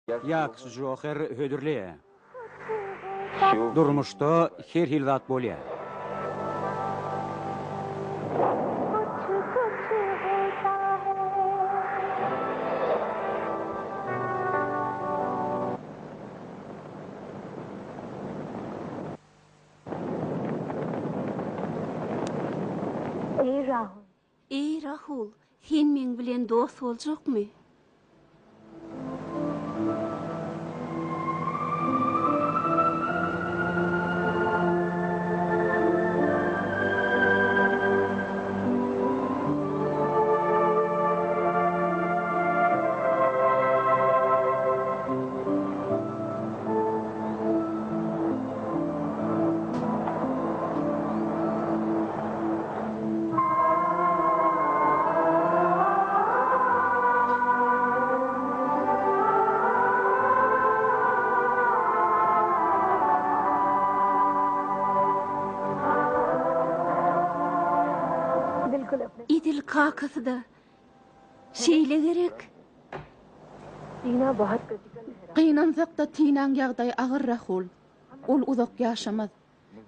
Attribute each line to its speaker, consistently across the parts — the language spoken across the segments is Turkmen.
Speaker 1: Ýaks Joher hödürleýär. Durmuşda her hili zat bolýar.
Speaker 2: Eý, Rahul, sen meň bilen dost boljakmy? Edil kakasy-da şeýle gerek.
Speaker 3: Gynansak-da Tinaň ýagdaýy agyr Rahul. Ol uzak ýaşamaz.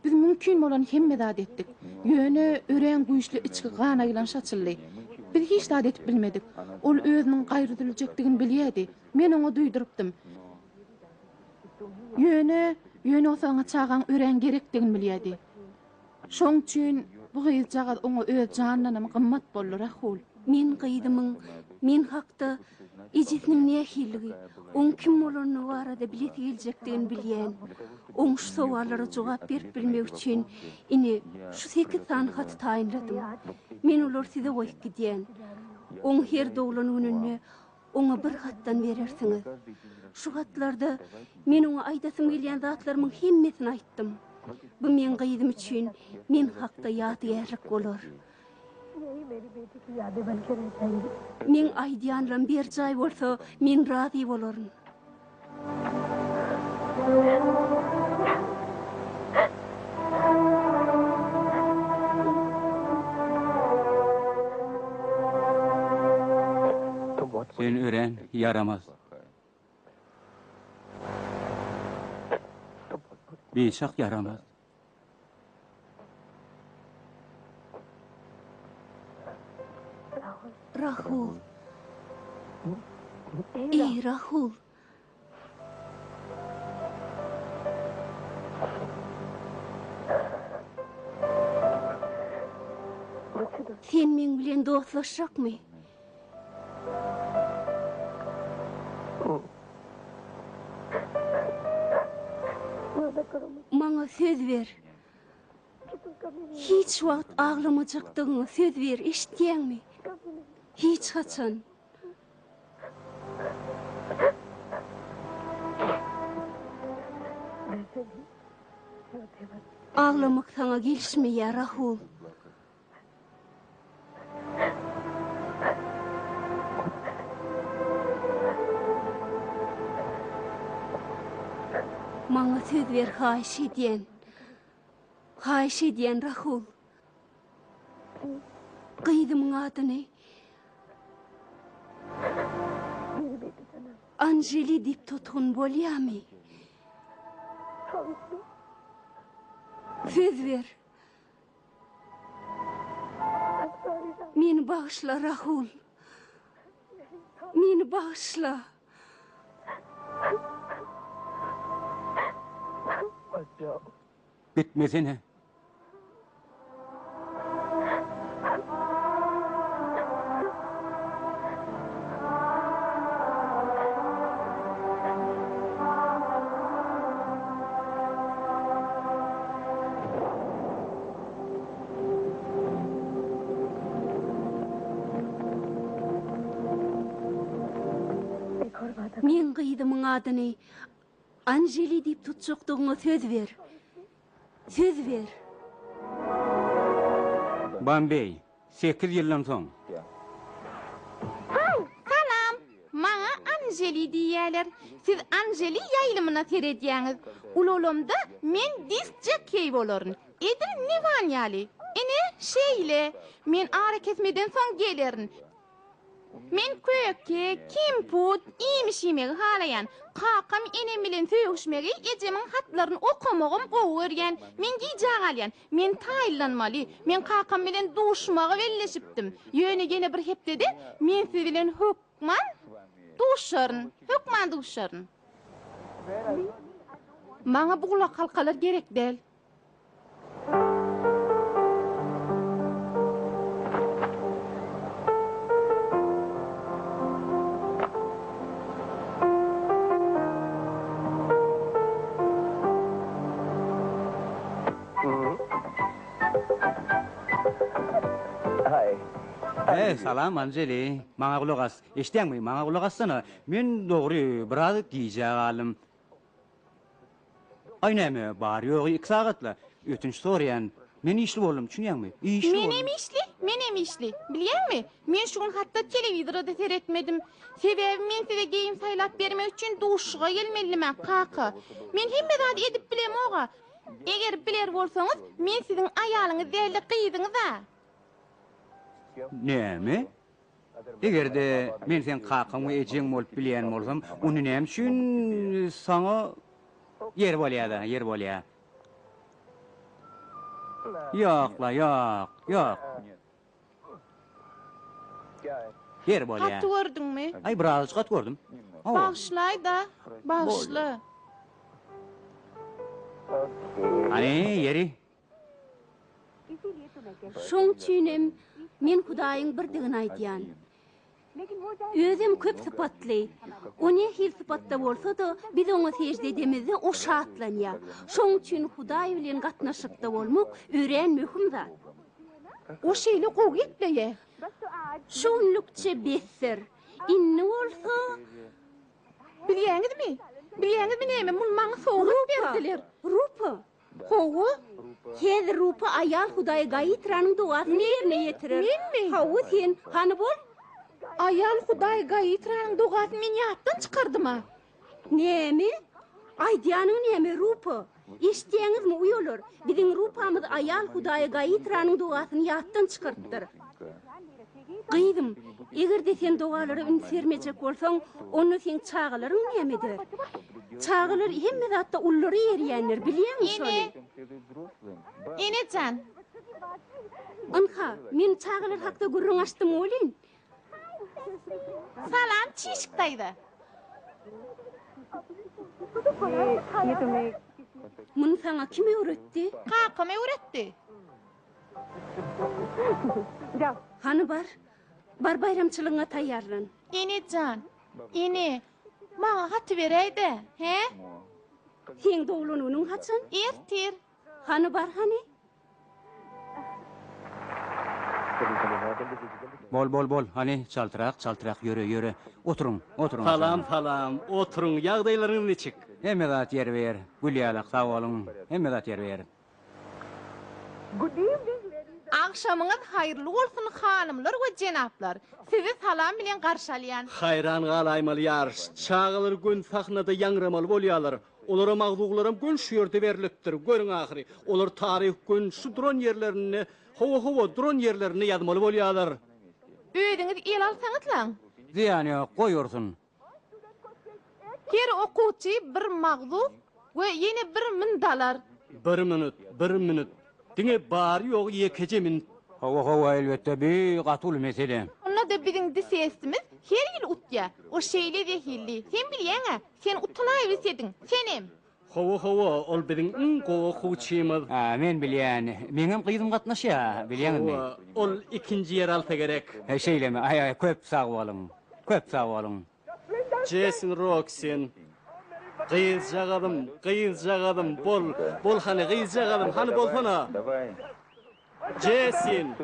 Speaker 3: Biz mümkin bolan hemme zady etdik. Ýöne örän güýçli içki gan aýlanyş açyldy. Biz hiç zat edip bilmedik. Ol özüniň gaýrüzüljekdigini bilýärdi. Men oňa duýdurypdym. Ýöne, ýöne o saňa çagaň örän gerekdigini bilýärdi. Şoň üçin bu gyzjagaz oňa öz janyndanam gymmat boldy, Rahul.
Speaker 2: Men gyzymyň men hakda ejesiniň nähiligi, oň kim bolanyny barada bilesi geljekdigini bilýän. Oň şu sowallara jogap berip bilmegi üçin ine, şu sekiz sany haty taýynladym. Men olary size goýup gidýän. Oň her doglan gününde oňa bir hatdan berersiňiz. Şu hatlarda men oňa aýdasym gelýän zatlarymyň hemmesini aýtdym. Bu meň gyzym üçin men hakda ýadygärlik bolar. Meň aýdýanlarym berjaý bolsa, men razy bolaryn.
Speaker 1: Sen örän ýaramaz. Biçak ýaramaz.
Speaker 2: Rahul. Eý, Rahul. Sen meň bilen dostlaşjakmy? Maňa söz ber. Hiç wagt aglamajakdygyňa söz ber, eşitýäňmi? Hiç haçan. Aglamak saňa gelişmeýär, Rahul. Maňa söz ber haýyş edýän. Haýyş edýän Rahul. Gyzymyň adyny Anjeli diýip tutgun bolýamy? Söz ber. Meni bagyşla, Rahul. Meni bagyşla.
Speaker 1: Gitmesene.
Speaker 2: Meň gyzymyň adyny Anželi diýip tutjakdygyňa söz ber. Söz ber.
Speaker 1: Bambeý, Sekiz ýyldan soň.
Speaker 3: Haw, salam! Maňa Anželi diýýäler. Siz Anželi ýaýlymyna seredýäňiz. Ulalamda men disk jekkeý bolaryn. Edil Niwan ýaly. Ine, şeýle. Men arakesmeden soň gelerin. Men köke, kemput, iýmiş iýmegi halaýan. Kakam enem bilen sögüşmegi, ejemiň hatlaryny okamagam gowy görýän. Men gijä galýan. Men taýynlanmaly. Men kakam bilen duşmagy belleşipdim. Ýöne ýene bir hepdede men siz bilen hökman duşaryn. Hökman duşaryn. Maňa bu gulakhalkalar gerek däl.
Speaker 1: Heý, salam, Anjeli. Maňa gulak as. Eşidýäňmi? Maňa gulak assana. Men dogry, biraz gijä galdym. Aý näme, bary-ýogy iki sagat-la. Ötünç soraýan. Men işli boldum, düşünýäňmi? Işli boldum.
Speaker 3: Menem işli, menem işli. Bilýäňmi, men şu gün hatda telewizora-da seretmedim. Sebäbi men size geýim saýlap bermek üçin duşuşyga gelmelidim-ä, kaka. Men hemme zady edip bilemog-a. Eger biler bolsaňyz, men siziň aýalyňyz däl-de, gyzyňyz-a.
Speaker 1: Näme? Eger-de men seň kakaň we ejeň bolup bilýän bolsam, onda näme üçin saňa Ýeri bolýa-da, ýeri bolýa. Ýok-la, ýok, ýok. Ýeri bolýa.
Speaker 3: Gaty gördüňmi?
Speaker 1: Aý, birazajyk gaty gördüm.
Speaker 3: Hawa. Bagyşlaý-da, bagyşla.
Speaker 1: Hany, ýeri.
Speaker 2: Şoň üçinem men Hudaýyň birdigini aýdýan. Özem köp sypatly. O nähili sypatda bolsa-da, biz oňa sežde edemizde, o şatlanýar. Şoň üçin Hudaý bilen gatnaşykda bolmak örän möhüm zat.
Speaker 3: O şeýle gowy gepleýär.
Speaker 2: Şu günlükçe besdir. Indi bolsa.
Speaker 3: Bilýäňizmi? Bilýäňizmi näme, muny maňa sowgat berdiler.
Speaker 2: Rupa!
Speaker 3: Hawa.
Speaker 2: Häzir Rupa aýal hudaýy Gaitranyň dogasyny ýerine ýetirer.
Speaker 3: Menmi?
Speaker 2: Hawa, sen. Hany bol.
Speaker 3: Aýal hudaýy Gaitranyň dogasyny men ýatdan çykardym-a.
Speaker 2: Näme? Aýdýanyň näme, Rupa? Eşidýäňizmi, uýalar? Biziň Rupamyz aýal hudaýy Gaitranyň dogasyny ýatdan çykarypdyr. Gyzym, eger-de sen dogalara üns bermejek bolsaň, onda seň çagalaryň näme eder? Çagalar hemme zatda ululara eýerýändir, bilýäňmi şony?
Speaker 3: Ene! Ene jan!
Speaker 2: Ynha, men çagalar hakda gürrüň açdym welin.
Speaker 3: Salam, Çişik daýza!
Speaker 2: Muny saňa kim öwretdi?
Speaker 3: Kakam öwretdi.
Speaker 2: Hany bar, bar baýramçylygyňa taýýarlan.
Speaker 3: Ene jan, ene, maňa haty beräý-dä, hä?
Speaker 2: Seň doglan günüň haçan?
Speaker 3: Ertir.
Speaker 2: Hany bar hany?
Speaker 1: Bol, bol, bol, hany, çaltrak, çaltrak ýöre, ýöre. Oturyň, oturyň.
Speaker 4: Salam, salam, oturyň, ýagdaýlaryňyz niçik?
Speaker 1: Hemme zat ýerbe-ýer, gül ýalak, sag boluň, hemme zat ýerbe-ýer.
Speaker 3: Agşamyňyz haýyrly bolsun hanymlar we jenaplar! Sizi salam bilen garşy alýan.
Speaker 4: Haýran galaýmaly ýaryş. Çagalar göni sahnada ýaňramaly bolýarlar. Olara magzuglaram göni şu ýerde berlipdir. Görüň ahyry, olar taryhy göni şu duran ýerlerinde, hawa-hawa, duran ýerlerinde ýazmaly bolýarlar.
Speaker 3: Özüňiz el alsaňyzlaň.
Speaker 1: Zyýany ýok, goý ursun.
Speaker 3: Her okuwçy bir magzuk we ýene bir minut alar.
Speaker 4: Bir minut, bir minut. Diňe bary-ýogy ýekeje minut.
Speaker 1: Hawa, hawa, elbetde, bi gaty uly mesele.
Speaker 3: Onda-da biziň disestimiz her ýyl utýa. O şeýle zehilli. Sen bilýäň-ä, sen utulaýbilsediň, senem.
Speaker 4: Hawa, hawa, ol biziň iň gowy okuwçymyz.
Speaker 1: Hä, men bilýän. Meňem gyzym gatnaşýa, bilýäňizmi?
Speaker 4: Hawa, ol ikinji ýer alsa gerek.
Speaker 1: Hä, şeýlemi? Aý, aý, köp sag boluň. Köp sag boluň.
Speaker 4: Jesin Roksin. Gyzjagazym, gyzjagazym, bol, bol hany, gyzjagazym, hany bolsana. Jesin.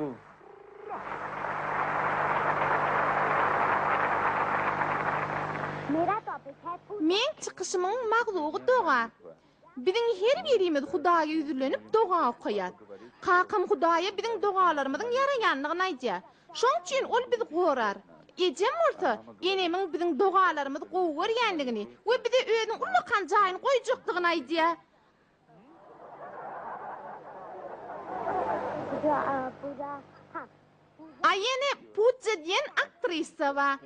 Speaker 3: Meň çykyşymyň magzugy doga. Biziň her birimiz Hudaýa ýüzlenip doga okaýas. Kakam Hudaýa biziň dogalarymyzyň ýaraýandygyny aýdýar. Şoň üçin ol bizi gorar. Ejem bolsa, enemiň biziň dogalarymyzy gowy görýändigini we bize özüniň ullakan jaýyny goýjakdygyny aýdýar. A ýene Pudja diýen aktrisa bar.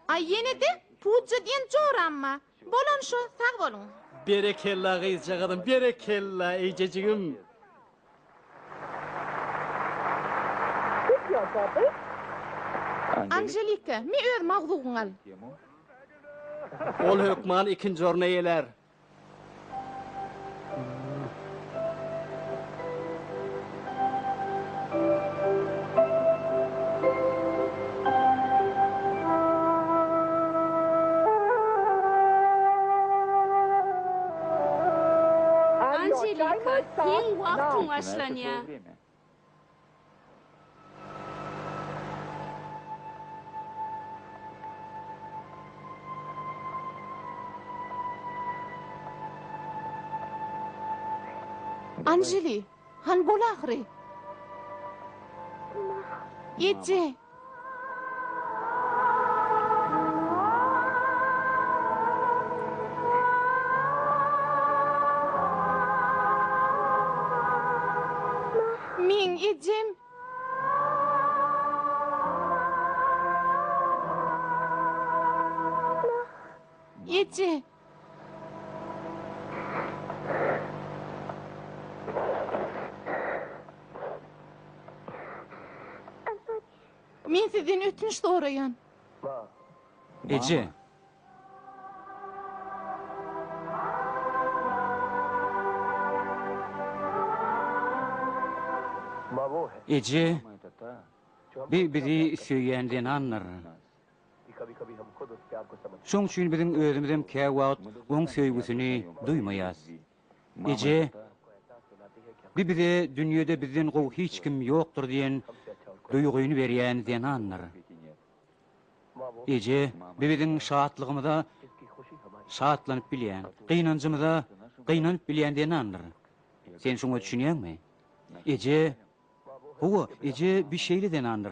Speaker 3: A ýene-de Pudja diýen joram bar. Bolan şo, sag boluň.
Speaker 4: Berekella gyzjagazym, berekella eýjejigim.
Speaker 3: Anželika, me öz magzugyňy al.
Speaker 4: Ol hökman ikinji orny eýelär.
Speaker 2: Anželika, seň wagtyň başlanýar.
Speaker 3: Anželi, hany bol ahyry. Eje. Meň ejem. Eje. Men sizden ötünç soraýan.
Speaker 1: Eje. Eje, bi bizi söýýän zenandyr. Şoň üçin biziň özümizem käwagt oň söýgüsini duýmaýas. Eje, bi bize dünýede bizden gowy hiç kim ýokdur diýen duýgyny berýän zenandyr. Eje, bi biziň şatlygymyza şatlanyp bilýän, gynanjymyza gynanyp bilýän zenandyr. Sen şuňa düşünýäňmi? Eje, hawa, eje bi şeýle zenandyr.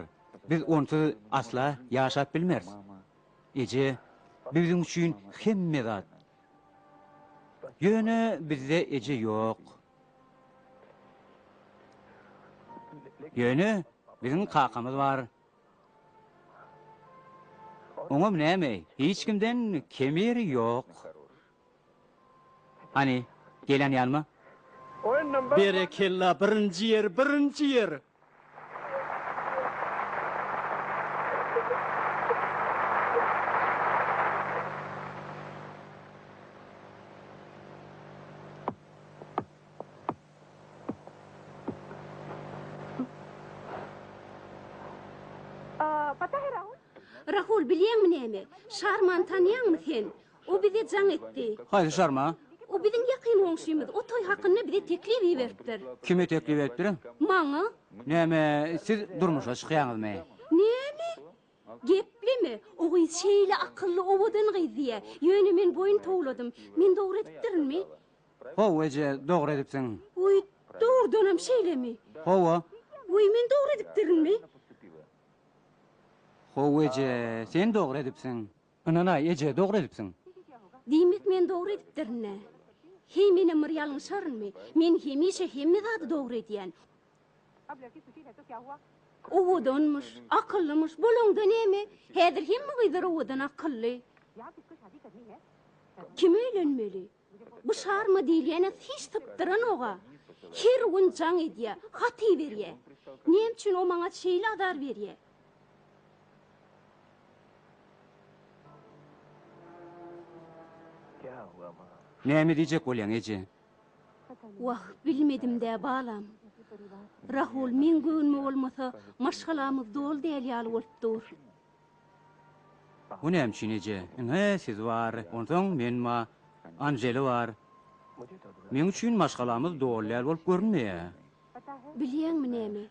Speaker 1: Biz onsuz asla ýaşap bilmeris. Eje, bi biziň üçin hemme zat. Ýöne bizde eje ýok. Ýöne biziň kakamyz bar. Oňam näme, hiç kimden kem ýeri ýok. Hany, gel ýanyma.
Speaker 4: Berekella, birinji ýer, birinji ýer!
Speaker 2: Rahul, bilýäňmi näme? Şarmany tanýaňmy sen? O bize jaň etdi.
Speaker 1: Haýsy Şarma?
Speaker 2: O biziň ýakyn goňşymyz. O toý hakynda bize teklip iberipdir.
Speaker 1: Kime teklip edipdir?
Speaker 2: Maňa.
Speaker 1: Näme, siz durmuşa çykýaňyzmy?
Speaker 2: Näme? Gepleme. O gyz şeýle akylly, owadan gyz diýýä. Ýöne men boýun towladym. Men dogry edipdirinmi?
Speaker 1: Hawa, eje, dogry edipsiň.
Speaker 2: Wiý, dogrudanam şeýlemi?
Speaker 1: Hawa.
Speaker 2: Wiý, men dogry edipdirinmi?
Speaker 1: Hawa, eje, sen dogry edipsiň. Ynanaý, eje, dogry edipsiň.
Speaker 2: Diýmek, men dogry edipdirin-dä. Heý, menem bir ýalňyşarynmy? Men hemişe hemme zady dogry edýän. Owadanmyş, akyllymyş, bolaňda näme? Häzir hemme gyzlar owadan, akylly. Kime öýlenmeli? Bu Şarma diýilýän-ä hiç sypdyranog-a. Her gün jaň edýä, hat iberýä. Näme üçin o maňa şeýle azar berýä?
Speaker 1: Näme diýjek bolýaň, eje?
Speaker 2: Wah, bilmedim-dä, balam. Rahul, meň göwnüme bolmasa, maşgalamyz doly däl ýaly bolup dur.
Speaker 1: O näme üçin, eje? Ine, siz bar, onsoň men bar, Anželi bar. Meň üçin maşgalamyz doly däl bolup görünmeýär.
Speaker 2: Bilýäňmi näme?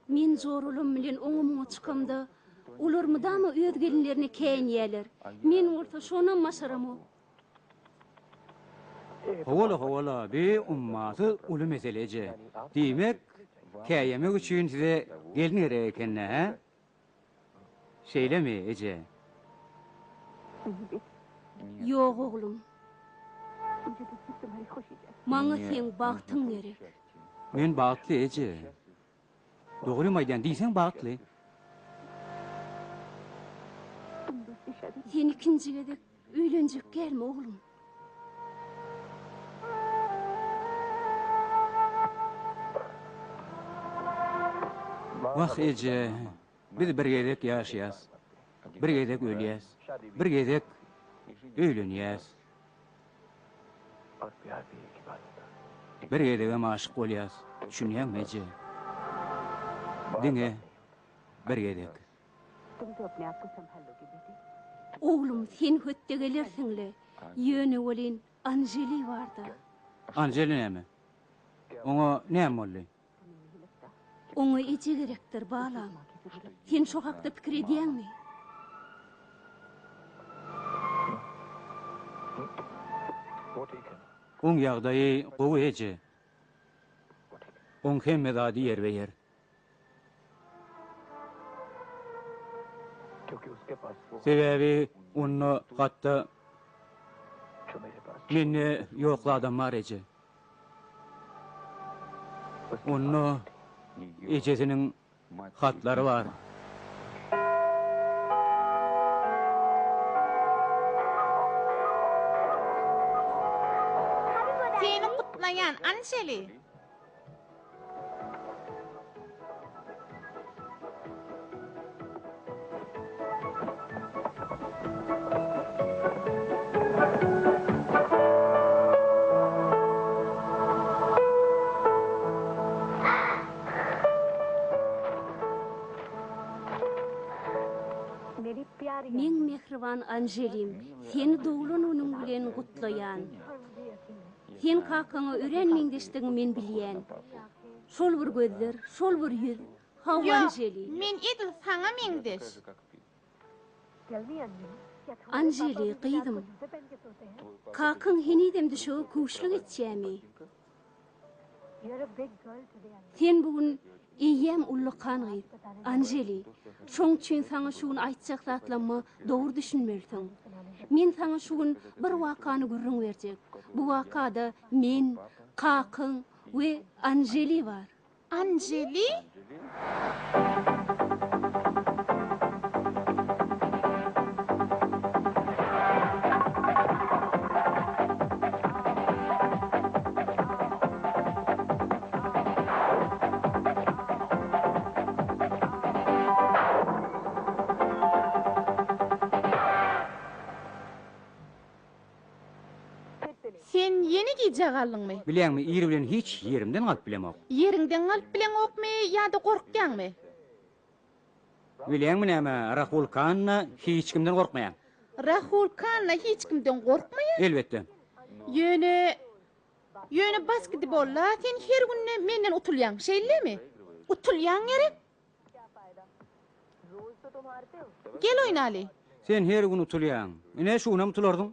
Speaker 2: Men joralam bilen oňa-muňa çykamda, olar mydama öz gelinlerine käýinýärler. Men bolsa şonam başaramok.
Speaker 1: Howala, howala, bi ummasyz uly mesele eje. Diýmek, käýemek üçin size gelin gerek eken-dä, hä? Şeýlemi, eje?
Speaker 2: Ýok, oglum. Maňa seň bagtyň gerek.
Speaker 1: Men bagtly, eje. Dogrymy aýdýan, diýseň bagtly.
Speaker 2: Sen ikinji gezek öýlenjek dälmi, oglum?
Speaker 1: Wah, eje, biz bir gezek ýaşaýas, bir gezek ölýäs, bir gezek öýlenýäs. Bir gezegem aşyk bolýas, düşünýäňmi, eje? Diňe bir gezek.
Speaker 2: Oglum, sen hötde gelersiň-le, ýöne welin Anželi bar-da.
Speaker 1: Anželi näme? Oňa näme boldy?
Speaker 2: Oňa eje gerekdir, balam. Sen şo hakda pikir edýäňmi?
Speaker 1: Oň ýagdaýy gowy eje. Oň hemme zady ýerbe-ýer. Sebäbi onda hatda mende ýok zadam bar eje. Onda ejesiniň hatlary bar.
Speaker 3: Seni gutlaýan, Anjeli!
Speaker 2: Meň mähriban Anželim, seni doglan günüň bilen gutlaýan. Sen kakaňa örän meňzeşdigiňi men bilýän. Şol bir gözler, şol bir ýüz. Hawa, Anželi.
Speaker 3: Ýok, men edil saňa meňzeş.
Speaker 2: Anželi, gyzym, kakaň henizem düşege köwüşlik etýämi? Sen bu gün eýýäm ullakan gyz, Anželi. Şoň üçin saňa şu gün aýtjak zatlamma dogry düşünmelisiň. Men saňa şu gün bir wakany gürrüň berjek. Bu wakada men, kakaň we Anželi bar.
Speaker 3: Anželi? Sen ýene gijä galdyňmy?
Speaker 1: Bilýäňmi, ir bilen hiç ýerimden galyp bilemok.
Speaker 3: Ýeriňden galyp bileňokmy ýa-da gorkýaňmy?
Speaker 1: Bilýäňmi näme, Rahul Kanna hiç kimden gorkmaýar.
Speaker 3: Rahul Kanna hiç kimden gorkmaýar?
Speaker 1: Elbetde.
Speaker 3: Ýöne, ýöne basketbolda sen her günde menden utulýaň, şeýlemi? Utulýaň gerek? Gel oýnaly.
Speaker 1: Sen her gün utulýaň. Ine, şu günem utularsyň.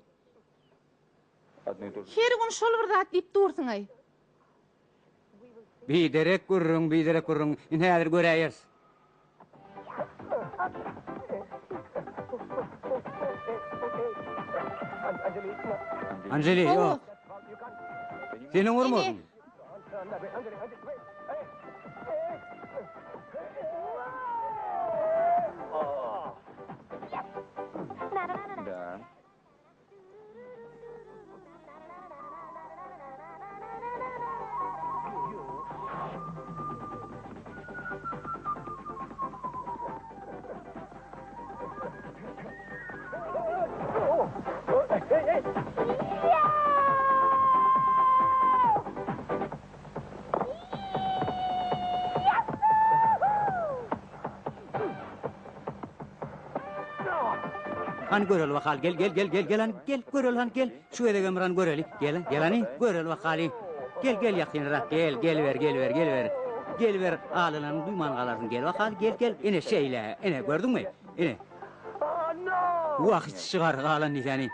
Speaker 3: Her gün şol bir zat diýip dursuň-aý.
Speaker 1: Biderek gürrüň, biderek gürrüň. Indi häzir göräýeris. Anželi, ýok. Sen oňarmarsyň. Hany göreli bakaly gel gel gel gel gel hany gel göreli hany gel şu gezegem bir hany göreli gel gel hany göreli bakaly gel gel ýakynrak gel geliber geliber geliber geliber alynanyny duýman galarsyň gel bakaly gel gel ine şeýle ine gördüňmi ine Wah içi çygar galan diýsäni.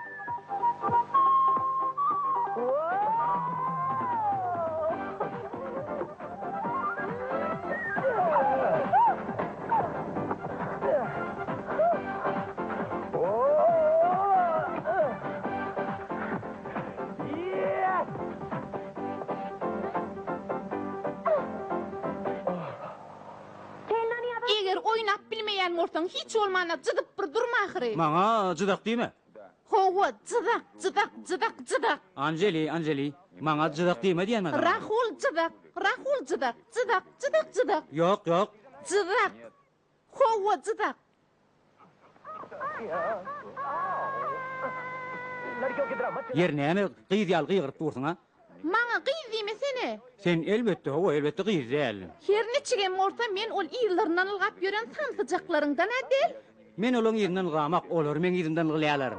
Speaker 3: Oýnap bilmeýän bolsaň, hiç bolmanda jyzyp bir durma ahyry.
Speaker 1: Maňa jyzak diýme.
Speaker 3: Hawa, jyzak, jyzak, jyzak, jyzak.
Speaker 1: Anjeli, Anjeli, maňa jyzak diýme diýen men saňa.
Speaker 3: Rahul jyzak, Rahul jyzak, jyzak, jyzak, jyzak.
Speaker 1: Ýok, ýok.
Speaker 3: Jyzak. Hawa, jyzak.
Speaker 1: Ýeri näme gyz ýaly gygyryp dursuň, a?
Speaker 3: Maňa gyz diýmesene.
Speaker 1: Sen elbetde, hawa, elbetde gyz däl.
Speaker 3: Her niçigem bolsa men ol yzlaryndan ylgap ýören samsyjaklaryňdan-a däl.
Speaker 1: Men olaň yzyndan ylgamak, olar meň yzymdan ylgaýarlar.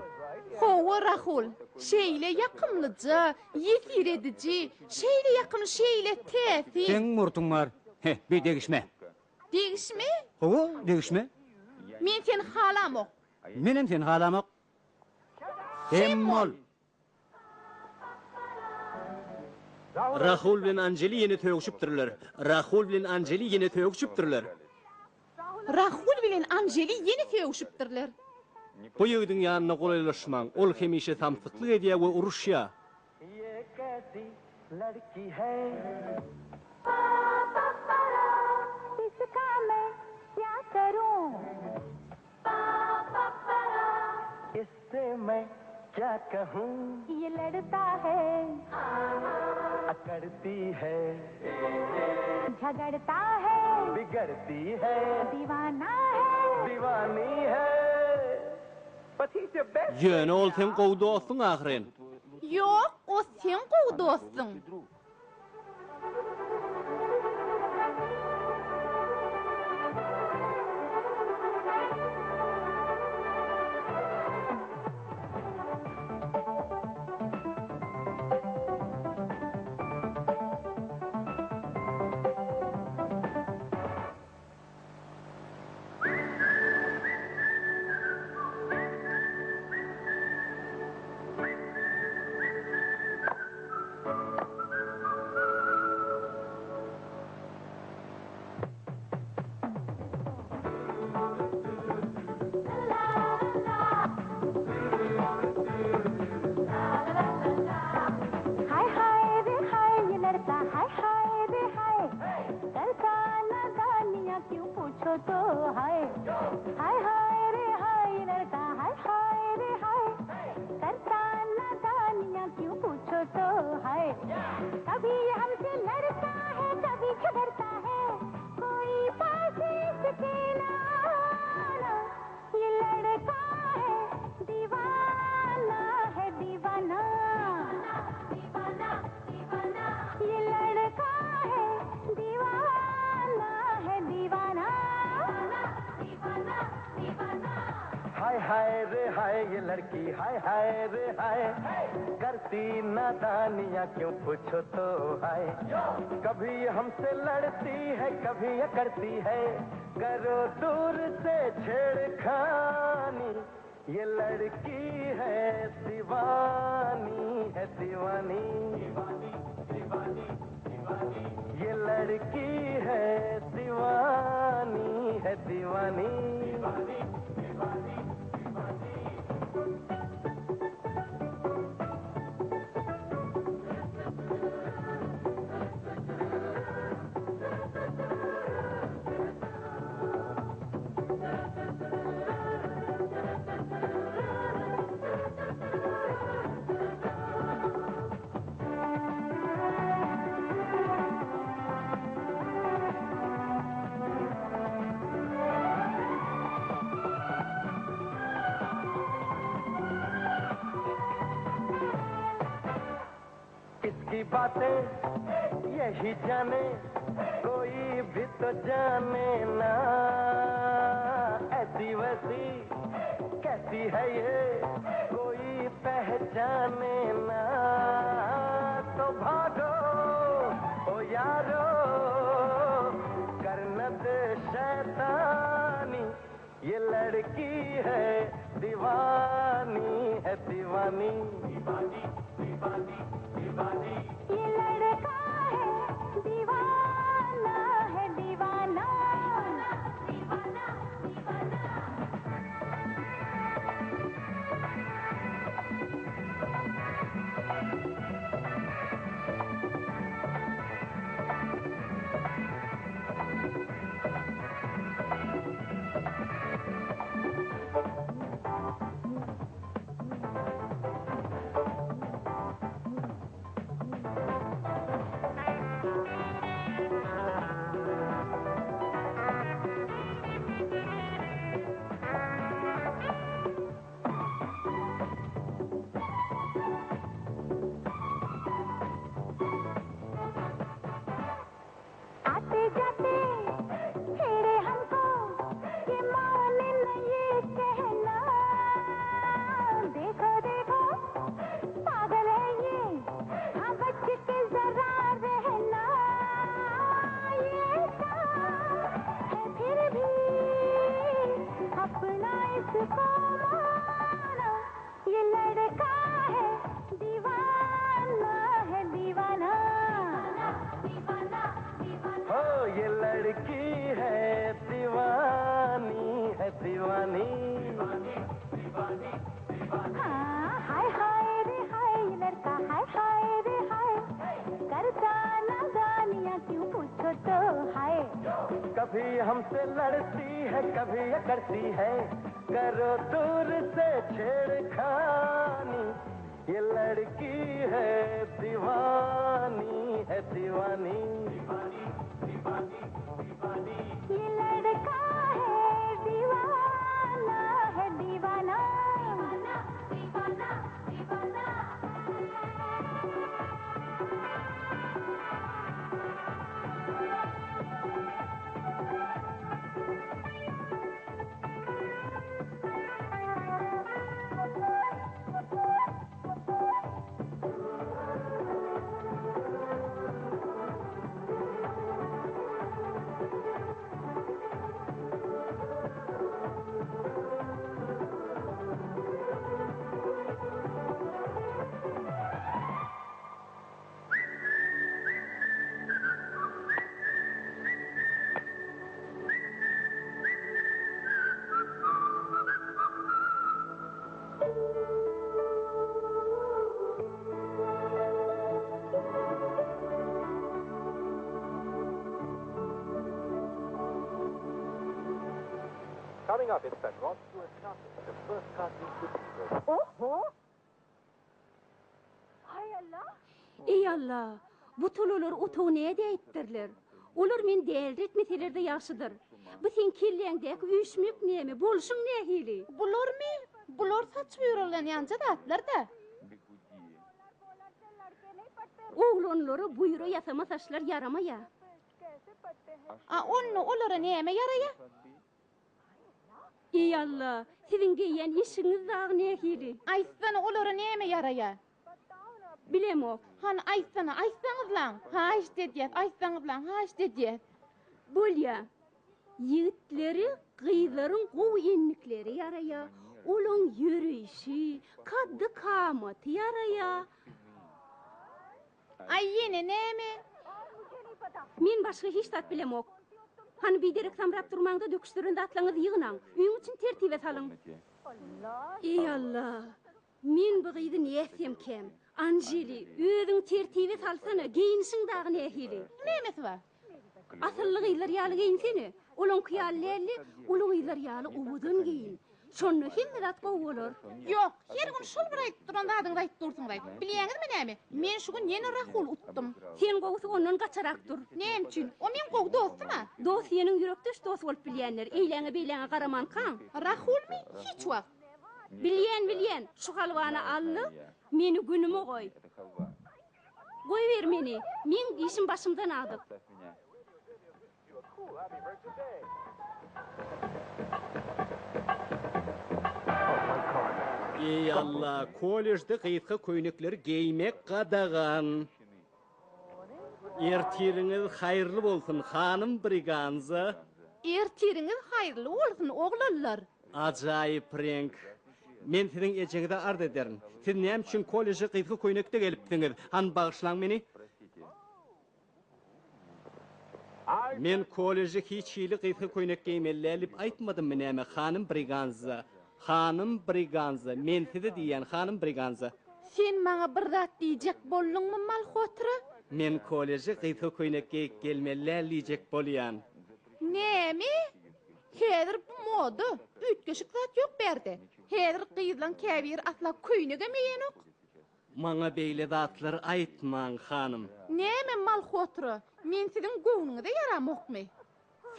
Speaker 3: Hawa, Rahul, şeýle ýakymlyja, ýesir ediji, şeýle ýakymly, şeýle täsin.
Speaker 1: Seň murtuň bar. Heh, bi degişme.
Speaker 3: Degişme?
Speaker 1: Hawa, degişme.
Speaker 3: Men seni halamok.
Speaker 1: Menem seni halamok. Sem bol.
Speaker 4: Rahul bilen Anjeli ýene sögüşipdirler. Rahul bilen Anjeli ýene sögüşipdirler.
Speaker 3: Rahul bilen Anjeli ýene sögüşipdirler.
Speaker 4: Bu ýigidiň ýanyna golaýlaşmaň. Ol hemişe samsyklyk edýär we uruşýar. Ýöne ol seň gowy dostuň ahyryn.
Speaker 3: Ýok, o seň gowy dostuň.
Speaker 5: कभी हमसे लड़ती है कभी अकड़ती है करो दूर से छेड़खानी ये लड़की है दीवानी है दीवानी दीवानी दीवानी दीवानी
Speaker 6: ये लड़का है दीवाना है दीवाना दीवाना दीवाना दीवाना Oho! Haý Alla!
Speaker 2: Eý Alla! Bu tulalar otagy nädäýipdirler? Olar meni dälretmeseler-de ýagşydyr. Bu seň kelläňdäki üýşmek näme, bolşuň nähili?
Speaker 3: Bularmy? Bular saç buýralanýanja zatlar-da.
Speaker 2: Oglanlara buýra ýasama saçlar ýaramaýar.
Speaker 3: A onda olara näme ýaraýar?
Speaker 2: Eý Alla, siziň geýýän eşigiňiz dagy nähili?
Speaker 3: Aýtsana, olara näme ýaraýar?
Speaker 2: Bilemok.
Speaker 3: Hany, aýtsana, aýtsaňyzlaň, haýyşt edýäs, aýtsaňyzlaň, haýyşt edýäs.
Speaker 2: Bolýa. Ýigitlere gyzlaryň gowy endikleri ýaraýar, olaň ýöreýşi, kaddy-kamaty ýaraýar.
Speaker 3: Aý, ýene näme?
Speaker 2: Men başga hiç zat bilemok. Hany biderek samrap durmaňda döküşdiren zatlaryňyzy ýygnaň, öýüň içini tertibe salyň. Eý Alla! Men bu gyzy nätsemkäm? Anželi, özüňi tertibe salsana, geýnişiň dagy nähili?
Speaker 3: Nämesi bar?
Speaker 2: Asylly gyzlar ýaly geýinsene. Olaňky ýaly däl-de, uly gyzlar ýaly owadan geýin. Şonda hemme zat gowy bolar.
Speaker 3: Ýok, her gün şol bir aýdyp duran zadyňyzy aýdyp dursuňyz-aý. Bilýäňizmi näme, men şu gün ýene Rahuly utdum.
Speaker 2: Sen gowusy ondan gaçarak dur.
Speaker 3: Näme üçin? O meň gowy dostum-a.
Speaker 2: Dost diýeniň ýürekdeş dost bolup bilýänler, eýläňe-beýläňe garamankaň.
Speaker 3: Rahulmy? Hiç wagt.
Speaker 2: Bilýän, bilýän. Şu halwany al-da, meni günüme goý. Goýber meni, meň işim başymdan agdyk.
Speaker 4: Eý Alla, kollejde gysga köýnekleri geýmek gadagan. Ertiriňiz haýyrly bolsun, hanym Briganza.
Speaker 3: Ertiriňiz haýyrly bolsun, oglanlar.
Speaker 4: Ajaýyp reňk. Men siziň ejeňize arz ederin. Siz näme üçin kolleje gysga köýnekde gelipsiňiz? Hany bagyşlaň meni. Men kolleje hiç hili gysga köýnek geýmeli däl diýip aýtmadymmy näme, hanym Briganza? Hanym Briganza, men size diýýän, hanym Briganza.
Speaker 3: Sen maňa bir zat diýjek bolduňmy, Malhotra?
Speaker 4: Men kolleje gysga köýnek geýip gelmeli däl diýjek bolýan.
Speaker 3: Näme? Häzir bu moda, üýtgeşik zat ýok bärde. Häzir gyzlaň käbiri asla köýnegem geýenok.
Speaker 4: Maňa beýle zatlar aýtmaň, hanym.
Speaker 3: Näme, Malhotra, men siziň göwnüňize ýaramokmy?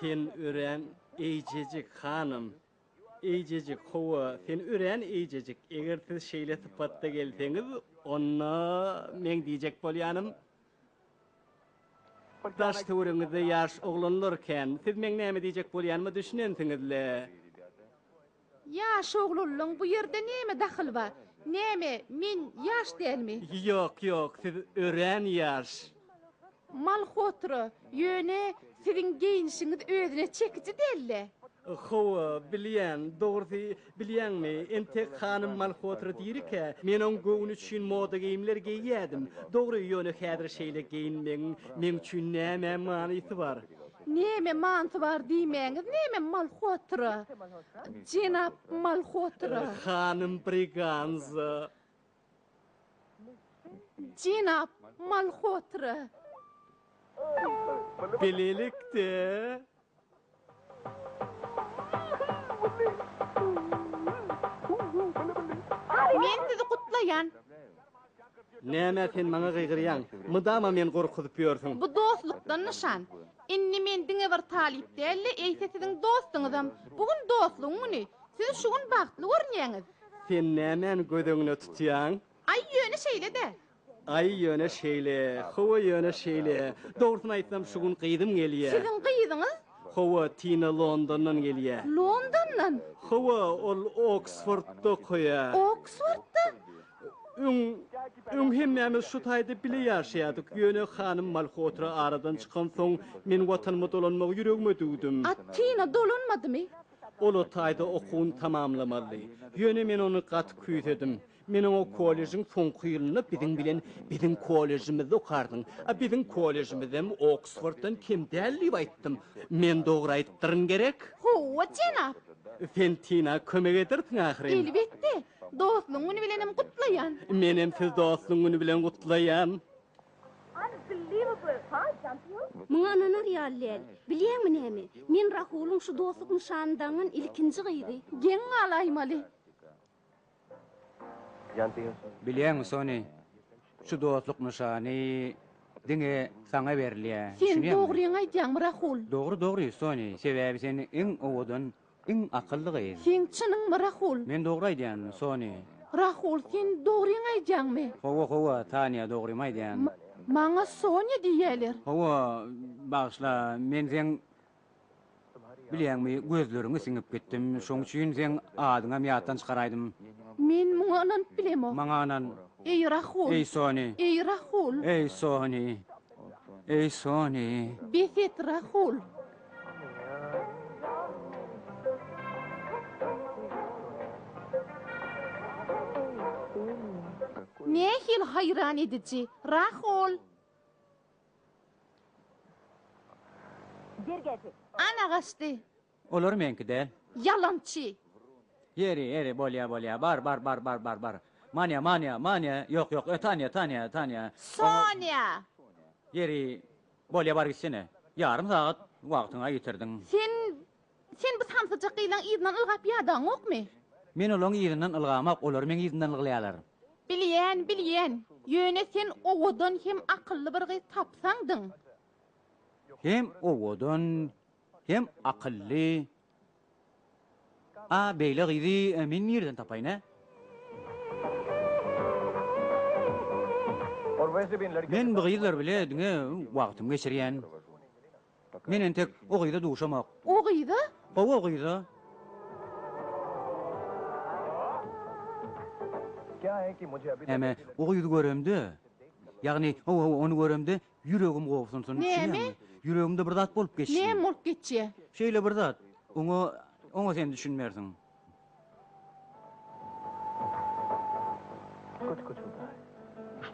Speaker 4: Sen örän eýjejik, hanym. Eýjejik, hawa, sen örän eýjejik. Eger siz şeýle sypatda gelseňiz, onda meň diýjek bolýanym, Daş-töweregiňizde ýaş oglanlar kän. Siz meň näme diýjek bolýanyma düşünensiňiz-le.
Speaker 3: Ýaş oglanlaň bu ýerde näme dahyly bar? Näme, men ýaş dälmi?
Speaker 4: Ýok, ýok, siz örän ýaş.
Speaker 3: Malhotra, ýöne siziň geýnişiňiz özüne çekiji däl-le.
Speaker 4: Hawa, bilýän. Dogrusy, bilýäňmi, entek hanym Malhotra dirikä, men oň göwni üçin moda geýimler geýýädim. Dogry, ýöne häzir şeýle geýinmegiň meň üçin näme manysy bar?
Speaker 3: Näme manysy bar diýmäňiz näme Malhotra? Jenap Malhotra.
Speaker 4: Hanym Briganza.
Speaker 3: Jenap Malhotra.
Speaker 4: Bilelikde.
Speaker 3: gutlaýan.
Speaker 4: Nämä sen maňa gygyrýaň? Mydama meni gorkuzyp ýörsüň.
Speaker 3: Bu dostlukdan nyşan. Indi men diňe bir talyp däl-de, eýse siziň dostuňyzam. Bu gün dostlugyň güni. Siz şu gün bagtly görünýäňiz.
Speaker 4: Sen nämäni göz öňüne tutýaň?
Speaker 3: Aý, ýöne şeýle-dä.
Speaker 4: Aý, ýöne şeýle. Hawa, ýöne şeýle. Dogrusyny aýtsam, şu gün gyzym gelýä.
Speaker 3: Siziň gyzyňyz?
Speaker 4: Hawa, Tina Londondan gelýä.
Speaker 3: Londondan?
Speaker 4: Hawa, ol Oksfordda okaýa.
Speaker 3: Oksfordda?
Speaker 4: Öň, öň hemmämiz şu taýda bile ýaşaýardyk, ýöne hanym Malhotra aradan çykansoň, men watanyma dolanmagy ýüregime düwdüm.
Speaker 3: A Tina dolanmadymy?
Speaker 4: Ol o taýda okuwyny tamamlamalydy. Ýöne men ony gaty küýsedim. Men oňa kollejiň soňky ýylynda biziň bilen biziň kolležimizde okardyň, a biziň kolležimizem Oksforddan kem däl diýip aýtdym. Men dogry aýdypdyryn gerek?
Speaker 3: Hawa, jenap.
Speaker 4: Sen Tina kömek edersiň ahyryn.
Speaker 3: Elbetde. Dostlugyň güni bilenem gutlaýan.
Speaker 4: Menem sizi dostlugyň güni bilen gutlaýan.
Speaker 2: Muňa ynanar ýaly däl. Bilýäňmi näme? Men Rahulyň şu dostluk nyşanyny daňan ilkinji gyzy.
Speaker 3: Geň galaýmaly.
Speaker 1: Bilýäňmi, Soni, şu dostluk nyşany diňe saňa berilýär.
Speaker 3: Sen dogryňy aýdýaňmy, Rahul?
Speaker 1: Dogry, dogry, Soni, sebäbi sen iň owadan, iň akylly gyz.
Speaker 3: Seň çynyňmy, Rahul?
Speaker 1: Men dogry aýdýan, Soni.
Speaker 3: Rahul, sen dogryňy aýdýaňmy?
Speaker 1: Hawa, hawa, Tanýa, dogrymy aýdýan.
Speaker 3: Maňa Sonýa diýýäler.
Speaker 1: Hawa, bagyşla, men seň Bilýäňmi, gözleriňe siňip gitdim. Şoň üçin seň adyňam ýatdan çykaraýdym.
Speaker 3: Men muňa ynanyp bilemok.
Speaker 1: Maňa ynan.
Speaker 3: Eý, Rahul!
Speaker 1: Eý, Soni!
Speaker 3: Eý, Rahul!
Speaker 1: Eý, Soni! Eý, Soni!
Speaker 3: Bes et, Rahul! Nähili haýran ediji, Rahul! Ana gaçdy.
Speaker 1: Olar meňki däl.
Speaker 3: Ýalançy.
Speaker 1: Ýeri, ýeri, bolýa, bolýa. Bar, bar, bar, bar, bar, bar. Manýa, Manýa, Manýa. Ýok, ýok, e, Tanýa, Tanýa, Tanýa.
Speaker 3: Sonýa!
Speaker 1: Ýeri, bolýa, bar gitsene. Ýarym sagat wagtyňa ýitirdiň.
Speaker 3: Sen, sen bu samsyjak gyzlaň yzyndan ylgap ýadaňokmy?
Speaker 1: Men olaň yzyndan ylgamak, olar meň yzymdan ylgaýarlar.
Speaker 3: Bilýän, bilýän. Ýöne sen owadan hem akylly bir gyz tapsaňdyň.
Speaker 1: Hem owadan, hem akylly. A beýle gyzy men nireden tapaýyn, hä? Men bu gyzlar bile diňe wagtymy geçirýän. Men entek o gyza duşamak.
Speaker 3: O gyza?
Speaker 1: Hawa, o gyza. Näme, o gyzy göremde, ýagny, hawa, hawa, ony göremde ýüregim gobsunsyn,
Speaker 3: Näme?
Speaker 1: düşünýäňmi? Ýüregimde bir zat bolup geçdi.
Speaker 3: Näme bolup geçýä?
Speaker 1: Şeýle bir zat. Oňa, oňa sen düşünmersiň.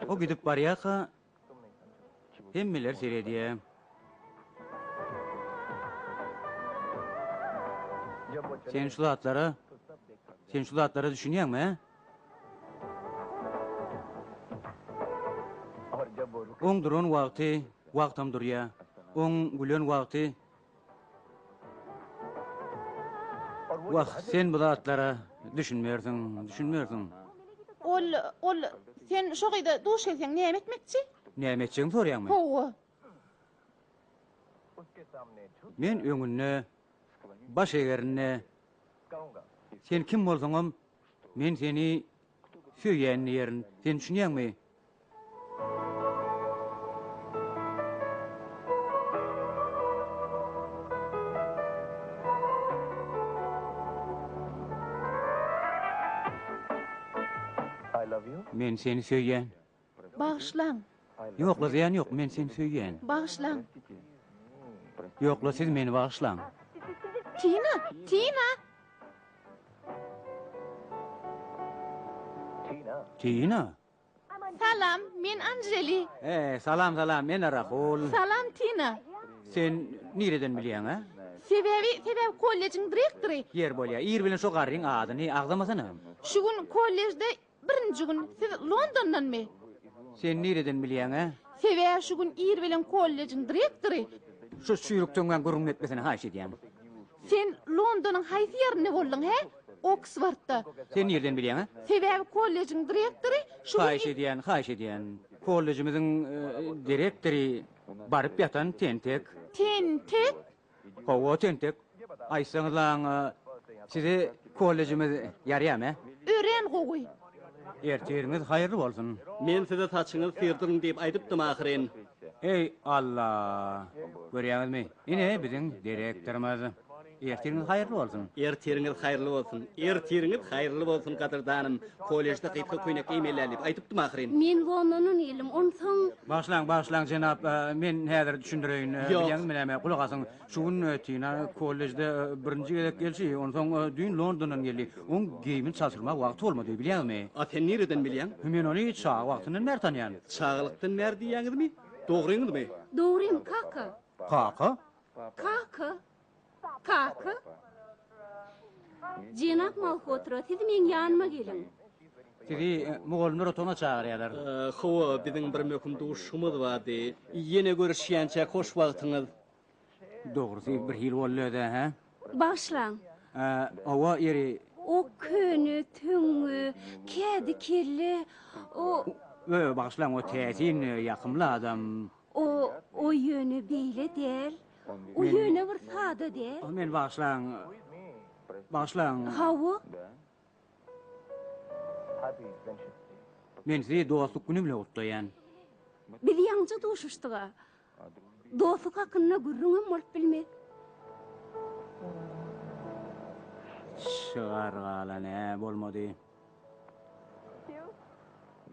Speaker 1: O gidip barýarka, Hemmeler seredýär. Sen şu zatlara, sen şu zatlara düşünýäňmi, hä? Oň duran wagty, wagtam durýar. Oň gülen wagty, Wah, sen bu zatlara düşünmersiň, düşünmersiň.
Speaker 3: Ol, ol, sen şo gyza duş gelseň näme etmekçi?
Speaker 1: Näme etjegimi soraýaňmy?
Speaker 3: Hawa.
Speaker 1: Men öňünde baş egerin-de, sen kim bolsaňam, men seni söýýän diýerin. Sen düşünýäňmi? Men seni söýýän.
Speaker 3: Bagyşlaň.
Speaker 1: Ýokla zyýan ýok, men seni söýýän.
Speaker 3: Bagyşlaň.
Speaker 1: Ýokla siz meni bagyşlaň.
Speaker 3: Tina, Tina!
Speaker 1: Tina!
Speaker 3: Salam, men Anželi.
Speaker 1: Eý, salam, salam, men Rahul.
Speaker 3: Salam, Tina.
Speaker 1: Sen nireden bilýäň, a?
Speaker 3: Sebäbi, sebäbi kollejiň direktory.
Speaker 1: Ýer bolýa, ir bilen şo garryň adyny agzamasana.
Speaker 3: Şu gün kolležde birinji gün. Siz Londondanmy?
Speaker 1: Sen nireden bilýäň, a?
Speaker 3: Sebäbi şu gün ir bilen kollejiň direktory.
Speaker 1: Şu çüýrük töňňäň gürrüňini etmesene haýyş edýän.
Speaker 3: Sen Londonyň haýsy ýerinde bolduň, hä? Oksfordda.
Speaker 1: Sen nirden bilýäň, a?
Speaker 3: Sebäbi kollejiň direktory şu gün.
Speaker 1: Haýyş edýän, haýyş edýän. Kollejimiziň direktory baryp ýatan tentek.
Speaker 3: Tentek?
Speaker 1: Hawa, tentek. Aýtsaňyzlaň, size kollejimiz ýarýamy?
Speaker 3: Örän gowy.
Speaker 1: Ertiriňiz haýyrly bolsun.
Speaker 4: Men size saçyňyzy syrdyryň diýip aýdypdym ahyryn.
Speaker 1: Eý, Alla! Görýäňizmi, ine, biziň direktorymyz. Ertiriňiz haýyrly bolsun.
Speaker 4: Ertiriňiz haýyrly bolsun. Ertiriňiz haýyrly bolsun, gadyrdanym. Kollejde gysga köýnek geýmeli diýip aýdypdym ahyryn.
Speaker 2: Men Londondan geldim, onsoň.
Speaker 1: Bagyşlaň, bagyşlaň, jenap, men häzir düşündireýin.
Speaker 4: Ýok.
Speaker 1: Bilýäňizmi näme, gulak asyň. Şu gün Tina kollejde birinji gezek gelşi, onsoň düýn Londondan geldi. Oň geýimini çalşyrmaga wagty bolmady, bilýäňizmi?
Speaker 4: A sen nireden bilýäň?
Speaker 1: Men ony çaga wagtyndan bäri tanýan.
Speaker 4: Çagalykdan bäri diýýäňizmi? Dogryňyzmy?
Speaker 2: Dogrym, kaka.
Speaker 1: Kaka?
Speaker 2: Kaka? Kaka? Jenap Malhotra, siz meň ýanyma geliň.
Speaker 1: Sizi mugallymlar otagyna çagyrýarlar.
Speaker 4: Hawa, biziň bir möhüm duşuşygymyz bardy. Ýene görüşýänçäk hoş wagtyňyz.
Speaker 1: Dogrusy bir hili boldy öz-ä, hä?
Speaker 2: Bagyşlaň.
Speaker 1: Hawa, ýeri.
Speaker 2: O köne töňňe, kädi kelle, o.
Speaker 1: Bagyşlaň, o täsin, ýakymly adam.
Speaker 2: O, o ýöne beýle däl. O ýöne bir sada däl.
Speaker 1: Meni bagyşlaň. Bagyşlaň.
Speaker 2: Hawa.
Speaker 1: Men sizi dostluk güni bilen gutlaýan.
Speaker 2: Biz ýaňja duşuşdyg-a. Dostluk hakynda gürrüňem bolup bilmez.
Speaker 1: Şygar galan, hä, bolmady.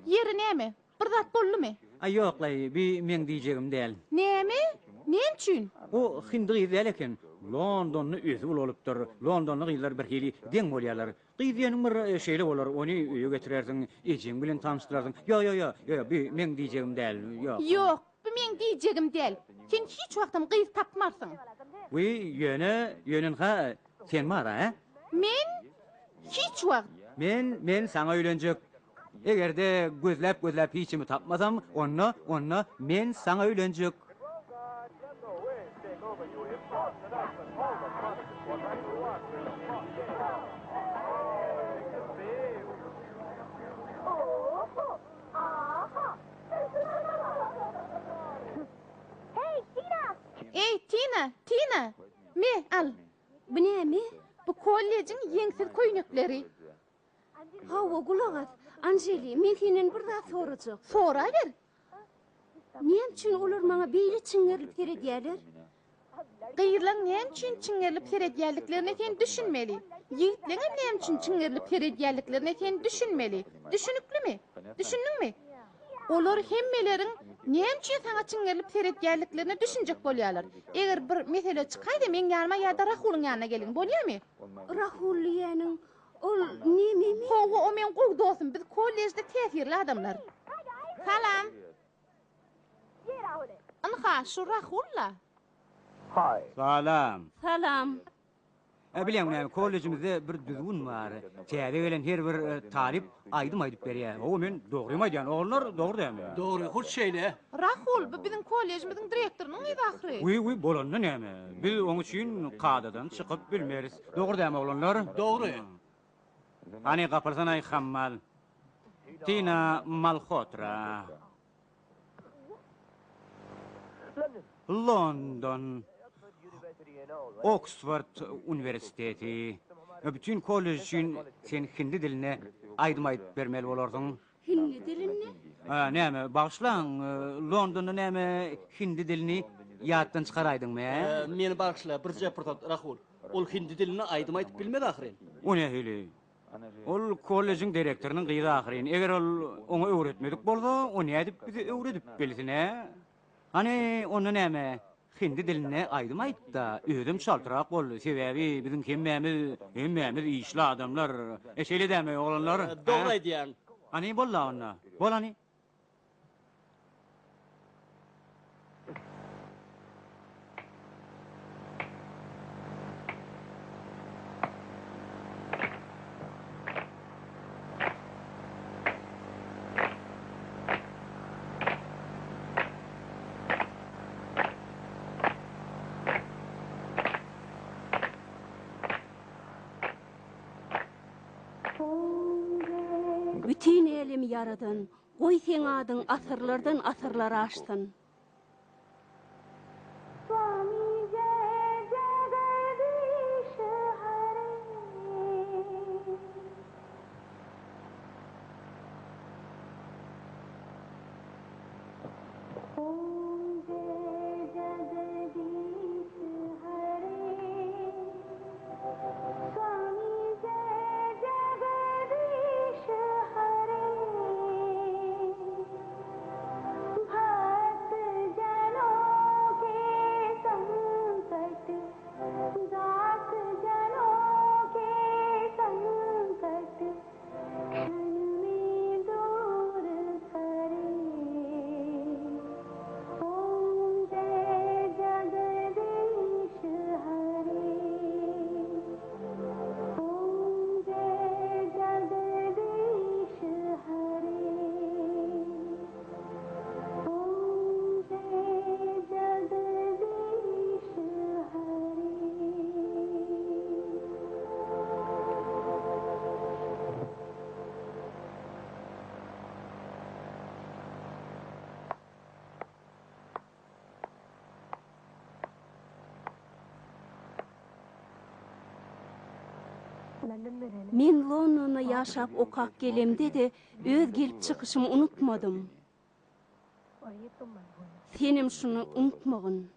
Speaker 3: Ýeri näme? Bir zat boldumy?
Speaker 1: Aý ýok-laý, bi meň diýjegim däl.
Speaker 3: Näme? Näme üçin?
Speaker 1: O hindi gyz däl eken. Londonda ösüp ulalypdyr. Londonly gyzlar birhili geň bolýarlar. Gyz diýeniň bir şeýle bolar, ony öýe getirersiň, ejeň bilen tanyşdyrarsyň. Ýo, ýo, ýo, ýo, bi meň diýjegim däl, ýok.
Speaker 3: Ýok, bi meň diýjegim däl. Sen hiç wagtam gyz tapmarsyň.
Speaker 1: Wiý, ýöne, ýöne ynha, sen bar-a, hä?
Speaker 3: Men? Hiç wagt.
Speaker 1: Men, men saňa öýlenjek. Eger-de gözläp-gözläp hiç kimi tapmasam, onda, onda men saňa öýlenjek.
Speaker 3: Eý, Tina, Tina! Me, al.
Speaker 2: Bu näme?
Speaker 3: Bu kollejiň ýeňsiz köýnekleri.
Speaker 2: Hawa, gulak as. Anželi, men senden bir zat sorajak.
Speaker 3: Soraber.
Speaker 2: Näme üçin olar maňa beýle çiňňerilip seredýärler?
Speaker 3: Gyzlaň näme üçin çiňňerilip seredýänliklerine sen düşünmeli. Ýigitleňem näme üçin çiňňerilip seredýänliklerine sen düşünmeli. Düşüniklimi? Düşündiňmi? Olar hemmeleriň näme üçin saňa çiňňerilip seredýänliklerine düşünjek bolýarlar. Eger bir mesele çykaýsa, meň ýanyma ýa-da Rahulyň ýanyna gelgin, bolýamy?
Speaker 2: Rahul diýýäniň ol nememi?
Speaker 3: Hawa, o meň gowy dostum. Biz kollejde täsirli adamlar. Salam. Ynha, şu Rahul-la.
Speaker 1: Salam.
Speaker 2: Salam.
Speaker 1: E, bilýäňmi näme, kollejimizde bir düzgün bar. Täze gelen her bir e, talyp aýdym aýdyp berýär. Hawa, men dogrymy aýdýan. Oglanlar, dogry dälmi?
Speaker 4: Dogry, hut şeýle.
Speaker 3: Rahul, bu biziň kollejimiziň direktorynyň gyzy ahyry.
Speaker 1: Wiý, wiý, bolanda näme? Biz oň üçin kadadan çykyp bilmeris. Dogry dälmi, oglanlar?
Speaker 4: Dogry.
Speaker 1: Hany, gapyrsanaý, hammal. Tina Malhotra. London, Oksford uniwersiteti. Bütin kollej üçin sen hindi dilinde aýdym aýdyp bermeli bolarsyň.
Speaker 2: Hindi dilinde?
Speaker 1: Näme, bagyşlaň, Londonda näme hindi dilini ýatdan çykaraýdyňmy, hä?
Speaker 4: Meni bagyşla, birje pursat, Rahul. Ol hindi dilinde aýdym aýdyp bilmez ahyryn.
Speaker 1: O nähili? Ol kollejiň direktorynyň gyzy ahyryn. Eger ol oňa öwretmedik bolsa, o nädip bize öwredip bilsin, hä? Hany, onda näme, hindi dilinde aýdym aýt-da, özem çaltrak bol, sebäbi biziň hemmämiz, hemmämiz işli adamlar. E, şeýle dämi, oglanlar?
Speaker 4: Dogry aýdýaň.
Speaker 1: Hany, bol-la onda. Bol hany.
Speaker 2: Ýaradan, goý Seň adyň asyrlardan asyrlara aşsyn. Men Londonda ýaşap okap gelemde-de öz gelip çykyşymy unutmadym. Senem şuny unutmagyn.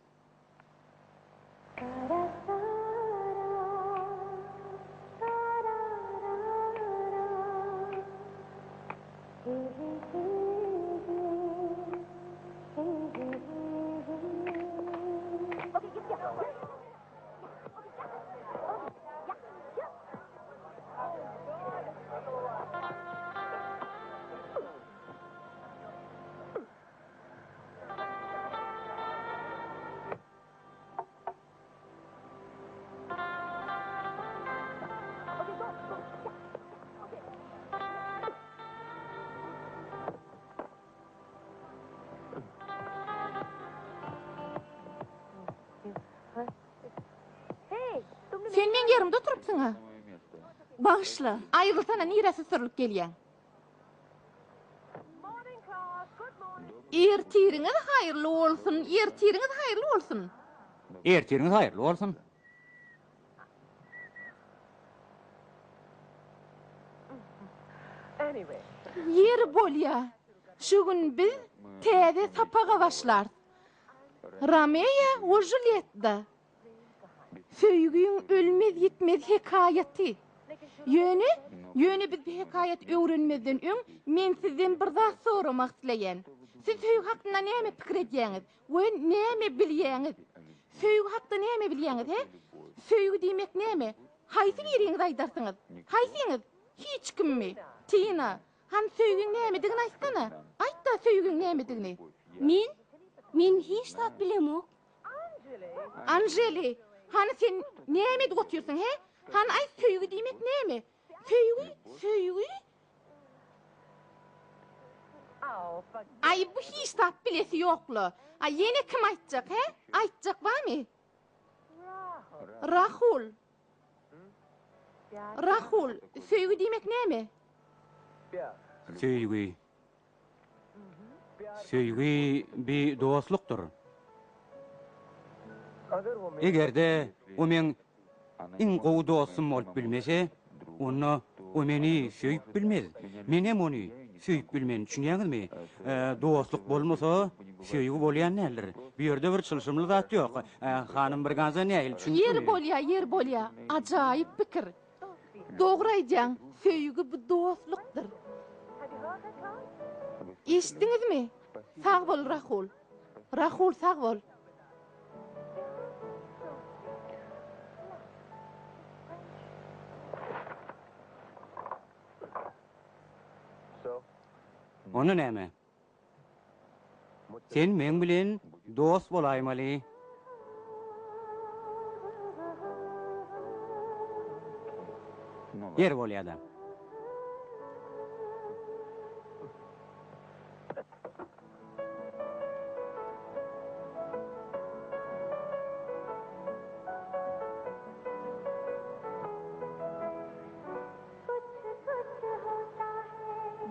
Speaker 3: Sen meň ýerimde oturypsyň-a.
Speaker 2: Bagyşla.
Speaker 3: Aýrylsana, nirä süsdürilip gelýäň? Ertiriňiz haýyrly bolsun, ertiriňiz haýyrly bolsun.
Speaker 1: Ertiriňiz haýyrly bolsun.
Speaker 3: Ýeri bolýa. Şu gün biz täze sapaga başlarys. Romeo we Žulýetta. Söýgiň ölmez-ýitmez hekaýaty. Ýöne, ýöne biz bu hekaýaty öwrenmezden öň, men sizden bir zat soramak isleýän. Siz söýgi hakynda näme pikir edýäňiz we näme bilýäňiz? Söýgi hakda näme bilýäňiz, hä? Söýgi diýmek näme? Haýsy biriňiz aýdarsyňyz? Haýsyňyz? Hiç kimmi? Tina, hany söýgiň nämedigini aýtsana? Aýt-da söýgiň nämedigini.
Speaker 2: Men? Men hiç zat bilemok.
Speaker 3: Anželi, hany sen näme edip otyrsyň, hä? Hany aýt, söýgi diýmek näme? Söýgi, söýgi? Aý, bu hiç zat bilesi ýok-la. Aý, ýene kim aýtjak, hä? Aýtjak barmy? Rahul. Rahul, söýgi diýmek näme?
Speaker 1: Söýgi. Söýgi bi dostlukdyr. Eger-de o meň iň gowy dostum bolup bilmese, onda o meni söýüp bilmez. Men hem ony söýüp bilmen, düşünýäňizmi? Dostluk bolmasa, söýgi bolýan däldir. Bu ýerde bir çylşyrymly zat ýok. Hanym Braganza nähili düşündimi?
Speaker 3: Ýeri bolýa, ýeri bolýa. Ajaýyp pikir. Dogry aýdýaň, söýgi bu dostlukdyr. Eşitdiňizmi? Sag bol, Rahul. Rahul, sag bol.
Speaker 1: Onda näme? Sen meň bilen dost bolaýmaly. Ýeri bolýada.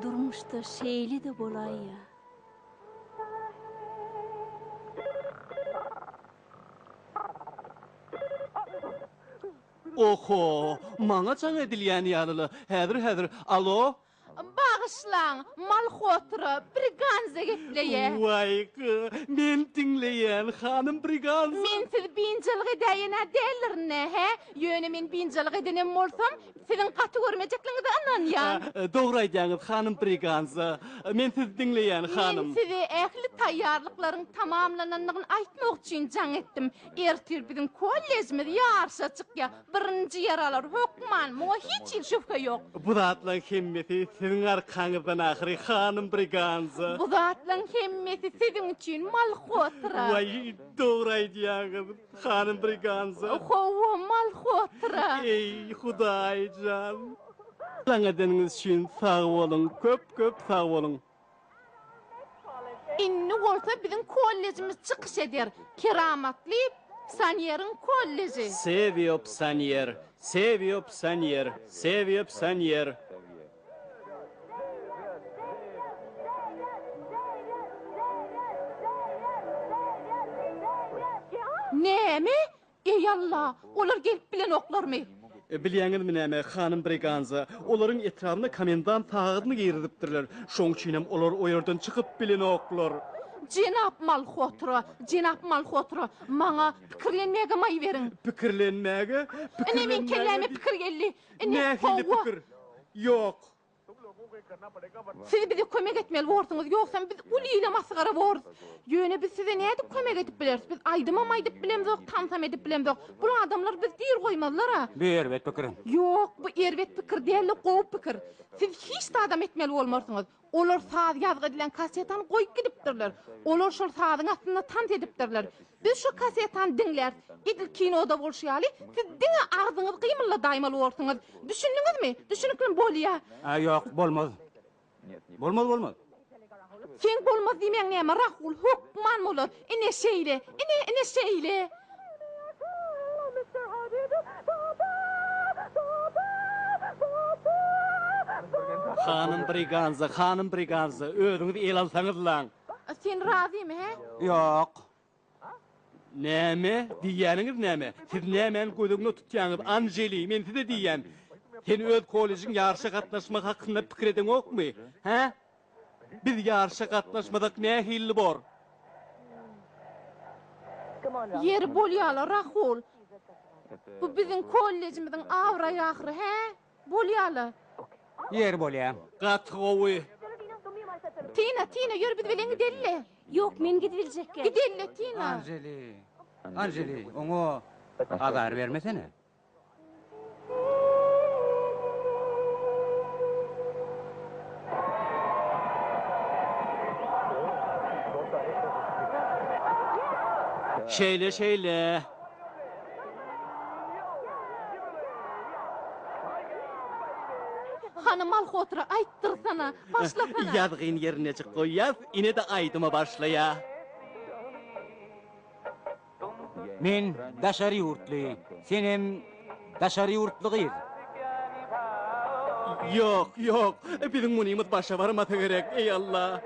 Speaker 2: Durmuş. Durmuşda şeýle-de bolaýýa.
Speaker 4: Oho, maňa jaň edilýän ýaly-la. Häzir, häzir. Alo?
Speaker 3: Bagyşlaň, Malhotra, Briganza gepleýä.
Speaker 4: Waý, men diňleýän, hanym Briganza.
Speaker 3: Men sizi biynjalyk edäýen-ä däldirin-ä, hä? Ýöne men biynjalyk edenem bolsam, siziň gaty görmejekligiňize ynanýan.
Speaker 4: Dogry aýdýaňyz, hanym Briganza. Men sizi diňleýän, hanym.
Speaker 3: Men size ähli taýýarlyklaryň tamamlanandygyny aýtmak üçin jaň etdim. Ertir biziň kollejimiz ýaryşa çykýar. Birinji ýer alar hökman, muňa hiç hili şübhe ýok.
Speaker 4: Bu zatlaň hemmesi siziň arkaňyzdan ahyry, hanym Briganza.
Speaker 3: Bu zatlaň hemmesi siziň üçin, Malhotra.
Speaker 4: Waý, dogry aýdýaňyz, hanym Briganza.
Speaker 3: Hawa, Malhotra.
Speaker 4: Eý, Hudaý jan. Jaň edeniňiz üçin sag boluň, köp-köp sag boluň.
Speaker 3: Indi bolsa biziň kollejimiz çykyş eder. Keramatly Psaniýeriň kolleji.
Speaker 4: Sewio Psaniýer, Sewio Psaniýer, Sewio Psaniýer.
Speaker 3: Näme? Eý Alla, olar gelip bilenoklarmy?
Speaker 4: Bilýäňizmi näme, hanym Briganza, olaryň etrabyna komendant sagadyny girizipdirler. Şoň üçinem olar o ýerden çykyp bilenoklar.
Speaker 3: Jenap Malhotra, jenap Malhotra, maňa pikirlenmäge maý beriň.
Speaker 4: Pikirlenmäge?
Speaker 3: Ine meň kelläme pikir geldi. Ine,
Speaker 4: Nähili
Speaker 3: hawa.
Speaker 4: pikir? Ýok.
Speaker 3: Siz bize kömek etmeli borsuňyz, ýogsam biz uly ile masgara borus. Ýöne biz size nädip kömek edip bileris? Biz aýdymam aýdyp bilemzok, tansam edip bilemzok. Bul adamlar bizi dir goýmazlar-a.
Speaker 1: Bu erbet pikir.
Speaker 3: Ýok, bu erbet pikir däl-de, gowy pikir. Siz hiç zadam etmeli bolmarsyňyz. Olar saz ýazgy edilen kassetany goýup gidipdirler. Olar şol sazyň astynda tans edipdirler. Biz şu kassetany diňläris. Edil kinoda bolşy ýaly, siz diňe agzyňyzy gymyldadaýmaly borsuňyz. Düşündiňizmi? Düşüniklimi? Bolýa.
Speaker 1: A, ýok, bolmaz. Bolmaz, bolmaz.
Speaker 3: Seň bolmaz diýmegiň näme, Rahul? Hökman bolar. Ine şeýle. Ine, ine şeýle.
Speaker 4: Hanym Briganza, hanym Briganza, özüňiz el alsaňyzlaň.
Speaker 3: Sen razymy, hä?
Speaker 1: Ýok.
Speaker 4: Näme? Diýýäniňiz näme? Siz nämäni göz öňünde tutýaňyz, Anželi, men size diýýän. Sen öz kollejiň ýaryşa gatnaşmagy hakynda pikir edeňokmy? Hä? Biz ýaryşa gatnaşmasak nähilli bor?
Speaker 3: Ýeri bolýa-la, Rahul. Bu biziň kollejimiziň abraýy ahyry, hä? Bolýa-la.
Speaker 1: Ýeri bolýa.
Speaker 4: Gaty gowy.
Speaker 3: Tina, Tina, ýör biz bilen gideli-le.
Speaker 2: Ýok, men gidibiljekgä.
Speaker 3: Gideli-le, Tina.
Speaker 1: Anželi, Anželi, oňa azar bermesene.
Speaker 4: Şeýle, şeýle.
Speaker 3: Hany Malhotra aýtdyrsana, başlasana.
Speaker 4: Ýazgyny ýerinejik goýýas, ine-de aýdyma başlaýa.
Speaker 1: Men daşary ýurtly, senem daşary ýurtly gyz.
Speaker 4: Ýok, ýok, biziň munymyz başa barmasa gerek, eý Alla.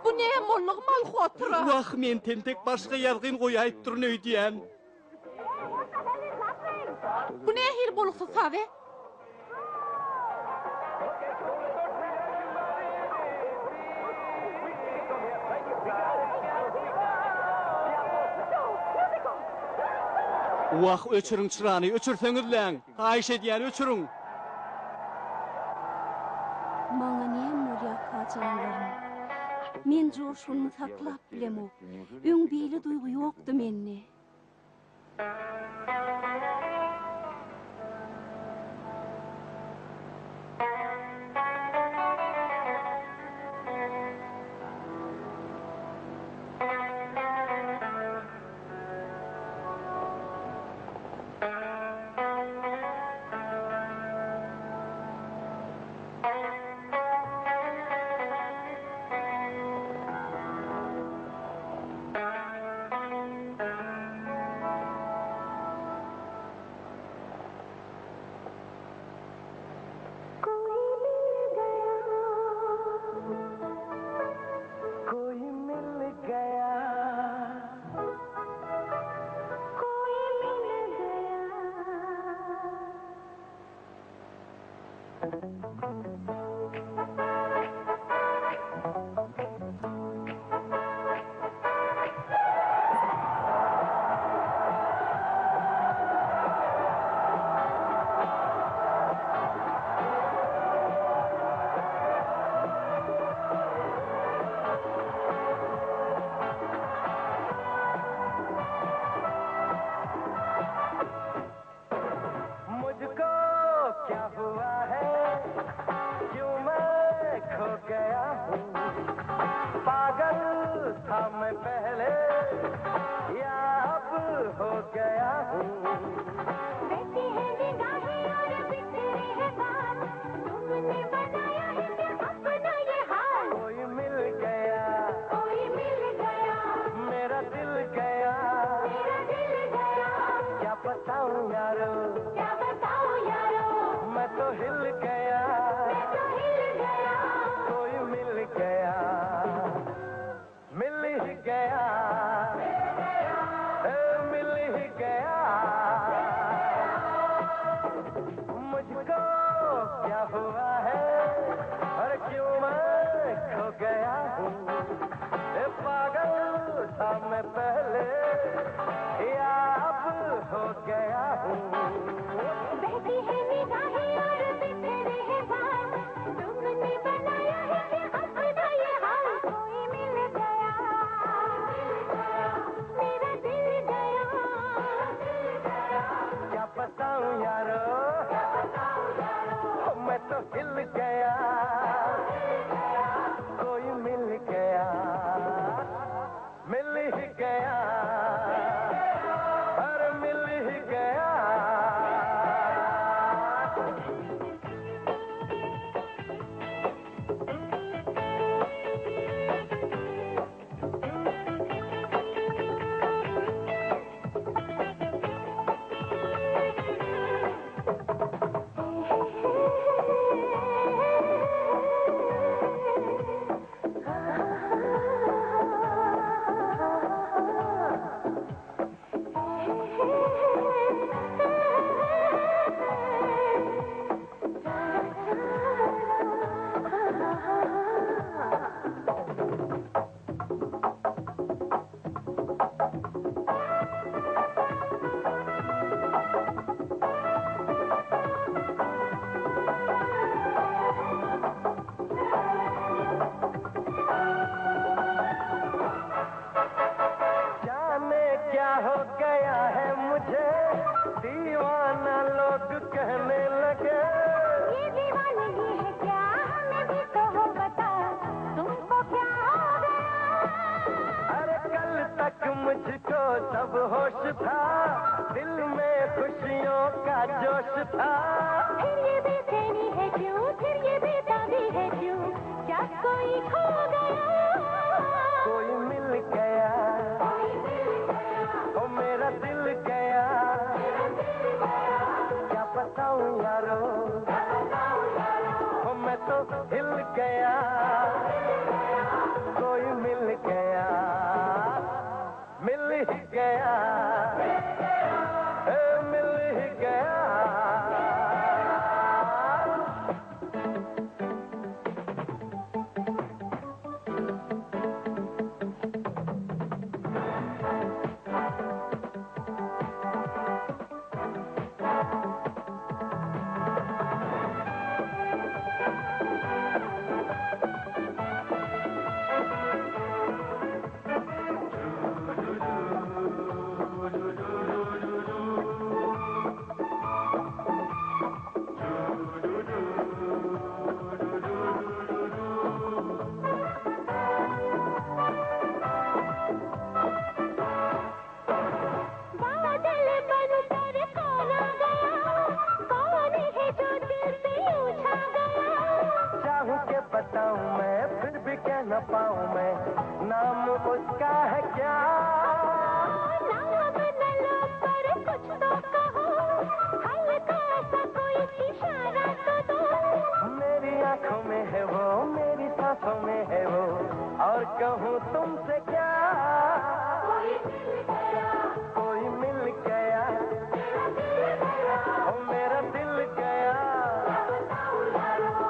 Speaker 3: Bu näme boldugy Malhotra?
Speaker 4: Wah, men tentek başga ýazgyn goýaýypdyryn öýdýän.
Speaker 3: Bu nähili boluksyz saz-e?
Speaker 4: Wah, öçüriň çyrany, öçürseňizläň! Haýyş edýän, öçüriň!
Speaker 2: Maňa näme bolýarka, janlarym? Men joşgunymy saklap bilemok. Öň beýle duýgy ýokdy mende.
Speaker 5: मुझको क्या हुआ है क्यों मैं खो गया हूँ पागल था मैं पहले या अब हो गया हूँ
Speaker 6: बहती है निगाहें और बिखरे है बाल तुमने बनाया है क्या अपना ये हाल
Speaker 5: कोई मिल गया
Speaker 6: कोई मिल गया
Speaker 5: मेरा दिल गया
Speaker 6: मेरा दिल गया
Speaker 5: क्या बताऊं यारो
Speaker 6: क्या बताऊं यारो
Speaker 5: मैं तो हिल गया
Speaker 6: मैं तो हिल गया
Speaker 5: कोई मिल गया मिल ही गया ए, मिल ही गया मुझको क्या हुआ है और क्यों मैं खो गया हूँ ए, पागल था मैं पहले या अब हो गया हूँ
Speaker 6: बहती है निगाहें और बिखरे है बाल तुमने बनाया है क्या अपना ये हाल कोई मिल गया मेरा दिल गया
Speaker 5: क्या बताऊं यारो मैं तो हिल गया कोई मिल गया मिल ही गया अरे मिल ही गया जाने क्या हो गया है मुझे दीवाना लोग कहने लगे
Speaker 6: ये दीवानगी है क्या हमें भी तो हो पता तुमको क्या हो गया
Speaker 5: अरे कल तक मुझको सब होश था दिल में खुशियों का जोश था
Speaker 6: फिर ये बेचैनी है क्यों फिर ये बेताबी है क्यों क्या कोई खो गया
Speaker 5: कोई मिल गया ओ मेरा दिल गया क्या बताऊं यारो ओ मैं तो हिल गया कोई मिल गया मिल ही गया ए, मिल ही गया
Speaker 6: बादल बनकर कौन आ गया कौन है जो दिल पे यूं छा गया
Speaker 5: चाहूं के बताऊं मैं फिर भी कह न पाऊं मैं नाम उसका है क्या
Speaker 6: नाम न लो पर कुछ तो कहो हल्का सा कोई इशारा तो दो
Speaker 5: मेरी आंखों में है वो मेरी सांसों में है वो और कहूँ तुमसे क्या
Speaker 6: कोई मिल गया
Speaker 5: कोई मिल गया
Speaker 6: मेरा दिल गया
Speaker 5: ओ मेरा दिल गया
Speaker 6: बताऊं यारो।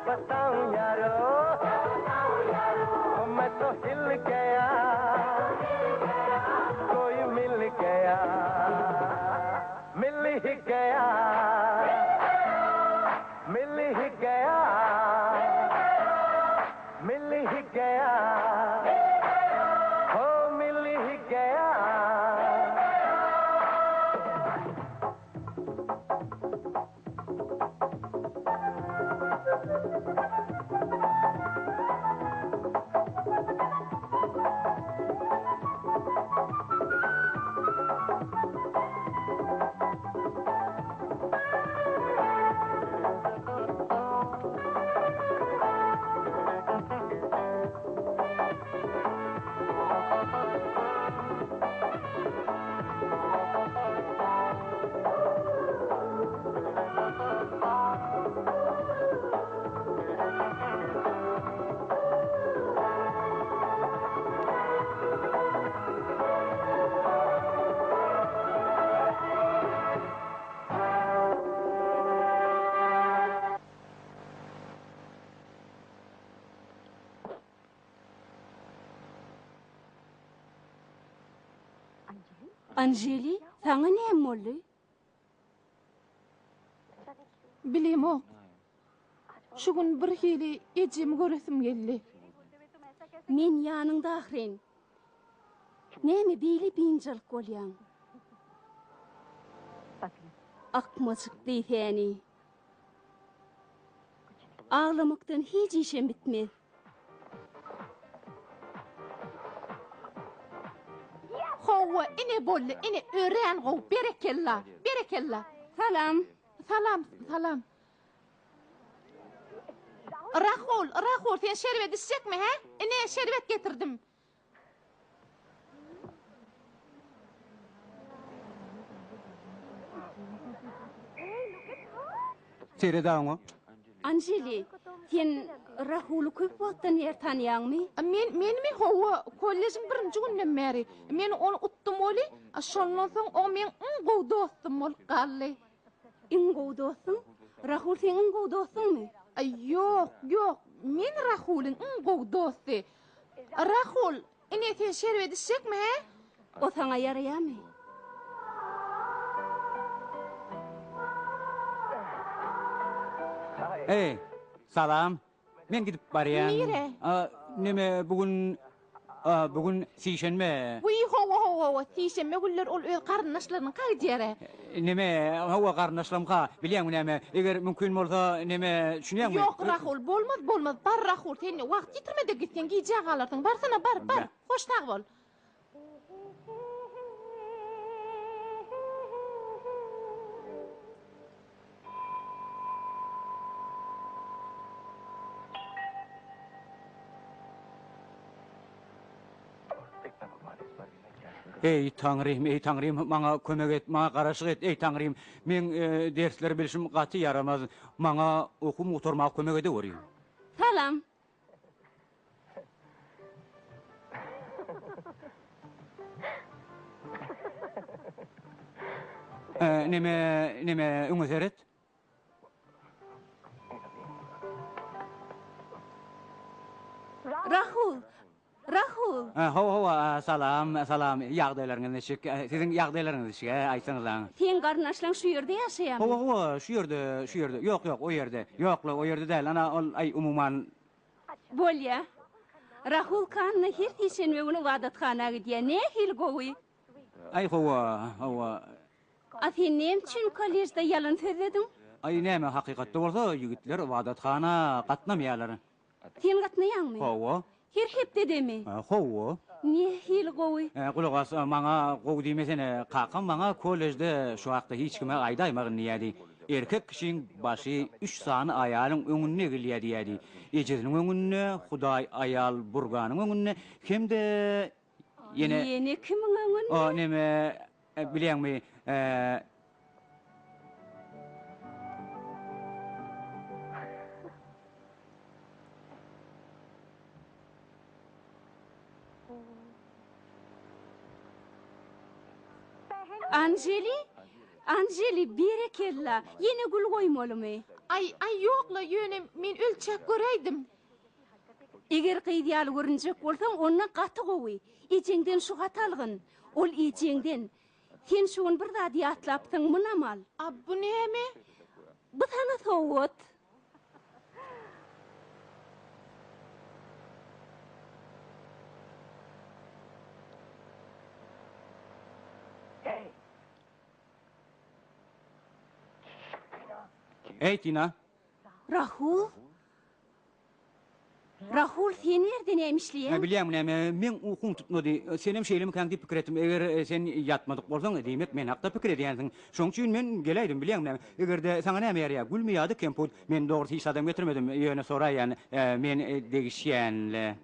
Speaker 5: बताऊं यारो मैं तो हिल गया कोई मिल गया मिल ही गया मिल ही गया मिल ही गया हो मिल ही गया
Speaker 2: Anjeli, saňa näme boldy?
Speaker 3: Bilemok. Şu gün birhili ejemi göresim geldi.
Speaker 2: Men ýanyňda ahyryn. Näme beýle biynjalyk bolýaň? Akmajyk diýsäni. Aglamakdan hiç işem bitmez.
Speaker 3: Hawa, ine boldy, ine örän gowy, berekella, berekella.
Speaker 2: Salam.
Speaker 3: Salam, salam. Rahul, Rahul, sen şerbet içjekmi, hä? Ine, şerbet getirdim.
Speaker 1: Seret oňa.
Speaker 2: Anjeli, sen Rahuly köp wagtdan bäri tanýaňmy?
Speaker 3: Men, menmi? Hawa, kollejiň birinji gününden bäri. Men ony utdum weli, şondan soň o meň iň gowy dostum bolup galdy.
Speaker 2: Iň gowy dostuň? Rahul seň iň gowy dostuňmy?
Speaker 3: Ýok, ýok, men Rahulyň iň gowy dosty. Rahul, ine sen şerbet içjekmi, hä?
Speaker 2: O saňa ýaraýarmy?
Speaker 1: Eý, salam. Men gidip barýan.
Speaker 3: Nirä?
Speaker 1: Neme, bu gün, bu gün sişenbe.
Speaker 3: Wiý, hawa, hawa, hawa, sişenbe günler ol öz garyndaşlarynyňka gidýär-ä.
Speaker 1: Neme, hawa, garyndaşlarymka, bilýäňmi näme, eger mümkin bolsa, neme, düşünýäňmi?
Speaker 3: Ýok, Rahul, bolmaz, bolmaz, bar, Rahul, sen wagt ýitirme-de git, sen gijä galarsyň, barsana, bar, bar, hoş sag bol.
Speaker 1: Eý, Taňrym, eý, Taňrym, maňa kömek et, maňa garaşyk et, eý, Taňrym, meň dersleri bilşim gaty ýaramaz, maňa okuwymy gutarmaga kömek edeweri.
Speaker 2: Salam.
Speaker 1: Neme, neme, öňe seret.
Speaker 2: Rahul! Rahul!
Speaker 1: Hawa, hawa, salam, salam, ýagdaýlaryňyz niçik? Siziň ýagdaýlaryňyz niçik, hä, aýtsaňyzlaň?
Speaker 2: Seň garyndaşlaň şu ýerde ýaşaýarmy?
Speaker 1: Hawa, hawa, şu ýerde, şu ýerde. Ýok, ýok, o ýerde. Ýok-la, o ýerde däl. Ana, ol, aý, umuman.
Speaker 2: Bolýa. Rahul Kanna her sişenbe güni ybadathana gidýär. Nähili gowy!
Speaker 1: Aý, hawa, hawa.
Speaker 2: A sen näme üçin kolležde ýalan sözlediň?
Speaker 1: Aý, näme, hakykatda bolsa, ýigitler ybadathana gatnamaýarlar.
Speaker 2: Sen gatnaýaňmy?
Speaker 1: Hawa.
Speaker 2: Her hepdedemi?
Speaker 1: Hawa.
Speaker 2: Nähili gowy.
Speaker 1: Gulak as, maňa gowy diýmesene. Kakam maňa kolležde şu hakda hiç kime aýdaýmagyn diýýärdi. Erkek kişiň başy üç sany aýalyň öňünde egilýär diýýärdi. Ejesiniň öňünde, Hudaý aýal Burganyň öňünde hem-de ýene.
Speaker 2: Ýene kimiň öňünde?
Speaker 1: O neme, bilýäňmi,
Speaker 2: Anželi, Anželi, berekella, ýene gül goýmalymy?
Speaker 3: Aý, aý, ýok-la, ýöne men ölçäp göräýdim.
Speaker 2: Eger gyz ýaly görünjek bolsaň, onda gaty gowy. Ejeňden şu haty algyn. Ol ejeňden. Sen şu gün bir zady ýatlapsyň, munam al.
Speaker 3: A bu näme?
Speaker 2: Bu saňa sowgat.
Speaker 1: Eý, Tina!
Speaker 2: Rahul? Rahul, sen ýerde näme işleýäň?
Speaker 1: Bilýäňmi näme, meň ukyň tutmady. Senem şeýlemikäň diýip pikir etdim. Eger sen ýatmadyk bolsaň, diýmek, men hakda pikir edýänsiň. Şoň üçin men geläýdim, bilýäňmi näme? Eger-de saňa näme ýaraýar, gülmi ýa-da kemput? Men dogrusy hiç zadam getirmedim, ýöne soraýýan, men degişýän-le.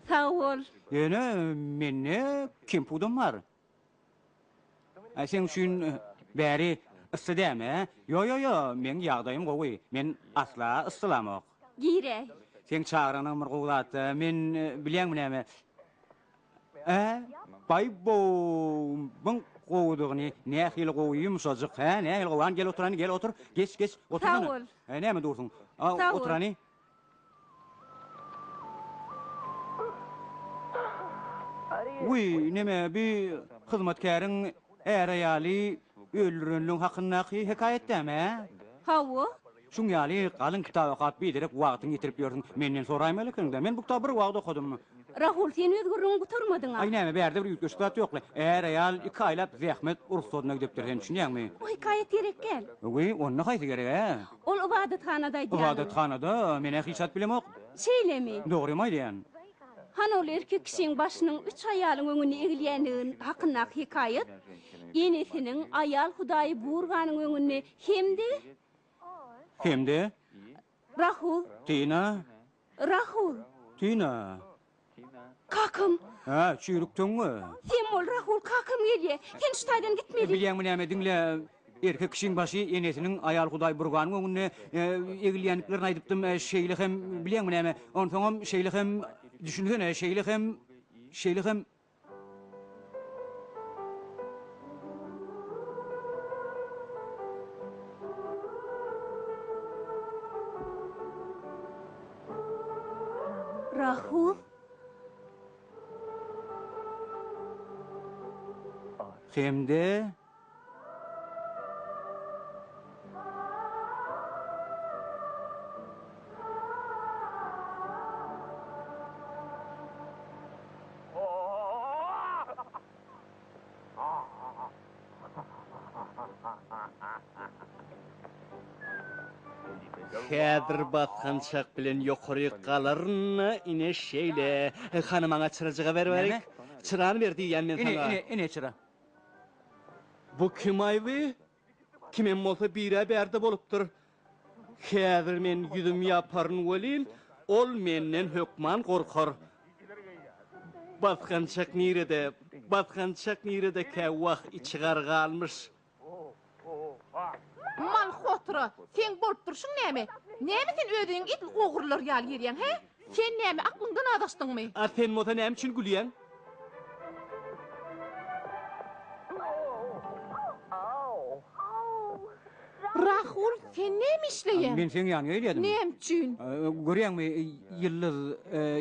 Speaker 2: Sag bol.
Speaker 1: Ýöne mende kempudam bar. Äý seň üçin bäri yssy dämi, ä? Ýo, ýo, ýo, meň ýagdaýym gowy. Men asla yssylamok.
Speaker 2: Giräý.
Speaker 1: Seň çagyraňam bir gowy zat. Men bilýäňmi näme? Ä, baý-bow, muň gowudygyny, nähili gowy, ýumşajyk, hä, nähili gowy. Hany gel otur, hany gel otur. Geç, geç, otursana.
Speaker 2: Sag bol.
Speaker 1: Ä, näme dursuň? A,
Speaker 2: Sag bol.
Speaker 1: otur hany. Wiý, neme, bi hyzmatkäriň är-aýaly öldürenligiň hakyndaky hekaýat dämi, ä?
Speaker 2: Hawa.
Speaker 1: Şuň ýaly galyň kitap okap biderek wagtyňy ýitirip ýörsüň. Menden soraýmaly ekeniň-dä. Men bu kitaby bir wagt okadym.
Speaker 2: Rahul, sen öz gürrüňiňi gutarmadyň-a.
Speaker 1: Aý, näme, bärde bir üýtgeşik zat ýok-la. Är-aýal iki aýlap zähmet russadyna gidipdir, sen düşünýäňmi?
Speaker 2: O hekaýat gerek däl.
Speaker 1: Wiý, onda haýsy gerek, ä?
Speaker 2: Ol ybadathanada aýdýanyň.
Speaker 1: Ybadathanada? Men-ä hiç zat bilemok.
Speaker 2: Şeýlemi?
Speaker 1: Dogrymy aýdýan.
Speaker 2: Hany ol erkek kişiň başynyň üç aýalyň öňünde egilýändigi hakyndaky hekaýat, enesiniň, aýal hudaýy Burganyň öňünde hem-de.
Speaker 1: Hem-de?
Speaker 2: Rahul.
Speaker 1: Tina.
Speaker 2: Rahul.
Speaker 1: Tina.
Speaker 2: Kakam.
Speaker 1: Hä, çüýrük töňňe.
Speaker 2: Sem bol, Rahul, kakam gelýä. Sen şu taýdan gitmeli.
Speaker 1: Bilýäňmi näme, diňle. Erkek kişiň başy enesiniň aýal hudaý Burganyň öňünde egilýändiklerini aýdypdym. Şeýle hem, bilýäňmi näme, onsoňam şeýle hem, düşünsene, şeýle hem, şeýle hem.
Speaker 2: Rahul.
Speaker 1: Hem-de.
Speaker 4: Häzir basgançak bilen ýokaryk galaryn-da, ine şeýle. Hany maňa çyrajygy ber berik.
Speaker 1: Näme?
Speaker 4: Çyrany ber diýýän men
Speaker 1: Ine,
Speaker 4: saňa.
Speaker 1: ine, ine çyra.
Speaker 4: Bu kim-aý bi? Kimem bolsa bir-ä bärde bolupdyr. Häzir men ýüzüm ýaparyn welin, ol menden hökman gorkar. Basgançak nirede, basgançak niredekä, wah, içi gar galmyş.
Speaker 3: Malhotra, seň bolup durşuň näme? Näme sen özüňi edil ogrular ýaly gezýäň, hä? Sen näme, aklyňdan azaşdyňmy?
Speaker 4: A sen bolsa näme üçin gülýäň?
Speaker 3: Rahul, sen näme işleýäň?
Speaker 1: Men seň ýanyňa gelýärdim.
Speaker 3: Näme üçin?
Speaker 1: Görýäňmi, ýyldyz,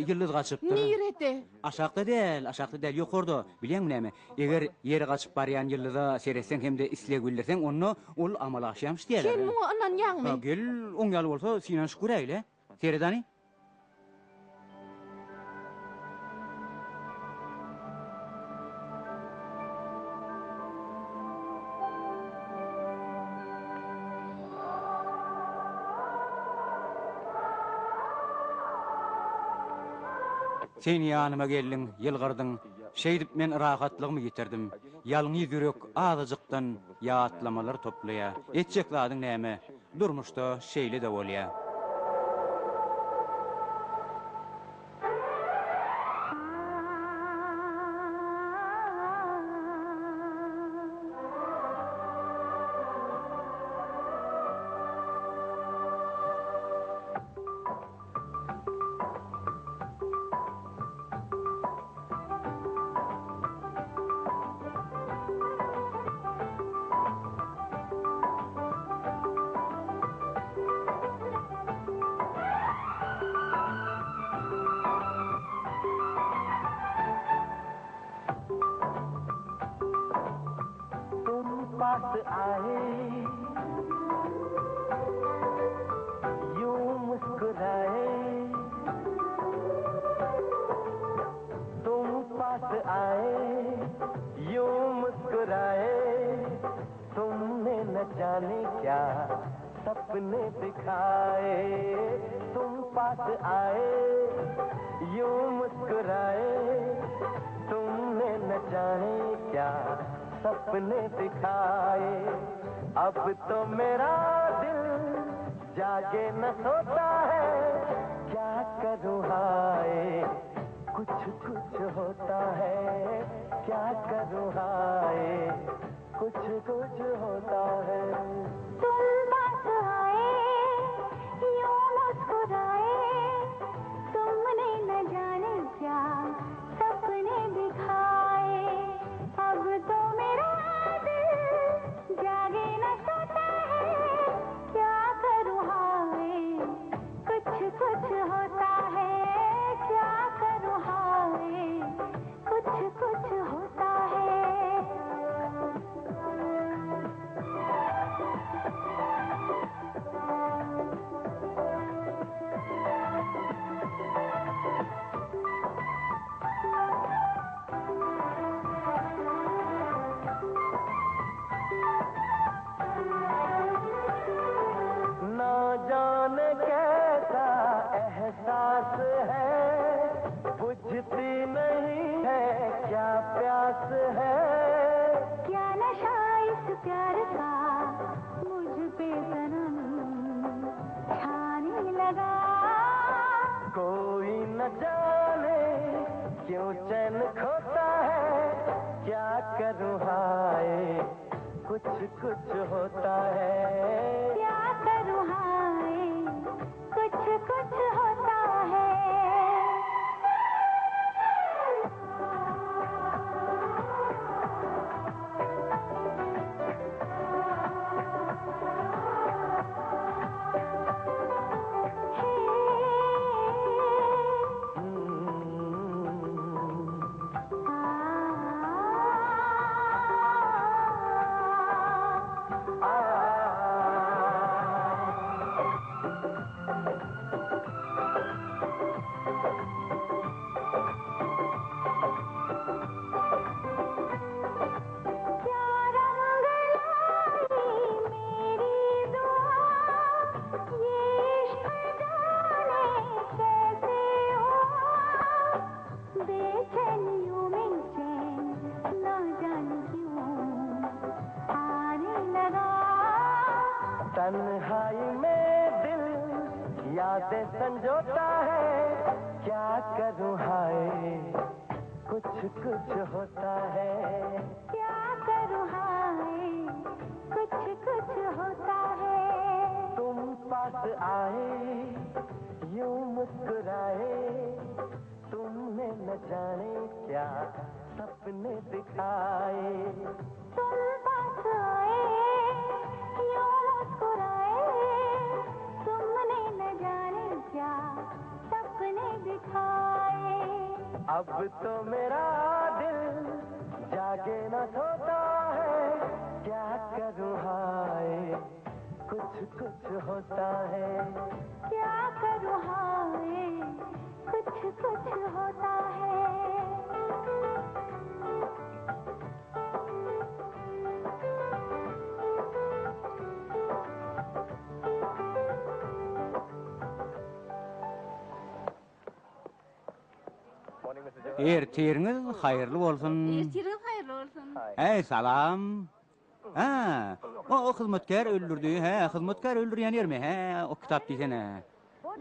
Speaker 1: ýyldyz gaçypdyr.
Speaker 3: Nirede?
Speaker 1: Aşakda däl, aşakda däl, ýokarda. Bilýäňmi näme? Eger ýere gaçyp barýan ýyldyza seretseň hem-de isleg bildirseň, onda ol amala aşýarmyş diýýärler.
Speaker 3: Sen muňa ynanýaňmy?
Speaker 1: Gel, oň ýaly bolsa, synanyşyp göräýli. Seret hany. Sen ýanyma geldiň, ýylgyrdyň. Şeýdip men rahatlygymy ýitirdim. Ýalňyz ýürek azajykdan ýatlamalar toplaýar. Etjek zadyň näme? Durmuşda şeýle-de bolýar.
Speaker 5: पास आए यूं मुस्कुराए तुम पास आए यूं मुस्कुराए तुमने न जाने क्या सपने दिखाए तुम पास आए यूं मुस्कुराए तुमने न जाने क्या सपने दिखाए अब तो मेरा दिल जागे न सोता है क्या करूं हाय कुछ कुछ होता है क्या करूं हाय कुछ कुछ होता है
Speaker 6: तुम पास आए यूं मुस्कुराए तुमने न जाने क्या सपने दिखाए अब तो मेरा दिल जागे न सोता है क्या करूं हाय कुछ कुछ होता है क्या करूं हाय कुछ कुछ होता है
Speaker 5: ना जाने कैसा एहसास है बुझती नहीं है क्या प्यास है
Speaker 6: क्या नशा इस प्यार का मुझ पे सनम छाने लगा
Speaker 5: कोई न जाने क्यों चैन खोता है क्या करूं हाय कुछ कुछ होता है
Speaker 6: क्या करूं हाय कुछ कुछ होता है क्या रंग लाई मेरी दुआ ये इश्क जाने कैसे हुआ बेचैनियों में चैन ना जाने क्यों आने लगा
Speaker 5: तन्हाई में दिल यादें संजोता है क्या करूं हाय कुछ कुछ होता है
Speaker 6: क्या करूं हाय कुछ कुछ होता है
Speaker 5: तुम पास आए यूं मुस्कुराए तुमने न जाने क्या सपने दिखाए
Speaker 6: तुम पास आए यूं मुस्कुराए तुमने न जाने क्या सपने दिखाए
Speaker 5: अब तो मेरा दिल जागे न सोता है क्या करूं हाय कुछ कुछ होता है
Speaker 6: क्या करूं हाय कुछ कुछ होता है
Speaker 1: Ertiriňiz haýyrly bolsun.
Speaker 2: Ertiriňiz haýyrly bolsun.
Speaker 1: Äý, salam. Hä, o hyzmatkär öldürdi. Hä, hyzmatkär öldürýän ýermi? Hä, o kitap diýsene.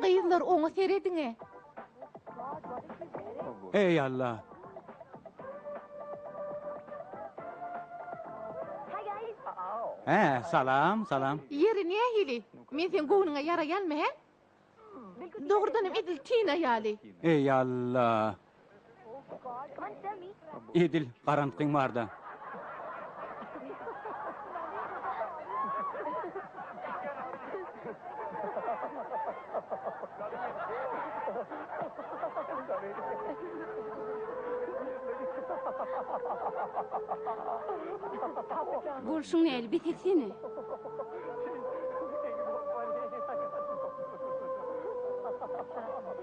Speaker 3: Gyzlar, oňa serediň-e.
Speaker 1: Eý, Alla. Hä, salam, salam.
Speaker 3: Ýeri nähili? Men seň göwnüňe ýaraýanmy, hä? Dogrudanam edil Tina ýaly.
Speaker 1: Eý, Alla. Edil garantgyň barda.
Speaker 2: Bolşuň näli, bes etsene.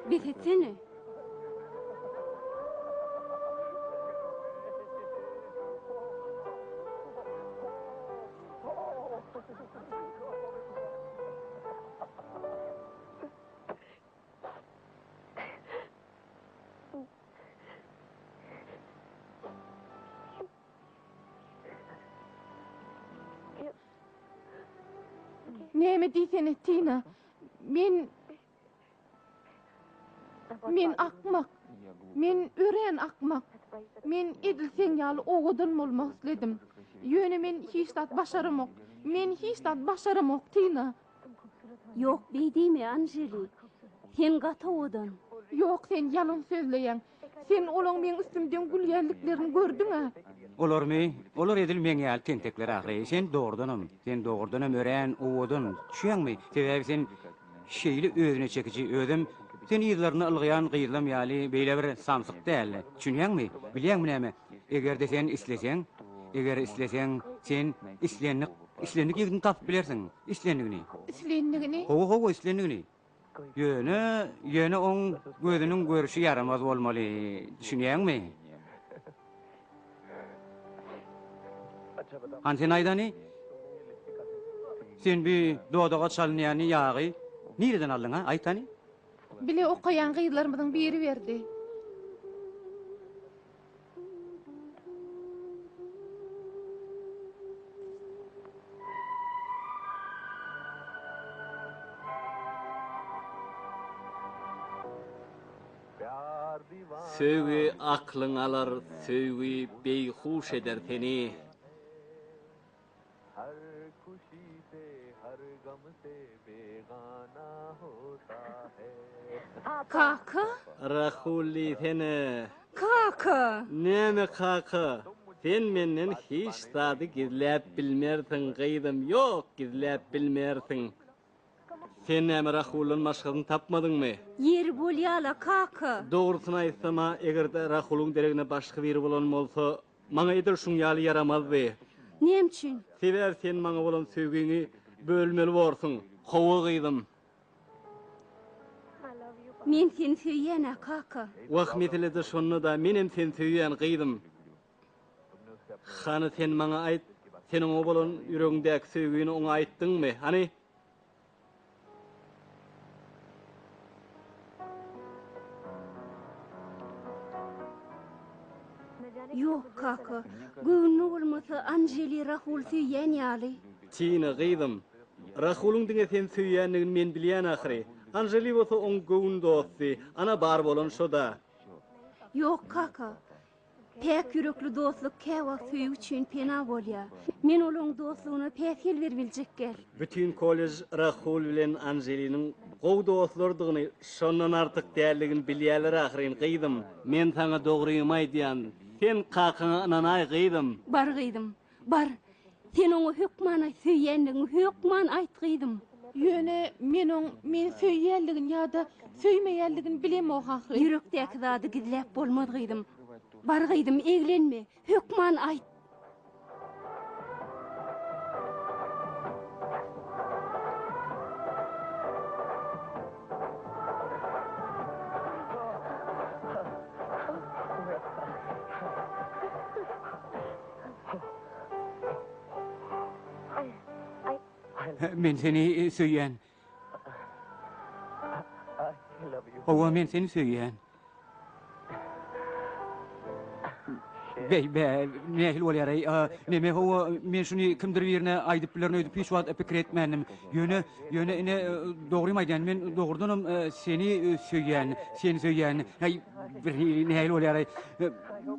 Speaker 2: Bes etsene.
Speaker 3: Näme diýsene, Tina? Men Men akmak. Men örän akmak. Men edil seň ýaly owadan bolmak isledim. Ýöne men hiç zat başaramok. Men hiç zat başaramok, Tina.
Speaker 2: Ýok, beý diýme, Anželi. Sen gaty owadan.
Speaker 3: Ýok, sen ýalan sözleýäň. Sen olaň meň üstümden gülýänliklerini gördüň-ä.
Speaker 1: Olarmy? Olar edil meň ýaly tentekler ahyry. Sen dogrudanam, sen dogrudanam örän owadan. Düşýäňmi? Sebäbi sen şeýle özüne çekiji, özem sen yzlarynda ylgaýan gyzlam ýaly beýle bir samsyk däl. Düşünýäňmi? Bilýäňmi näme? Eger-de sen isleseň, eger isleseň, sen islendik, islendik ýigdini tapyp bilersiň. Islendigini.
Speaker 3: Islendigini?
Speaker 1: Hawa, hawa, islendigini. Ýöne, ýöne oň gözüniň görşi ýaramaz bolmaly. Düşünýäňmi? Hany sen aýdany? Sen bi dodaga çalynýany ýagy nireden aldyň, ha? Aýt hany.
Speaker 3: Bile okaýan gyzlarymyzyň biri berdi.
Speaker 4: Söýgi aklyňy alar, söýgi beýhuş eder seni.
Speaker 2: Kaka?
Speaker 4: Rahul diýsene.
Speaker 2: Kaka!
Speaker 4: Näme kaka? Sen menden hiç zady gizläp bilmersiň gyzym, ýok gizläp bilmersiň. Sen näme Rahuldan başgasyny tapmadyňmy?
Speaker 2: Ýeri bolýala kaka.
Speaker 4: Dogrusyny aýtsam-a, eger-de Rahulyň deregine başga biri bolan bolsa, maňa edil şuň ýaly ýaramazdy.
Speaker 2: Näme üçin?
Speaker 4: Sebäbi sen maňa bolan söýgiňi bölmeli borsuň. Hawa gyzym.
Speaker 2: Men seni söýýän-ä kaka.
Speaker 4: Wah, mesele-de şonda-da, menem seni söýýän gyzym. Hany sen maňa aýt, sen oňa bolan ýüregiňdäki söýgini oňa aýtdyňmy? Hany?
Speaker 2: Ýok, kaka, göwnüne bolmasa Anželi Rahuly söýýän ýaly.
Speaker 4: Tina, gyzym, Rahulyň diňe seni söýýändigini men bilýän ahyry. Anželi bolsa oň göwün dosty. Ana, bar bolan şo-da.
Speaker 2: Ýok, kaka, Päk ýürekli dostluk käwagt söýgi üçin pena bolýar. Men olaň dostlugyna päsgel beribiljek däl.
Speaker 4: Bütin kollej Rahul bilen Anželiniň gowy dostlardygyny, şondan artyk däldigini bilýärler ahyryn, gyzym. Men saňa dogrymy aýdýan. Sen kakaňa ynanaý, gyzym.
Speaker 2: Bar, gyzym. Bar, sen oňa hökman aýt, söýýänligiňi hökman aýt, gyzym.
Speaker 3: Ýöne men oň meni söýýänligini ýa-da söýmeýänligini bilemok ahyry.
Speaker 2: Ýürekdäki zady gizläp bolmaz, gyzym. Bar, gyzym, eglenme, hökman aýt.
Speaker 1: Men seni söýýän. Hawa, men seni söýýän. Beý, be, nähili bolýar-eý? Neme, hawa, men şuny kimdir birine aýdyp bilerin öýdüp hiç wagt pikir etmändim. Ýöne, ýöne ine, dogrymy aýdýan, men dogrudanam seni söýýän, seni söýýän. Häý, birhili nähili bolýar-eý?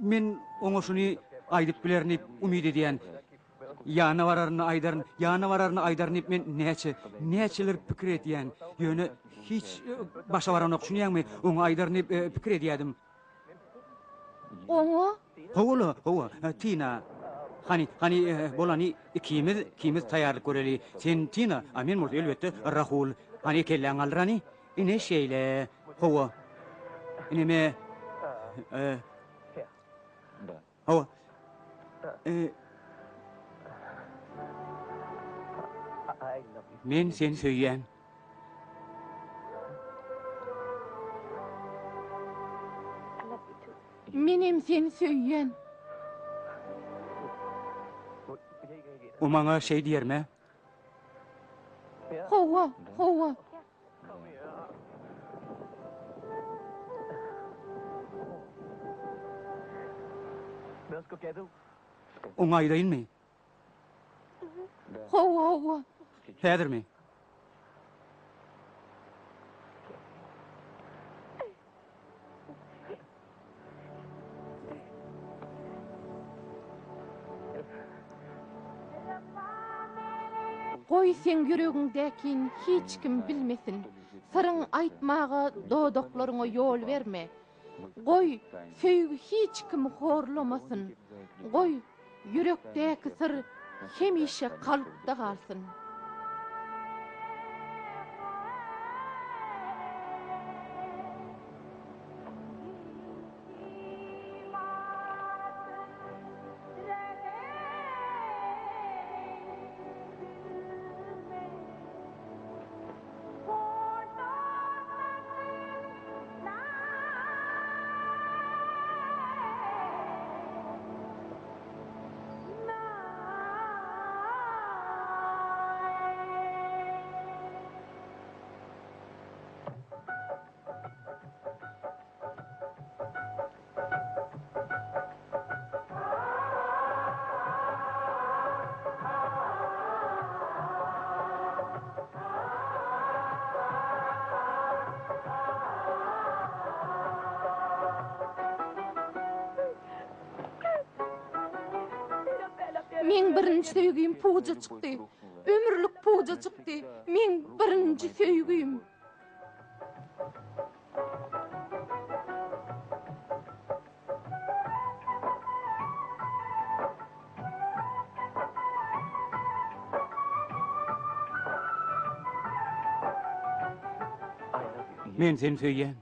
Speaker 1: Men oňa şuny aýdyp bilerin diýip umyt edýän. Ýanyna bararynda aýdaryn, ýanyna bararynda aýdaryn diýip men näçe, näçeler pikir edýän. Ýöne hiç başa baranok, düşünýäňmi? Oňa aýdaryn diýip pikir edýädim.
Speaker 3: Oňa?
Speaker 1: Hawa-la, hawa, Tina. Hany, hany, bolany ikimiz, ikimiz taýýarlyk göreli. Sen Tina, a men bolsa elbetde Rahul. Hany kelläňi galdyr hany. Ine şeýle. Hawa. Ine me. Hawa. E, men seni söýýän.
Speaker 3: Menem seni söýýän.
Speaker 1: O maňa şeý diýerme?
Speaker 3: Hawa, hawa.
Speaker 1: Oňa aýdaýynmy?
Speaker 3: Hawa, hawa.
Speaker 1: Häzirmi?
Speaker 3: Goý seň ýüregiňdäkin hiç kim bilmesin, Syryň aýtmaga dodaklaryňa ýol berme. Goý, söýgi hiç kimi horlamasyn, Goý, ýürekdäki syr hemişe kalpda galsyn. Meň birinji söýgim puja çykdy. Ömürlik puja çykdy. Meň birinji söýgim.
Speaker 1: Men seni söýýän.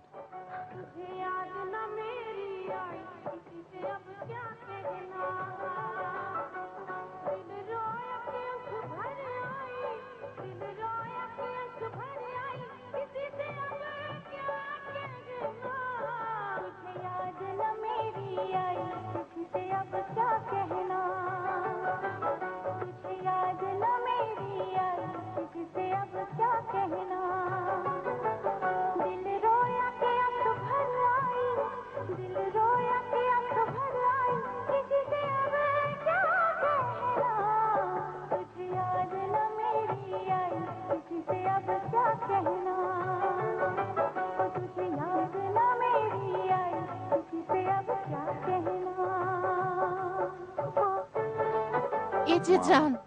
Speaker 3: Eje jan.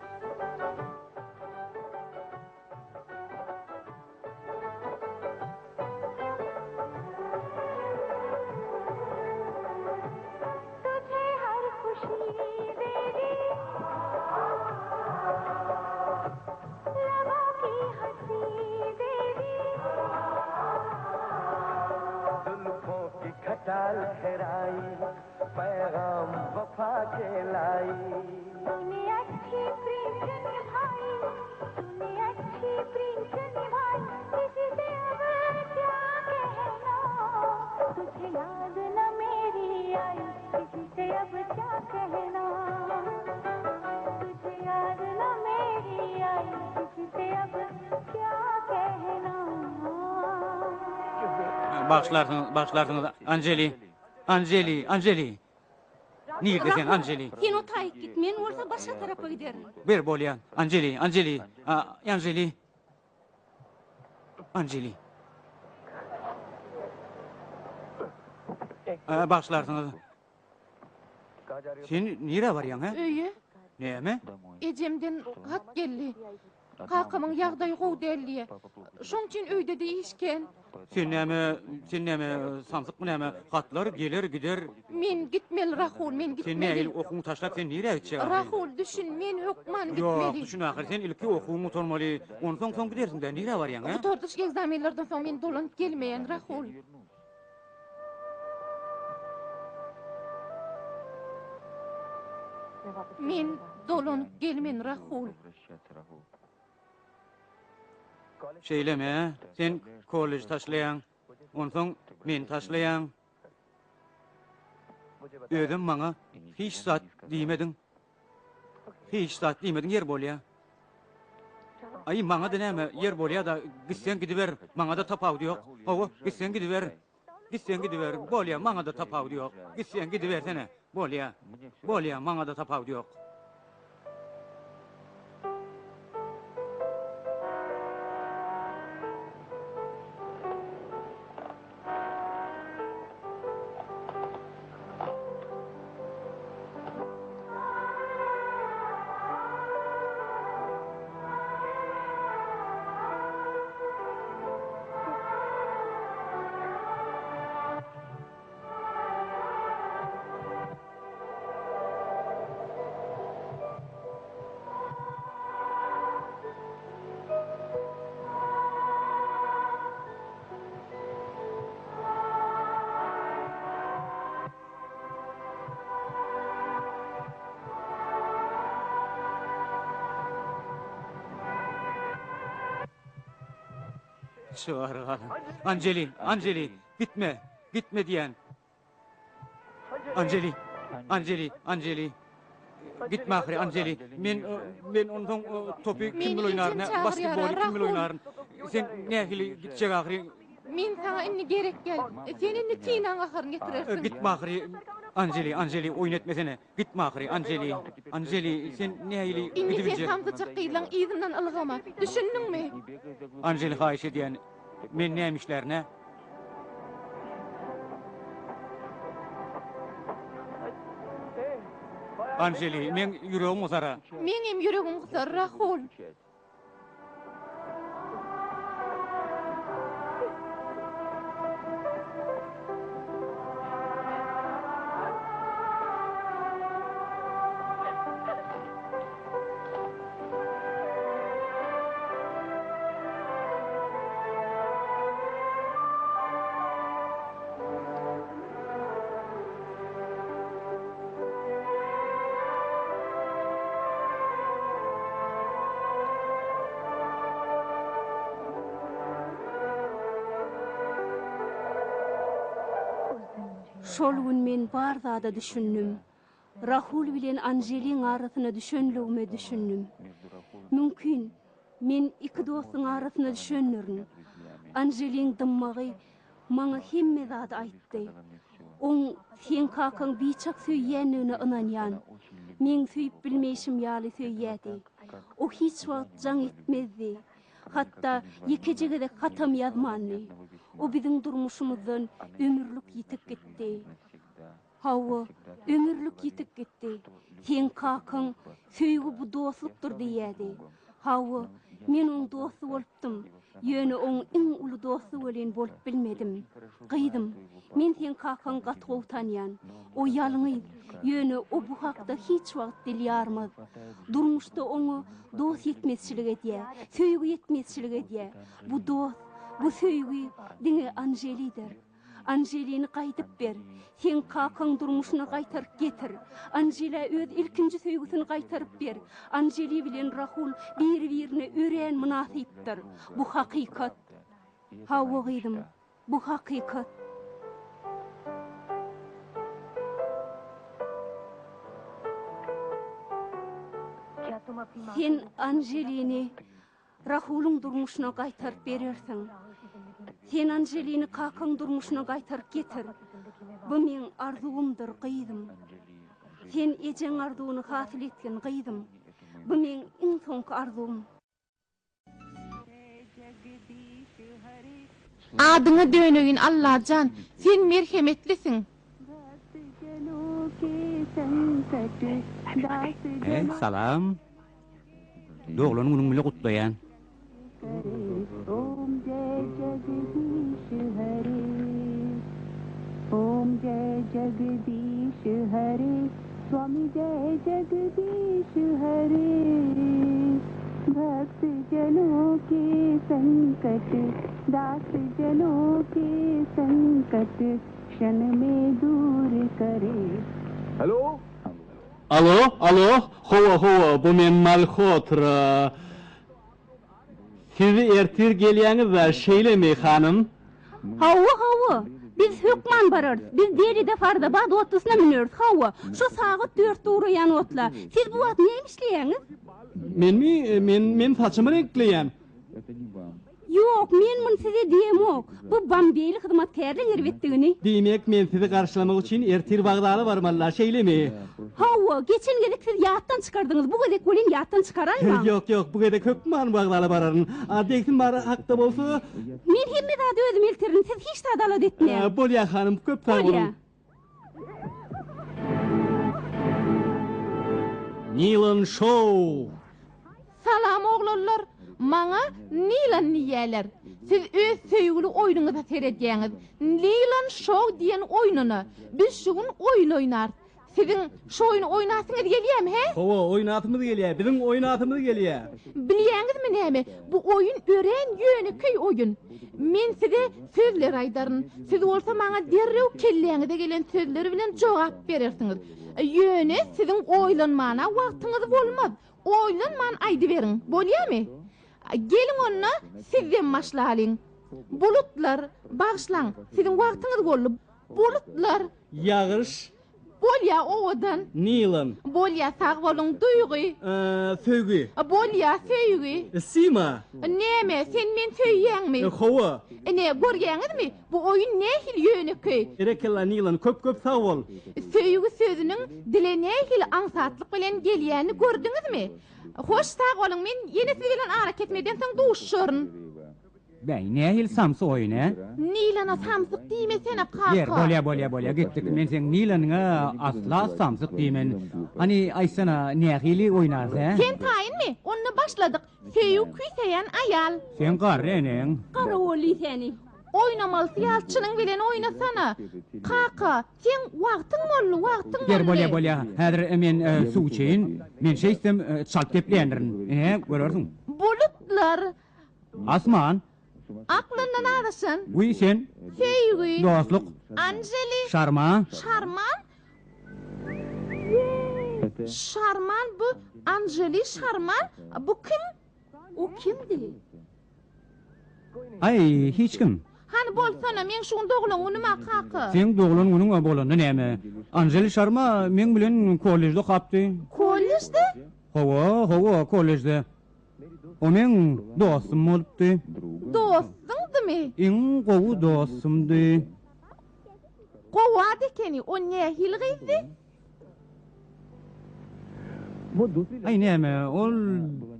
Speaker 1: Bagyşlarsyňyz, bagyşlarsyňyz, Anjeli, Anjeli, Anjeli. Nirde sen, Anjeli?
Speaker 2: Sen o taýyk git, men bolsa başga tarapa giderin.
Speaker 1: Ber bolýan. Anjeli, Anjeli, Anjeli. Anjeli. Bagyşlarsyňyz. Sen nirä barýaň, hä?
Speaker 3: Öýe.
Speaker 1: Näme?
Speaker 3: Ejemden hat geldi. Kakamyň ýagdaýy gowy däl diýýä. Şoň üçin öýde-de iş kän.
Speaker 1: Sen näme, sen näme, samsykmy näme? Hatlar geler, gider.
Speaker 3: Men gitmeli, Rahul, men gitmeli.
Speaker 1: Sen nähili okuwyňy taşlap, sen nirä gitjek ahyry?
Speaker 3: Rahul, düşün, men hökman gitmeli.
Speaker 1: Ýok, düşün ahyry, sen ilki okuwyňy gutarmaly, onsoň soň gidersiň-dä, nirä barýaň, hä?
Speaker 3: Gutardyş ekzamenlerden soň men dolanyp gelmeýän, Rahul. Men dolanyp gelmen, Rahul.
Speaker 1: Şeýlemi? Sen kolleji taşlaýaň, onsoň meni taşlaýaň. Özem maňa hiç zat diýmediň. Hiç zat diýmediň, ýer bolýa. Aý, maňa-da näme, ýer bolýa-da, gitseň gidiber, maňa-da tapawudy ýok. Hawa, gitseň gidiber. Gitseň gidiber, bolýa, maňa-da tapawudy ýok. Gitseň gidibersene, bolýa. Bolýa, maňa-da tapawudy ýok. Çygar galan. Anjeli, Anjeli, gitme, gitme diýen. Anjeli, Anjeli, Anjeli. Gitme ahyry, Anjeli. Men, men onsoň topy kim bilen oýnaryn, basketboly kim bilen oýnaryn? Sen nähili gitjek ahyry?
Speaker 3: Men saňa indi gerek däl. Sen indi Tinaň gaharyny getirersiň.
Speaker 1: Gitme ahyry, Anjeli, Anjeli, oýun etmesene. Gitme ahyry, Anjeli, Anjeli, sen nähili
Speaker 3: Indi sen samsyjak gyzlaň yzyndan ylgama. Düşündiňmi?
Speaker 1: Anjeli, haýyş edýän, men näme işlärin-ä? Anjeli, meň ýüregim gysar-a.
Speaker 3: Meňem ýüregim gysar, Rahul.
Speaker 2: Şol gün men bar zada düşündim. Rahul bilen Anželiň arasyna düşenligime düşündim. Mümkin, men iki dostuň arasyna düşendirin. Anželiň dymmagy maňa hemme zady aýtdy. Oň seň kakaň biçak söýýänligine ynanýan. Meň söýüp bilmeýşim ýaly söýýädi. O hiç wagt jaň etmezdi. Hatda ýekeje gezek hatam ýazmandy. O biziň durmuşymyzdan ömürlik ýitip gitdi. Hawa, ömürlik ýitip gitdi. Seň kakaň söýgi bu dostlukdyr diýýädi. Hawa, men oň dosty bolupdym. Ýöne oň iň uly dosty welin bolup bilmedim. Gyzym, men seň kakaňy gaty gowy tanýan. O ýalňyz, ýöne o bu hakda hiç wagt dil ýarmaz. Durmuşda oňa dost ýetmezçilik edýär, söýgi ýetmezçilik edýär. Bu dost, bu söýgi diňe Anželidir. Anželini gaýdyp ber. Seň kakaň durmuşyna gaýtaryp getir. Anželä öz ilkinji söýgüsini gaýtaryp ber. Anželi bilen Rahul biri-birine örän mynasypdyr. Bu hakykat. Hawa gyzym, bu hakykat. Sen Anželini Rahulyň durmuşyna gaýtaryp berersiň. Sen Anželini kakaň durmuşyna gaýtaryp getir. Bu meň arzuwymdyr, gyzym. Sen ejeň arzuwyny hasyl etgin, gyzym. Bu meň iň soňky arzuwym.
Speaker 3: Adyňa döneýin Allajan, sen merhemetlisiň.
Speaker 1: He, salam. Doglan günüň bile gutlaýan.
Speaker 4: Alo, alo, hawa, hawa, bu men Malhotra. Siz ertir gelýäňiz-dä, şeýlemi, hanym?
Speaker 2: Hawa, hawa, biz hökman bararys. Biz Delide Fardabad otlusyna müneris, hawa, şo sagat dörtde ugraýan otla. Siz bu wagt näme işleýäňiz?
Speaker 4: Menmi? Men, men saçymy reňkleýän.
Speaker 2: Ýok, men muny size diýemok. Bu bombeýli hyzmatkärleň erbetdigini.
Speaker 4: Diýmek, men sizi garşylamak üçin ertir wokzala barmaly-la, şeýlemi?
Speaker 2: Hawa, geçen gezek siz ýatdan çykardyňyz, bu gezek welin ýatdan çykaraýmaň.
Speaker 4: Ýok, ýok, bu gezek hökman wokzala bararyn. A degsin bar hakda bolsa.
Speaker 2: Men hemme zady özüm elterin, siz hiç zat alada etmäň.
Speaker 4: Bolýa, hanym, köp sag boluň.
Speaker 2: Bolýa.
Speaker 4: Nilan Şou!
Speaker 3: Salam oglanlar! Maňa Nilan diýýäler. Siz öz söýgüli oýnuňyza seredýäňiz. Nilan Şou diýen oýnuna. Biz şu gün oýun oýnarys. Siziň şu oýny oýnasyňyz gelýämi, hä?
Speaker 4: Hawa, oýnasymyz gelýär. Biziň oýnasymyz gelýär.
Speaker 3: Bilýäňizmi näme, bu oýun örän ýönekeý oýun. Men size sözler aýdaryn, siz bolsa maňa derrew kelläňize gelen sözler bilen jogap berersiňiz. Ýöne siziň oýlanmana wagtyňyz bolmaz. Oýlanman aýdyberiň, bolýamy? Geliň onda, sizden başlalyň. Bulutlar, bagyşlaň, siziň wagtyňyz boldy. Bulutlar.
Speaker 4: Ýagyş.
Speaker 3: Bolýa owadan.
Speaker 4: Nilan.
Speaker 3: Bolýa sag boluň duýgy.
Speaker 4: Söýgi.
Speaker 3: Bolýa söýgi.
Speaker 4: Sima.
Speaker 3: Näme sen meni söýýäňmi?
Speaker 4: Hawa.
Speaker 3: Ine görýäňizmi bu oýun nähili ýönekeý.
Speaker 4: Berekella Nilan köp köp sag bol.
Speaker 3: Söýgi sözüniň dile nähili aňsatlyk bilen gelýänini gördüňizmi? Hoş sag boluň men ýene siz bilen arakesmeden soň duşuşaryn.
Speaker 1: Bäý, nähili samsyk oýun, hä?
Speaker 3: Nilana samsyk diýmesene, kaka.
Speaker 1: Ýer, bolýa, bolýa, bolýa, gitdik. Men seň Nilanyňa asla samsyk diýmen. Hany, aýtsana, nähili oýnarys, hä?
Speaker 3: Sen taýynmy? Onda başladyk. Söýgi küýseýän aýal.
Speaker 1: Seň garry eneň.
Speaker 2: Garawuly seni.
Speaker 3: Oýnamalysy ýaly çynyň bilen oýnasana. Kaka, seň wagtyň boldy, wagtyň
Speaker 1: Ýer, bolýa,
Speaker 3: boldy.
Speaker 1: bolýa. Häzir men suw içeýin. Men şeýtsem, çalt gepleýändirin. Ine, görersiň.
Speaker 3: Bulutlar
Speaker 1: Asman.
Speaker 3: Aklyndan azaşan.
Speaker 1: Wiý sen.
Speaker 3: Söýgi.
Speaker 1: Dostluk.
Speaker 3: Anželi.
Speaker 1: Şarma.
Speaker 3: Şarman. Şarman bu Anželi Şarman bu kim?
Speaker 2: O kimdi?
Speaker 1: Aý hiç kim.
Speaker 3: Hany bolsana meň şu gün doglan günüm-a kaka.
Speaker 1: Seň doglan günüň bolanda näme? Anželi Şarma meň bilen kollejde okapdy.
Speaker 3: Kollejde?
Speaker 1: Hawa, hawa kollejde. O meň dostum bolupdy.
Speaker 3: Dostuňdymy?
Speaker 1: Iň gowy dostumdy.
Speaker 3: Gowy at ekeni, o nähili gyzdy?
Speaker 1: Aý näme, ol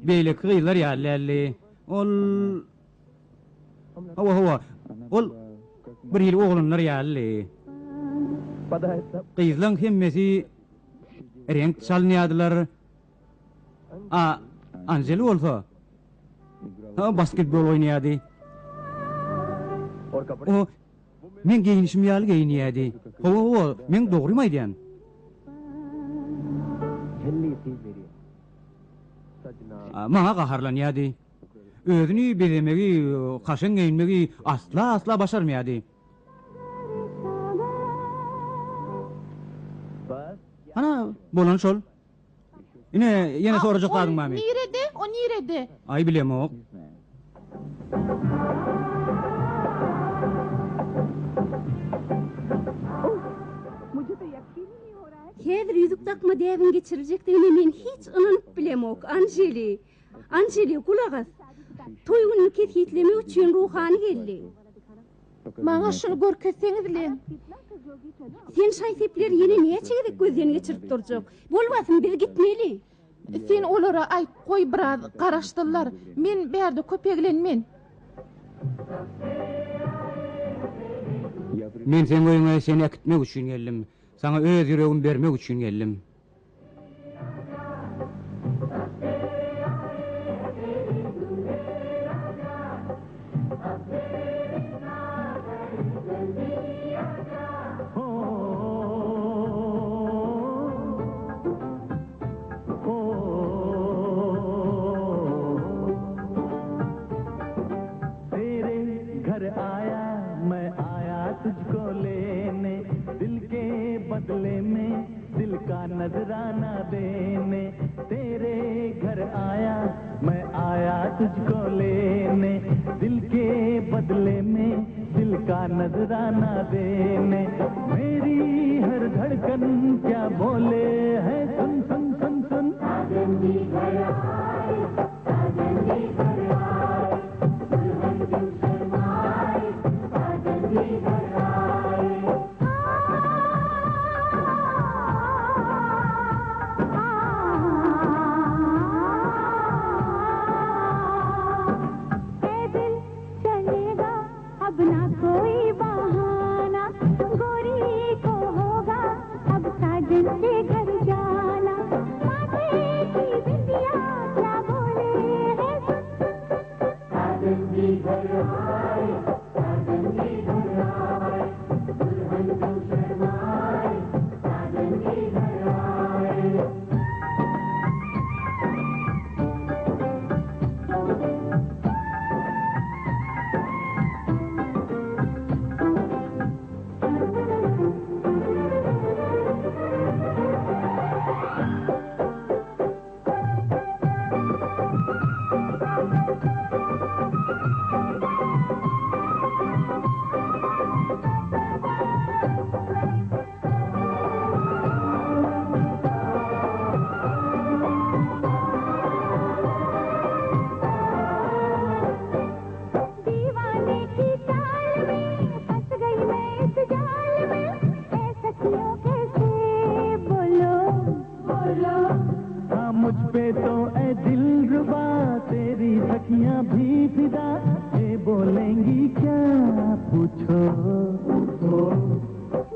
Speaker 1: beýleki gyzlar ýaly däldi. Ol Hawa, hawa, ol bir hili oglanlar ýalydy. Gyzlaň hemmesi reňk çalynýardylar. A Anželi bolsa basketbol oýnaýardy. O meň geýnişim ýaly geýinýärdi. Hawa, hawa, men dogrymy aýdýan. Maňa gaharlanýardy. Özüni bezemegi, kaşaň geýinmegi asla-asla başarmaýardy. Ana, bolan şol. Ine, ýene sorajak zadyň barmy?
Speaker 3: O nirede? O nirede?
Speaker 1: Aý, bilemok.
Speaker 2: Häzir ýüzük dakma däbiň geçiriljekdigine men hiç ynanyp bilemok, Anželi. Anželi, gulak as. Toý gününi kesgitlemek üçin ruhany geldi.
Speaker 3: Maňa şuny görkezseňizle.
Speaker 2: Sen şaý-sepleri ýene näçe gezek gözden geçirip durjak? Bol basym, biz gitmeli.
Speaker 3: Sen olara aýt, goý biraz garaşsynlar. Men bärde köp eglenmen.
Speaker 1: Men seň öýüňe seni äkitmek üçin geldim. Saňa öz ýüregimi bermek üçin geldim.
Speaker 5: नजराना देने तेरे घर आया मैं आया तुझको लेने दिल के बदले में दिल का नजराना देने मेरी हर धड़कन क्या बोले है सुन सुन सुन सुन
Speaker 6: ऐ दिल चलेगा अब ना कोई बहाना गोरी को होगा अब साजन के घर जाना माथे की बिंदिया क्या बोले है सुन सुन सुन सुन दीवाने की चाल में फंस गई मैं इस जाल में ऐ सखियों कैसे बोलो बोलो
Speaker 5: हाँ मुझ पे तो ए दिल रुबा तेरी सखियां भी फिदा ये बोलेंगी क्या पूछो पूछो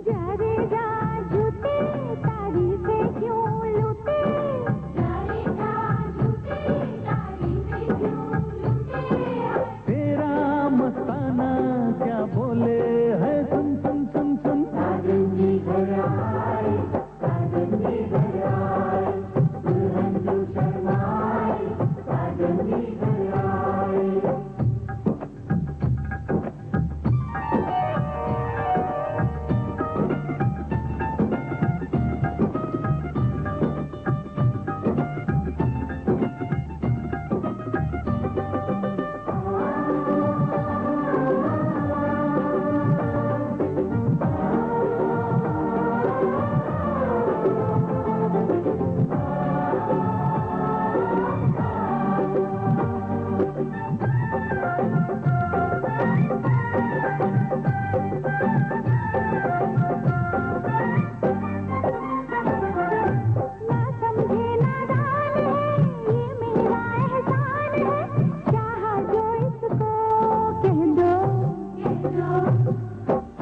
Speaker 6: जा रे जा झूठे तारीफें क्यों लूटे जा रे जा झूठे तारीफें क्यों लूटे
Speaker 5: तेरा मस्ताना क्या बोले है सुन सुन सुन सुन
Speaker 6: ना समझे नादान है ये मेरा एहसान है चाहा जो इसको कह दो कह दो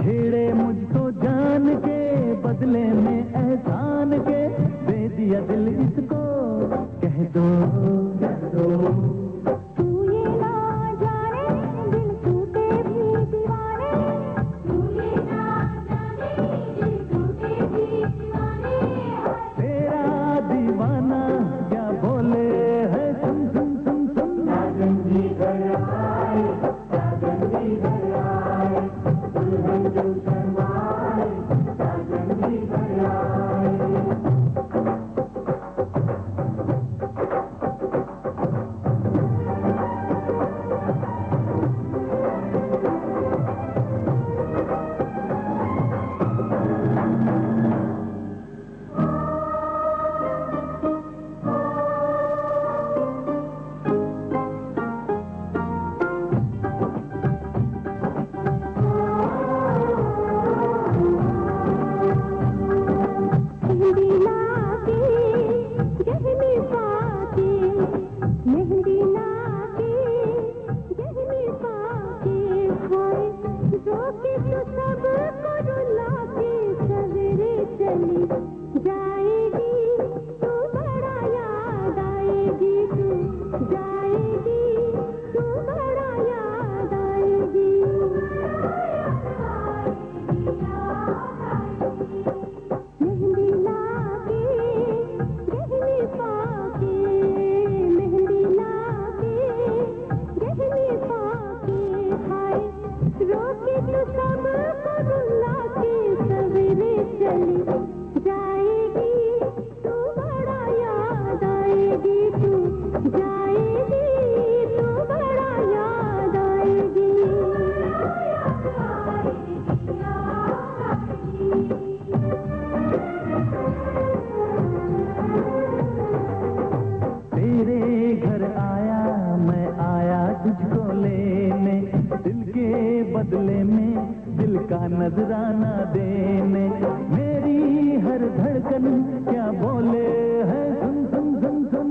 Speaker 5: छेड़े मुझको जान के बदले में एहसान के दे दिया दिल इसको कह दो कह दो
Speaker 6: तू ये ना जाने दिल टूटे भी दीवाने तू ये ना जाने दिल टूटे भी दीवाने
Speaker 5: तेरा दीवाना क्या बोले है सुन सुन सुन सुन
Speaker 6: ओ
Speaker 5: नजराना देने मेरी हर धड़कन क्या बोले है सुन सुन सुन सुन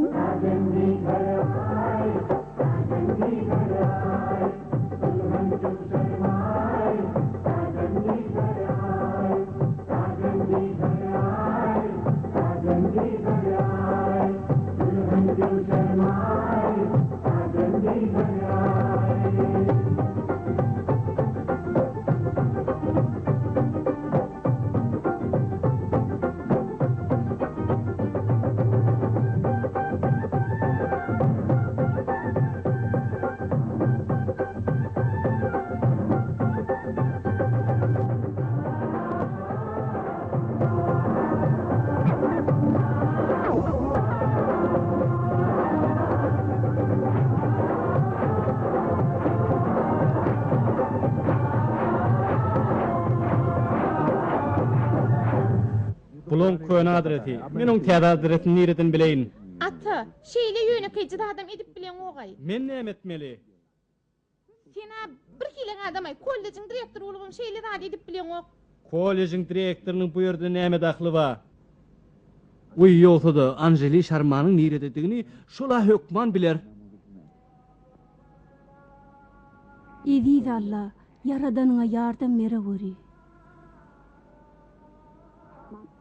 Speaker 4: Bulaň köne adresi. Men oň täze adresini nireden bileýin?
Speaker 3: Ata, şeýle ýönekeýje zadam edip bileňogaý.
Speaker 4: Men näme etmeli?
Speaker 3: Sen-ä birhili adamaý, kollejiň direktory bolubam şeýle zady edip bileňok.
Speaker 4: Kollejiň direktorynyň bu ýerde näme dahly bar? Wiý, ýogsa-da, Anželi Şarmanyň nirededigini şol-a hökman biler.
Speaker 2: Eziz Alla, Ýaradanyňa ýardam bereweri.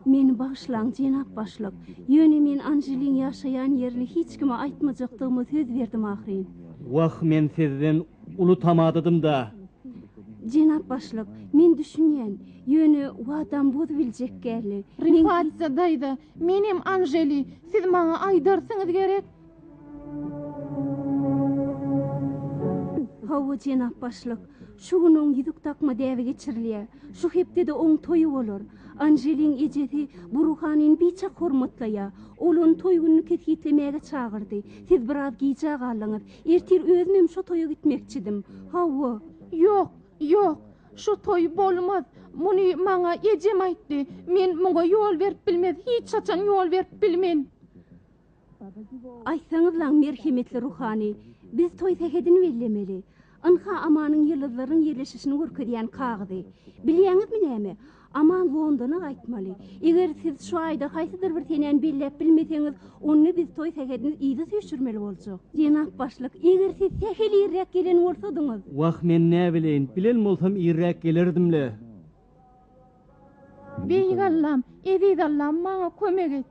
Speaker 2: Meni bagyşlaň, jenap başlyk, ýöne men Anželiň ýaşaýan ýerini hiç kime aýtmajakdygyma söz berdim ahyryn.
Speaker 4: Wah, men sizden uly tamadadym-da.
Speaker 2: Jenap başlyk, men düşünýän, ýöne wadamy bozubiljek däl.
Speaker 3: Rifatja daýza, menem Anželi, siz maňa aýdarsyňyz gerek?
Speaker 2: Hawa, jenap başlyk. Şu gün oň ýüzük dakma däbi geçirilýär. Şu hepdede oň toýy bolar. Anželiň ejesi bu ruhanyny biçak hormatlaýar. Ol ony toý gününi kesgitlemäge çagyrdy. Siz biraz gijä galdyňyz. Ertir özümem şo toýa gitmekçidim. Hawa.
Speaker 3: Ýok, ýok. Şu toý bolmaz. Muny maňa ejem aýtdy. Men muňa ýol berip bilmez, hiç haçan ýol berip bilmen.
Speaker 2: Aýtsaňyzlaň, merhemetli ruhany, biz toý sähedini bellemeli. Ynha Amanyň ýyldyzlarynyň ýerleşişini görkezýän kagyzy. Bilýäňizmi näme? Aman Londona gaýtmaly. Eger siz şu aýda haýsydyr bir senäni belläp bilmeseňiz, onda biz toý sähedini yza süýşürmeli boljak. Jenap başlyk, eger siz sähel irräk gelen bolsadyňyz.
Speaker 4: Wah, men näbileýin, bilen bolsam irräk gelerdim-le.
Speaker 3: Beýik Allam, eziz Allam, maňa kömek et!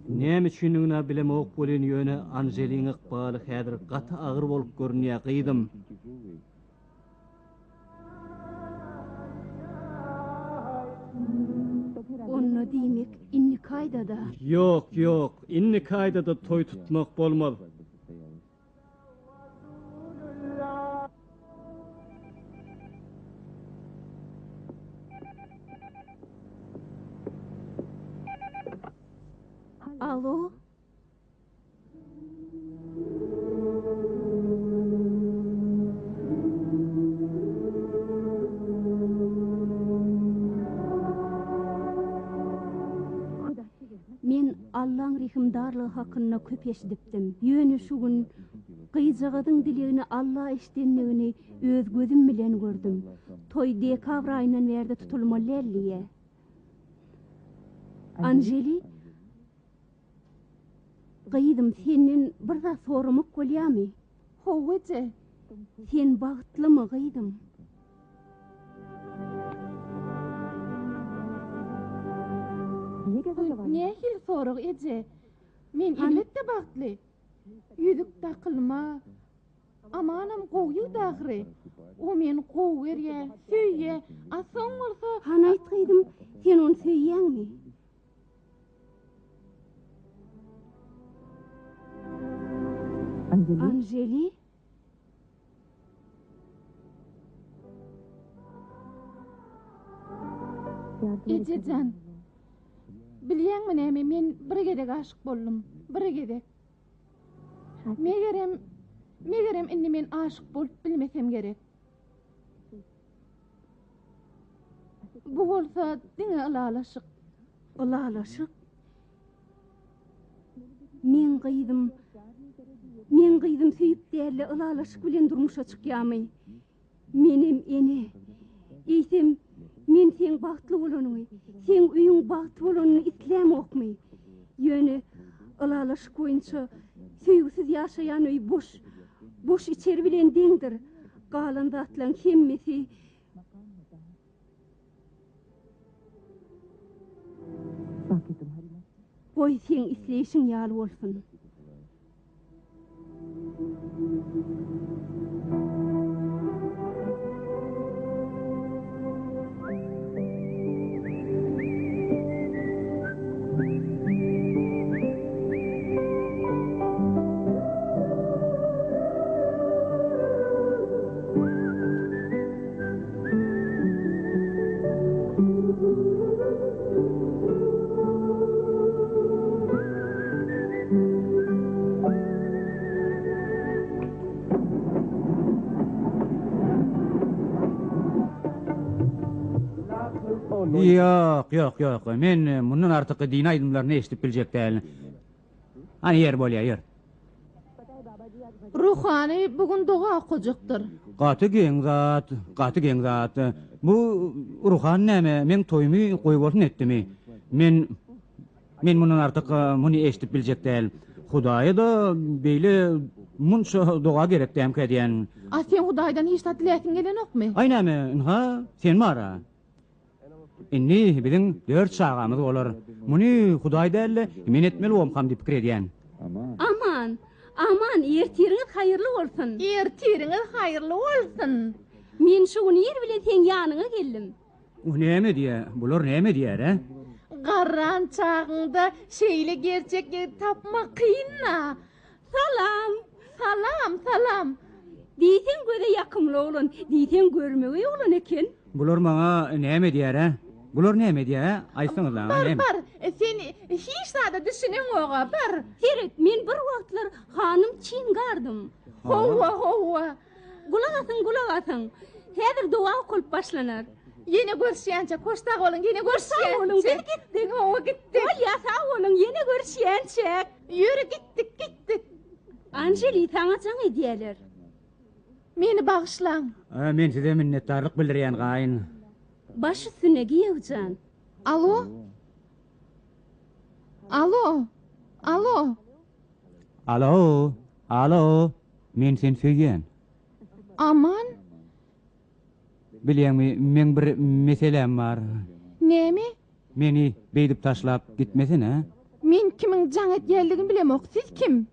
Speaker 4: Näme üçindigin-ä bilemok welin, ýöne Anželiň ykbaly häzir gaty agyr bolup görünýär, gyzym.
Speaker 2: Onda diýmek, indiki aýda-da.
Speaker 4: Ýok, ýok, indiki aýda-da toý tutmak bolmaz.
Speaker 2: Alo? Men Allaň rehimdarlygy hakynda köp eşidipdim. Ýöne şu gün gyzjagazyň dilegini Alla eşidendigini öz gözüm bilen gördüm. Toý dekabr aýyndan bärde tutulmaly däl diýýä. Anželi, gyzym, senden bir zat soramak bolýamy?
Speaker 3: Hawa, eje.
Speaker 2: Sen bagtlymy, gyzym?
Speaker 3: Bu nähili sorag, eje? Men elbetde bagtly. Ýüzük dakylma. Amanam gowy ýigit ahyry. O meni gowy görýä, söýýä. A soň bolsa...
Speaker 2: Hany aýt gyzym, sen ony söýýäňmi? Anželi?
Speaker 3: Eje jan, bilýäňmi näme, men bir gezek aşyk boldum, bir gezek. Megerem, Megerem indi men aşyk bolup bilmesem gerek. Bu bolsa diňe ylalaşyk.
Speaker 2: Ylalaşyk? Meň gyzym, meň gyzym söýüp däl-de ylalaşyk bilen durmuşa çykýamy? Menem ene. Eýsem, men seň bagtly bolanyňy, seň öýüň bagtly bolanyny islämokmy? Ýöne ylalaşyk boýunça söýgüsiz ýaşaýan öý boş, boş içeri bilen deňdir. Galan zatlaň hemmesi Goý, seň isleýşiň ýaly bolsun.
Speaker 1: Ýok, ýok, ýok. Men mundan artyk dini aýdymlaryny eşidip biljek däl. Hany ýer bolýa, ýör.
Speaker 3: Ruhany bu gün doga okajakdyr.
Speaker 1: Gaty geň zat, gaty geň zat. Bu ruhany näme, meň toýumy goýbolsun etdimi? Men, men mundan artyk muny eşidip biljek däl. Hudaýa-da beýle munça doga gerek dämkä diýän.
Speaker 3: A seň Hudaýdan hiç zat diläsiň gelenokmy?
Speaker 1: Aý näme, ynha, sen bar-a. Indi biziň dört çagamyz bolar. Muny Hudaý däl-de, men etmeli bolmkam diýip pikir edýän.
Speaker 2: Aman! Aman, ertiriňiz haýyrly bolsun!
Speaker 3: Ertiriňiz haýyrly bolsun!
Speaker 2: Men şu gün ir bilen seň ýanyňa geldim.
Speaker 1: O näme diýýär? Bular näme diýýär-ä?
Speaker 3: Garran çagyňda şeýle gerçek ýigit tapmak kyn-a.
Speaker 2: Salam!
Speaker 3: Salam, salam!
Speaker 2: Diýseň göze ýakymly oglan, diýseň görmegeý oglan eken.
Speaker 1: Bular maňa näme edýär-ä? Bular näme edýär-ä? Aýtsaňyzlaň-a,
Speaker 3: Bar,
Speaker 1: näme?
Speaker 3: bar, sen hiç zada düşüneňog-a, bar.
Speaker 2: Seret, men bir wagtlar hanym Çingardym.
Speaker 3: Hawa, hawa.
Speaker 2: Gulak asyň, gulak asyň. Häzir doga okalyp başlanar.
Speaker 3: Ýene görüşýänçä, hoş sag boluň, ýene
Speaker 2: Hoş sag boluň, biz
Speaker 3: görüşýänçä.
Speaker 2: gitdik.
Speaker 3: Hawa, gitdik.
Speaker 2: Bolýa, sag boluň, ýene görüşýänçäk.
Speaker 3: Ýöri, gitdik, gitdik.
Speaker 2: Anželi, saňa jaň edýäler.
Speaker 3: Meni bagyşlaň.
Speaker 1: Men size minnetdarlyk bildirýän, gaýyn.
Speaker 2: Baş üstüne, giýew jan.
Speaker 3: Alo? Alo? Alo?
Speaker 1: Alo? Alo? Men seni söýýän.
Speaker 3: Aman?
Speaker 1: Bilýäňmi, meň bir meseläm bar.
Speaker 3: Näme?
Speaker 1: Meni beýdip taşlap gitmesene.
Speaker 3: Men kimiň jaň edýänligini bilemok, siz kim?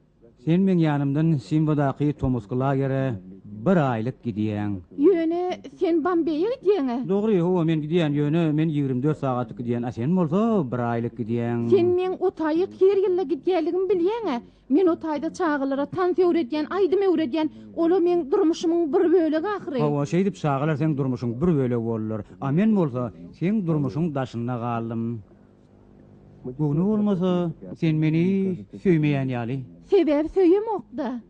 Speaker 1: Sen meň ýanymdan Simbadaky tomusky lagere bir aýlyk gidýäň.
Speaker 3: Ýöne sen Bombeýe gidýäň-ä?
Speaker 1: Dogry, hawa, men gidýän, ýöne men 24 sagatlyk gidýän, a sen bolsa bir aýlyk gidýäň.
Speaker 3: Sen meň o taýyk her ýylda gidýänligimi bilýäň-ä? Men o taýda çagalara tans öwredýän, aýdym öwredýän, ol-a meň durmuşymyň bir bölegi ahyry.
Speaker 1: Hawa, şeýdip çagalar seň durmuşyň bir bölegi boldular, a men bolsa seň durmuşyň daşynda galdym. Göwni bolmasa, sen meni söýmeýän ýaly.
Speaker 3: Sebäbi söýemok-da.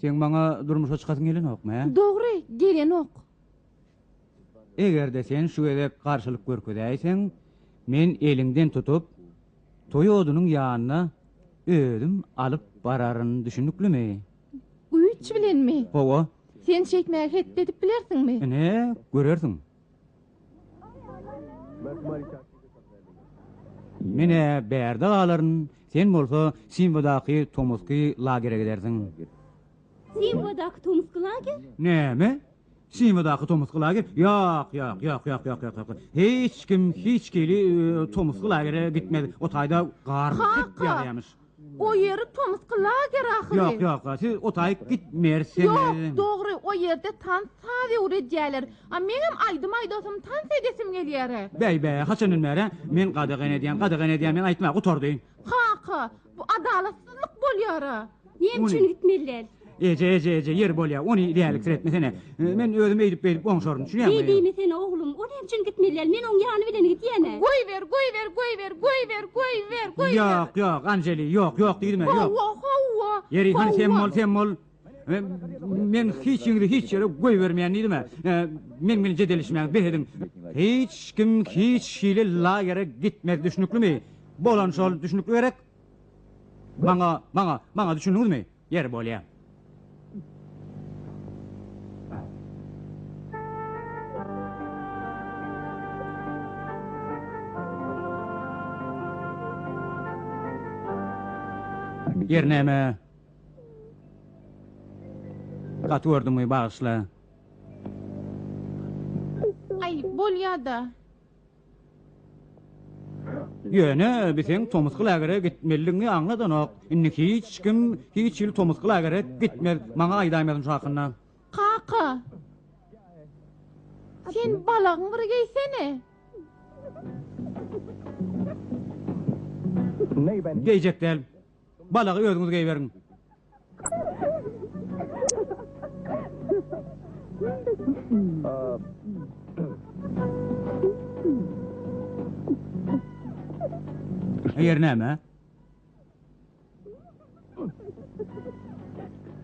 Speaker 1: Seň maňa durmuşa çykasyň gelenokmy, hä?
Speaker 3: Dogry, gelenok.
Speaker 1: Eger-de sen şu gezek garşylyk görkezäýseň, men eliňden tutup, toý odunyň ýanyna özüm alyp bararyn, düşündiklimi?
Speaker 3: Güýç bilenmi?
Speaker 1: Hawa.
Speaker 3: Sen şeýtmäge hetdi edip bilersiňmi?
Speaker 1: Ine, görersiň. Men-ä bärde galaryn, sen bolsa Simbadaky tomusky lagere gidersiň.
Speaker 2: Simbadaky tomusky lager?
Speaker 1: Näme? Simbadaky tomusky lager? Ýok, ýok, ýok, ýok, ýok, ýok, ýok. Hiç kim hiç hili tomusky lagere gitmez. O taýda gar köp ýagýarmyş.
Speaker 3: O ýeri tomusky lager ahyry.
Speaker 1: Ýok, ýok, siz o taýyk gitmersiňiz.
Speaker 3: Ýok, dogry, o ýerde tans saz öwredýärler. A meňem aýdym aýdasym, tans edesim gelýär-ä.
Speaker 1: Bäý-bä, haçandan bäri men gadagan edýän, gadagan edýän, men aýtma, gutardy.
Speaker 3: Kaka, bu adalatsyzlyk bolýar-a.
Speaker 2: Näme üçin gitmeli däl?
Speaker 1: Eje, eje, eje, ýeri bolýa, ony däliksiretmesene. Men özüm eýdip-beýdip oňşaryn, düşünýäňmi?
Speaker 2: Beý diýmesene, oglum, o näme üçin gitmeli däl? Men oň ýany bilen gidýän-ä.
Speaker 3: Goýber, goýber, goýber, goýber, goýber, goýber.
Speaker 1: Ýok, ýok, Anželi, ýok, ýok diýdim-ä, ýok.
Speaker 3: Hawa, hawa,
Speaker 1: Ýeri, hany sem bol, sem bol. Men hiç ýere hiç ýere goýbermeýän diýdim-ä. Men bilen jedelleşmäňi bes ediň. Hiç kim hiç hili lagere gitmez, düşnüklimi? Bolan şol, düşnükli gerek? Maňa, maňa, maňa düşündiňizmi? Ýeri bolýa. Ýeri näme? Gaty gördüňmi, bagyşla.
Speaker 3: Aý, bolýa-da.
Speaker 1: Ýöne bi seň tomusky lagere gitmelidigiňi aňladanok. Indi hiç kim hiç hili tomusky lagere gitmez. Maňa aýdaýmasyn şu hakynda.
Speaker 3: Kaka! Sen balagyň bir geýsene.
Speaker 1: Geýjek däl. Balagy özüňiz geýiberiň. Eger näme?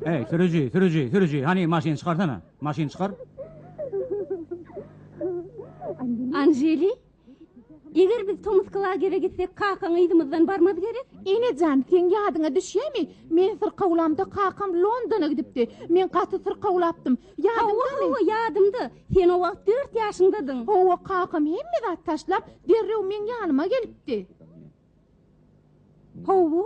Speaker 1: Ey, sürüji, sürüji, sürüji, hany maşyn çykarsana. Maşyn çykar.
Speaker 2: Anjeli, Eger biz tomusky lagere gitsek, kakaň yzymyzdan barmaz gerek?
Speaker 3: Ene jan, seň ýadyňa düşýämi? Men syrkawlamda kakam Londona gidipdi. Men gaty syrkawlapdym. Ýadyňdamy?
Speaker 2: Hawa, hawa, ýadymda. Sen o wagt dört ýaşyňdadyň.
Speaker 3: Hawa, kakam hemme zat taşlap, derrew meň ýanyma gelipdi.
Speaker 2: Hawa.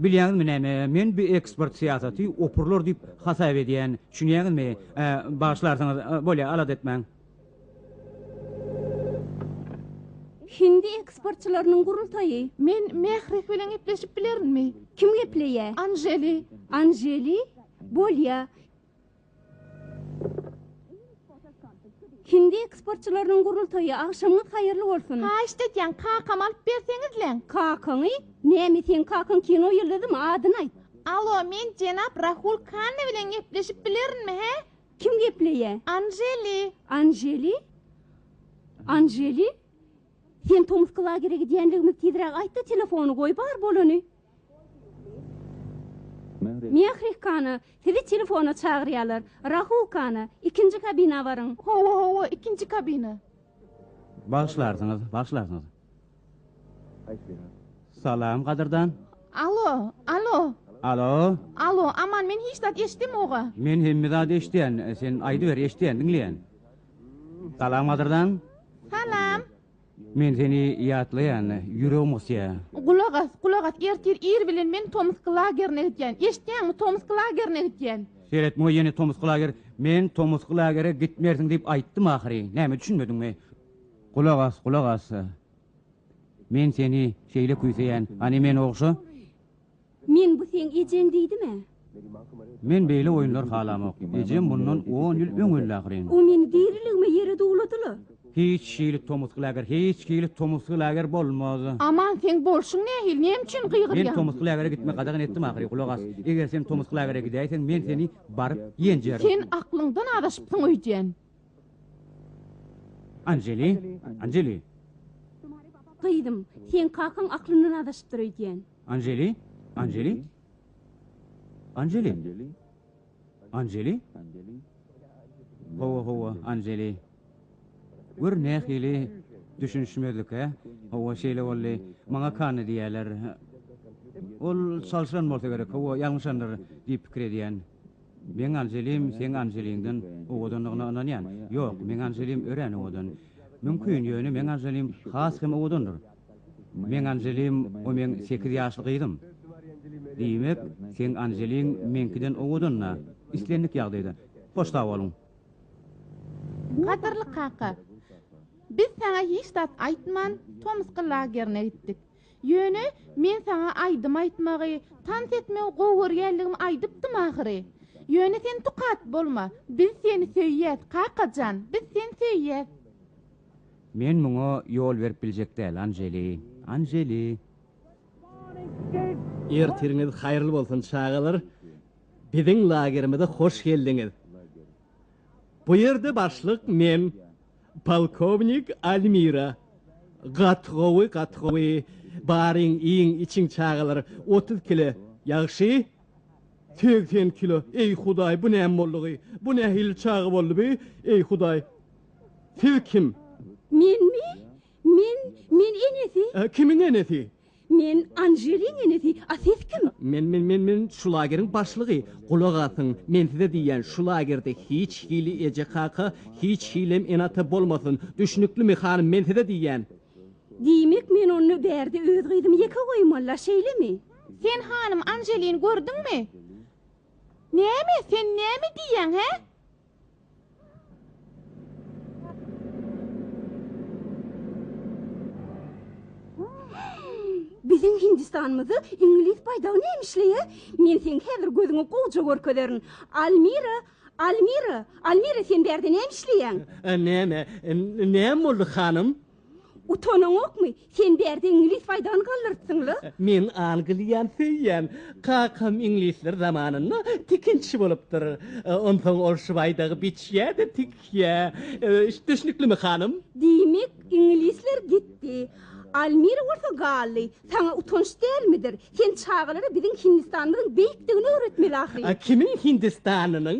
Speaker 1: Bilýäňizmi näme, men bu eksport syýasaty opurlar diýip hasap edýän, düşünýäňizmi? Bagyşlarsyňyz, bolýa, alada etmäň.
Speaker 2: Hindi eksportçylarynyň gurultaýy.
Speaker 3: Men Mährih bilen gepleşip bilerinmi?
Speaker 2: Kim gepleýä?
Speaker 3: Anželi.
Speaker 2: Anželi? Bolýa. Hindi eksportçylarynyň gurultaýy, agşamyňyz haýyrly bolsun!
Speaker 3: Haýyşt edýän, kakamy alyp berseňizläň!
Speaker 2: Kakaňy? Näme, seň kakaň kino ýyldyzymy, adyny aýt!
Speaker 3: Alo, men jenap Rahul Kanna bilen gepleşip bilerinmi, hä?
Speaker 2: Kim gepleýä?
Speaker 3: Anželi!
Speaker 2: Anželi? Anželi? Sen tomusky lagere gidýänligimizi tizräk aýt-da, telefony goý, bar bolany! Mährih Kana, sizi telefona çagyrýarlar. Rahul Kana, ikinji kabina baryň.
Speaker 3: Hawa, hawa, ikinji kabina.
Speaker 1: Bagyşlarsyňyz, bagyşlarsyňyz. Salam, gadyrdan.
Speaker 3: Alo, alo.
Speaker 1: Alo.
Speaker 3: Alo, Aman, men hiç zat eşidemog-a.
Speaker 1: Men hemme zady eşidýän, sen aýdyber, eşidýän, diňleýän. Salam, gadyrdan.
Speaker 3: Salam.
Speaker 1: Men seni ýatlaýan, ýüregim gysýa.
Speaker 3: Gulak as, gulak as, ertir ir bilen men tomusky lagerine gidýän. Eşitýäňmi, tomusky lagerine gidýän.
Speaker 1: Seret, muňa ýene tomusky lager. Men tomusky lagere gitmersiň diýip aýtdym ahyry. Näme, düşünmediňmi? Gulak as, gulak as. Men seni şeýle küýseýän. Hany, meni ogşa.
Speaker 2: Men bu seň ejeň diýdim-ä.
Speaker 1: Men beýle oýunlar halamok. Ejem mundan on ýyl öň öldi ahyryn.
Speaker 2: O meni diriligime ýere duwlady-la.
Speaker 1: Hiç hili tomusky lager, hiç hili tomusky lager bolmaz.
Speaker 3: Aman, seň bolşuň nähili, näme üçin gygyrýaň?
Speaker 1: Men tomusky lagere gitmegi gadagan etdim ahyry, gulak as. Eger sen tomusky lagere gidäýseň, men seni baryp ýenjerin.
Speaker 3: Sen aklyňdan azaşypsyň öýdýän.
Speaker 1: Anjeli, Anjeli.
Speaker 2: Gyzym, seň kakaň aklyndan azaşypdyr öýdýän.
Speaker 1: Anjeli? Anjeli? Anjeli? Anjeli? Hawa, hawa, Anjeli. Gör nähili düşünişmezlik-ä? Hawa, şeýle boldy. Maňa Kanny diýýärler. Ol çalşyran bolsa gerek, hawa, ýalňyşandyr diýip pikir edýän. Meň Anželim seň Anželiňden owadandygyna ynanýan. Ýok, meň Anželim örän owadan. Mümkin, ýöne meň Anželim has hem owadandyr. Meň Anželim, o meň sekiz ýaşly gyzym. Diýmek, seň Anželiň meňkiden owadan-da. Islendik ýagdaýda. Hoş sag boluň.
Speaker 3: Gadyrly kaka, biz saňa hiç zat aýtman, tomusky lagerine gitdik. Ýöne men saňa aýdym aýtmagy, tans etmegi gowy görýänligimi aýdypdym ahyry. Ýöne sen tukat bolma, biz seni söýýäs, kaka jan, biz seni söýýäs.
Speaker 1: Men muňa ýol berip biljek däl, Anželi. Anželi.
Speaker 4: Ertiriňiz haýyrly bolsun, çagalar! Biziň lagerimize hoş geldiňiz. Bu ýerde başlyk men, polkownik Almira. Gaty gowy, gaty gowy. Baryň, iýiň, içiň, çagalar. 30 kile. Ýagşy? 80 kilo. Eý, Hudaý, bu näme boldugy? Bu nähili çaga boldy bi? Eý, Hudaý. Siz kim?
Speaker 2: Menmi? Men, men enesi.
Speaker 4: Kimiň enesi?
Speaker 2: Men Anželiň enesi, a siz kim?
Speaker 4: Men, men, men, men şu lageriň başlygy. Gulak asyň, men size diýýän, şu lagerde hiç hili eje-kaka, hiç hilem ene-ata bolmasyn. Düşnüklimi, hanym, men size diýýän.
Speaker 2: Diýmek, men onda bärde öz gyzymy ýeke goýmaly-la, şeýlemi?
Speaker 3: Sen hanym Anželini gördüňmi? Näme, sen näme diýýäň, hä?
Speaker 2: Biziň Hindistanymyzda iňlis baýdagy näme işleýär? Men seň häzir gözüňe gowja görkezerin. Almira, Almira, Almira sen bärde näme işleýäň?
Speaker 4: Näme, näme boldy hanym?
Speaker 2: Utanaňokmy? Sen bärde iňlis baýdagyny galdyrypsyň-la.
Speaker 4: Men Angliýany söýýän. Kakam iňlisler zamanynda tikinçi bolupdyr. Onsoň ol şu baýdagy biçýä-de tikýä. Düşnüklimi, hanym?
Speaker 2: Diýmek, iňlisler gitdi. Almira bolsa galdy. Saňa utanç dälmidir? Sen çagalara biziň Hindistanymyzyň beýikdigini öwretmeli ahyryn.
Speaker 4: Kimiň Hindistanynyň?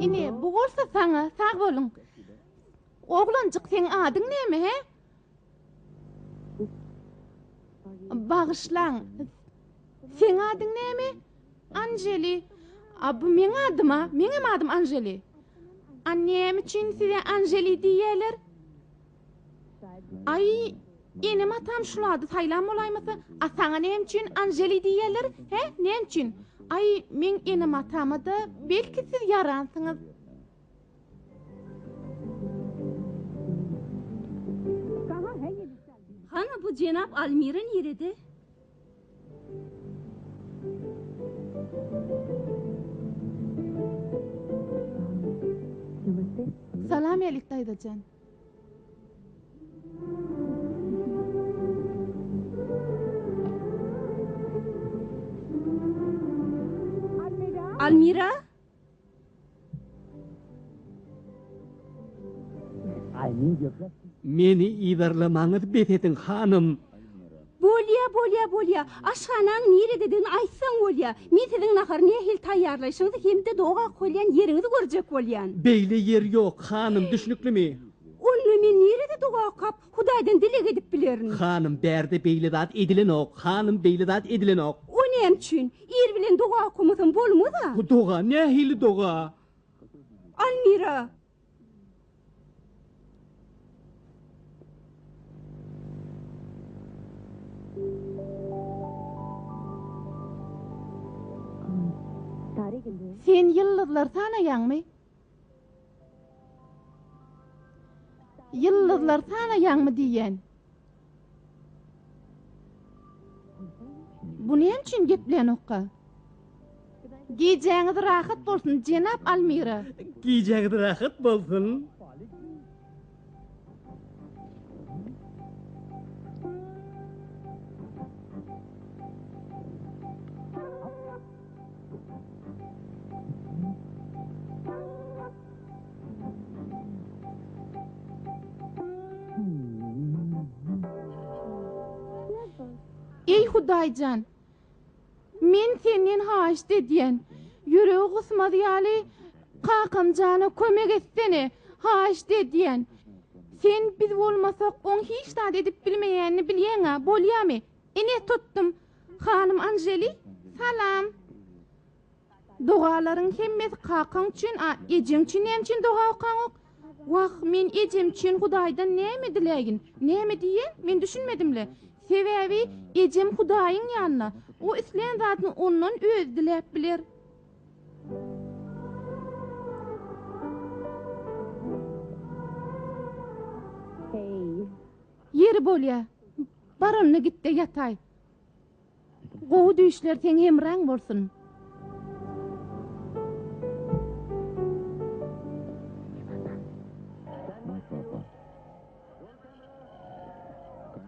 Speaker 3: Ine, bu bolsa saňa, sag boluň. Oglanjyk, seň adyň näme, hä? Bagyşlaň. Seň adyň näme? Anželi. A bu meň adym-a. Meňem adym Anželi. A näme üçin size Anželi diýýärler? Aý, enem-atam şul ady saýlan bolaýmasa, a saňa näme üçin Anželi diýýärler? Hä, näme üçin? Aý, meň enem-atama-da belki siz ýaransyňyz.
Speaker 2: Hany bu jenap Almira nirede?
Speaker 3: Salam Elik daýzajan.
Speaker 2: Almira?
Speaker 4: Meni yzarlamaňyzy bes ediň, hanym.
Speaker 2: Bolýa, bolýa, bolýa. Aşhanaň nirededigini aýtsaň bolýa. Men siziň nahary nähili taýýarlaýşyňyzy hem-de doga okalýan ýeriňizi görjek bolýan.
Speaker 4: Beýle ýer ýok, hanym, düşnüklimi?
Speaker 2: Onda men nirede doga okap, Hudaýdan dileg edip bilerin?
Speaker 4: Hanym, bärde beýle zat edilenok, hanym, beýle zat edilenok.
Speaker 2: O näme üçin? Ir bilen doga okamasam bolmaz-a.
Speaker 4: Doga? Nähili doga?
Speaker 2: Almira!
Speaker 3: Sen ýyldyzlary sanaýaňmy? Ýyldyzlary sanaýaňmy diýýän. Bu näme üçin geplänokka? Gijäňiz rahat bolsun, jenap Almira.
Speaker 4: Gijäňiz rahat bolsun.
Speaker 3: Eý Hudaýjan! Men senden haýyşt edýän, ýüregi gysmaz ýaly kakamjana kömek etsene, haýyşt edýän. Sen biz bolmasak oň hiç zat edip bilmeýänini bilýäň-ä, bolýamy? Ine tutdum. Hanym Anželi, salam. Dogalaryň hemmesi kakaň üçin, a ejeň üçin näme üçin doga okaňok? Wah, men ejem üçin Hudaýdan näme diläýin? Näme diýýäň? Men düşünmedim-le. Sebäbi ejem Hudaýyň ýanynda. O islän zadyny ondan özi diläp biler. Ýeri bolýa. Bar onda git-de ýataý. Gowy düýşler seň hemraň bolsun.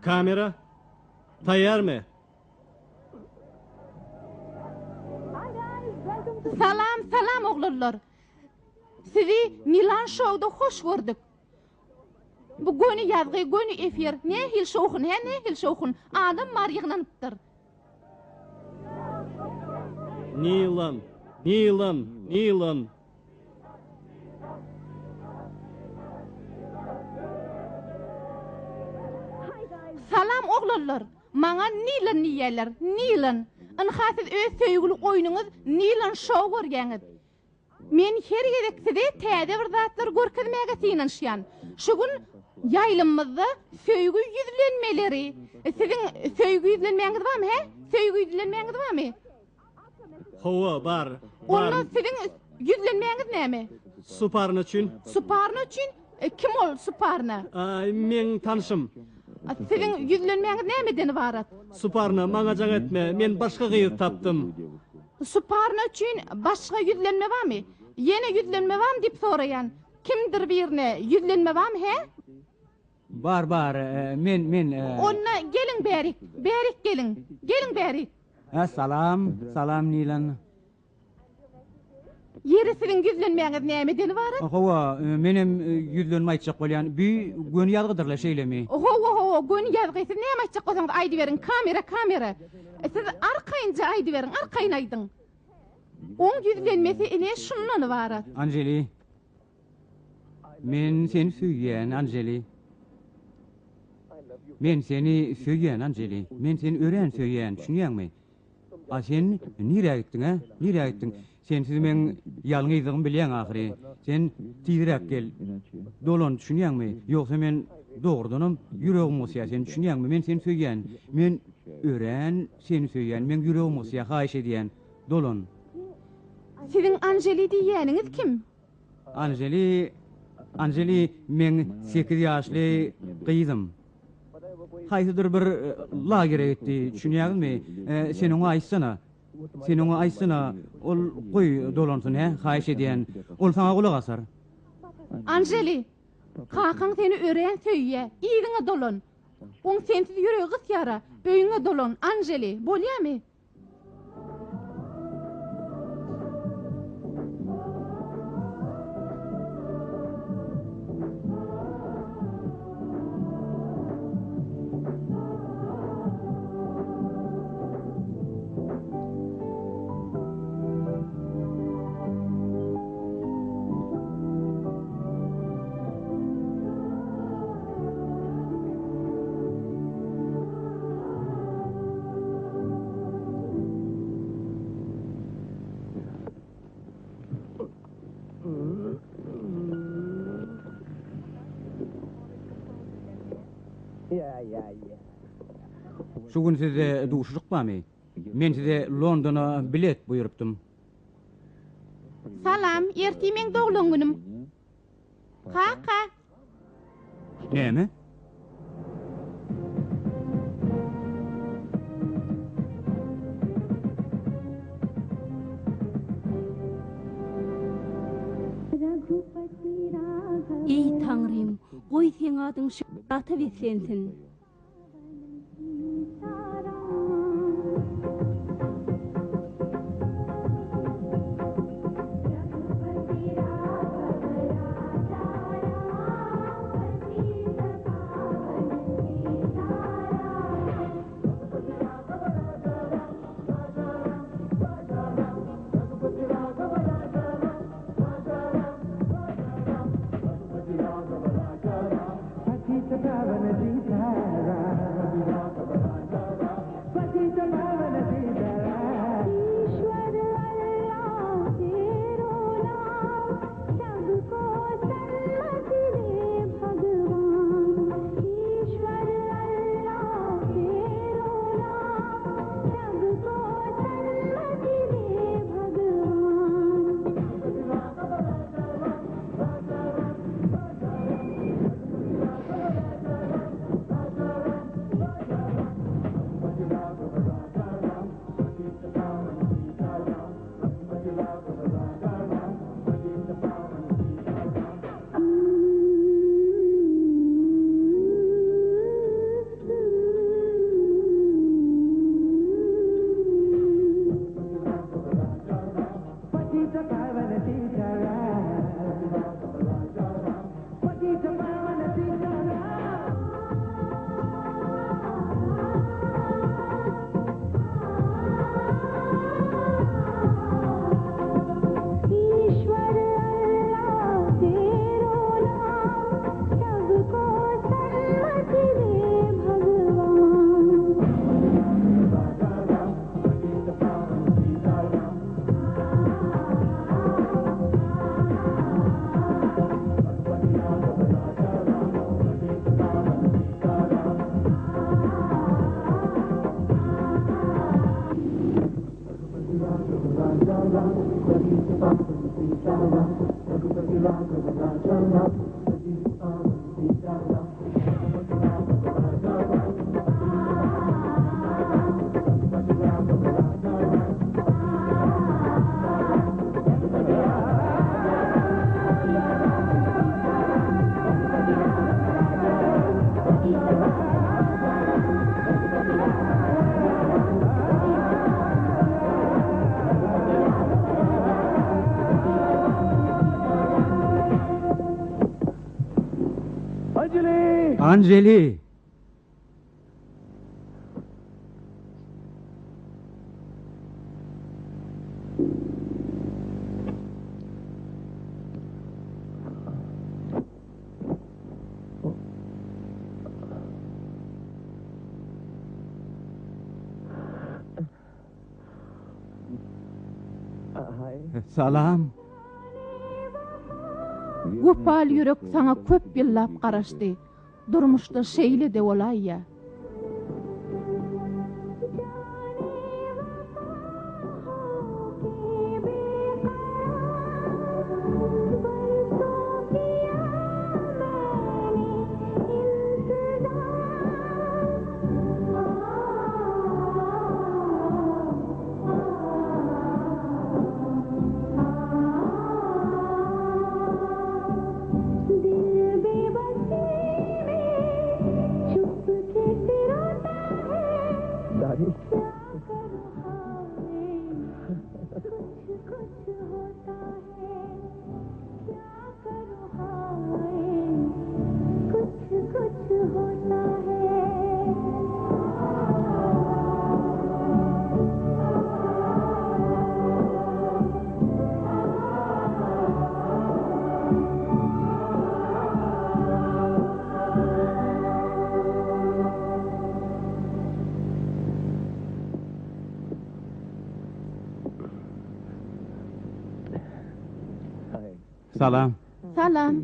Speaker 4: Kamera taýýarmy?
Speaker 3: Salam, salam oglanlar. Sizi Milan şowda hoş gördük. Bu göni ýazgy, göni efir. Nähili şowhun, hä, nähili şowhun. Adam bar ýygnanypdyr.
Speaker 4: Nilan, Nilan, Nilan.
Speaker 3: Salam oglanlar. Maňa Nilan diýýärler. Nilan. Ynha siz öz söýgüli oýnuňyz Nilan şou görýäňiz. Men her gezek size täze bir zatlar görkezmäge synanyşýan. Şu gün ýaýlymymyzda söýgi ýüzlenmeleri. Siziň söýgi ýüzlenmäňiz barmy, hä? Söýgi ýüzlenmäňiz barmy?
Speaker 4: Hawa, bar.
Speaker 3: Onda siziň ýüzlenmäňiz näme?
Speaker 4: Suparna üçin.
Speaker 3: Suparna üçin? Kim ol Suparna?
Speaker 4: Meň tanşym.
Speaker 3: Siziň ýüzlenmäňiz nämeden ybarat?
Speaker 4: Suparna, maňa jaň etme, men başga gyz tapdym.
Speaker 3: Suparna üçin başga ýüzlenme barmy? Ýene ýüzlenme barmy diýip soraýan. Kimdir birine ýüzlenme barmy, hä?
Speaker 1: Bar, bar, men, men.
Speaker 3: Onda geliň bärik, bärik geliň. Geliň bärik.
Speaker 1: Hä, salam, salam Nilan.
Speaker 3: Ýeri siziň ýüzlenmäňiz nämeden ybarat?
Speaker 1: Hawa, menem ýüzlenme aýtjak bolýan. Bi göni ýazgydyr-la, şeýlemi?
Speaker 3: Hawa, hawa, göni ýazgy. Siz näme aýtjak bolsaňyz aýdyberiň. Kamera, kamera. Siz arkaýynja aýdyberiň, arkaýyn aýdyň. Oň ýüzlenmesi ine şundan ybarat.
Speaker 1: Anželi, men seni söýýän, Anželi. Men seni söýýän, Anželi. Men seni örän söýýän, düşünýäňmi? A sen nirä gitdiň, hä? Nirä gitdiň? Sensiz meň ýalňyzlygymy bilýäň ahyry. Sen tizräk gel. Dolan, düşünýäňmi? Ýogsa men dogrudanam ýüregim gysýar, sen düşünýäňmi? Men seni söýýän. Men örän seni söýýän. Meň ýüregim gysýar, haýyş edýän. Dolan.
Speaker 3: Siziň Anželi diýýäniňiz kim?
Speaker 1: Anželi, Anželi meň sekiz ýaşly gyzym. Haýsydyr bir lagere gitdi, düşünýäňizmi? Sen oňa aýtsana. Sen oňa aýtsana, ol goý dolansyn, hä? Haýyş edýän. Ol saňa gulak asar.
Speaker 3: Anželi, kakaň seni örän söýýä. Yzyňa dolan. Oň sensiz ýüregi gysýar-a. Öýüňe dolan, Anželi, bolýamy?
Speaker 1: Şu gün sizde duşuşyk barmy? Men size Londona bilet buýrupdym.
Speaker 3: Salam, ertir meň doglan günüm. Kaka!
Speaker 1: Näme?
Speaker 2: Eý, Taňrym, goý Seň adyň şöhrata beslensin.
Speaker 1: Anjeli! Salam.
Speaker 3: Wepaly ýürek saňa köp ýyllap garaşdy. Durmuşda şeýle-de bolaýýa.
Speaker 1: Salam.
Speaker 3: Salam.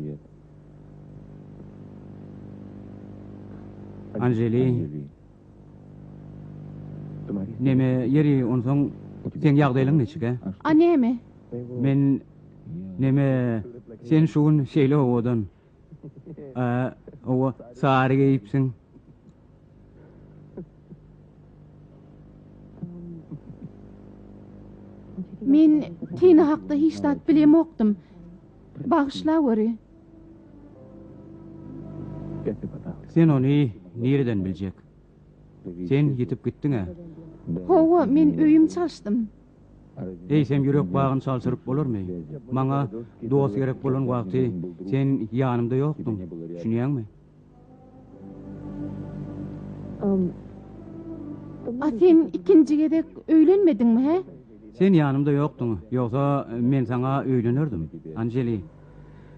Speaker 1: Anjeli. Neme ýeri onsoň seň ýagdaýlaň niçik a?
Speaker 3: A neme?
Speaker 1: Men neme sen şu gün şeýle owadan. A owa sary geýipsiň.
Speaker 3: Men Tina hakda hiç zat bilemokdym. Bagyşlaweri.
Speaker 1: Sen ony nireden biljek? Sen ýitip gitdiň-ä.
Speaker 3: Hawa, men öýüm çalyşdym.
Speaker 1: Eýsem ýürek bagyny çalşyryp bolarmy? Maňa dost gerek bolan wagty sen ýanymda ýokduň, düşünýäňmi?
Speaker 3: A sen ikinji gezek öýlenmediňmi, hä?
Speaker 1: Sen ýanymda ýokduň, ýogsa men saňa öýlenerdim, Anjeli.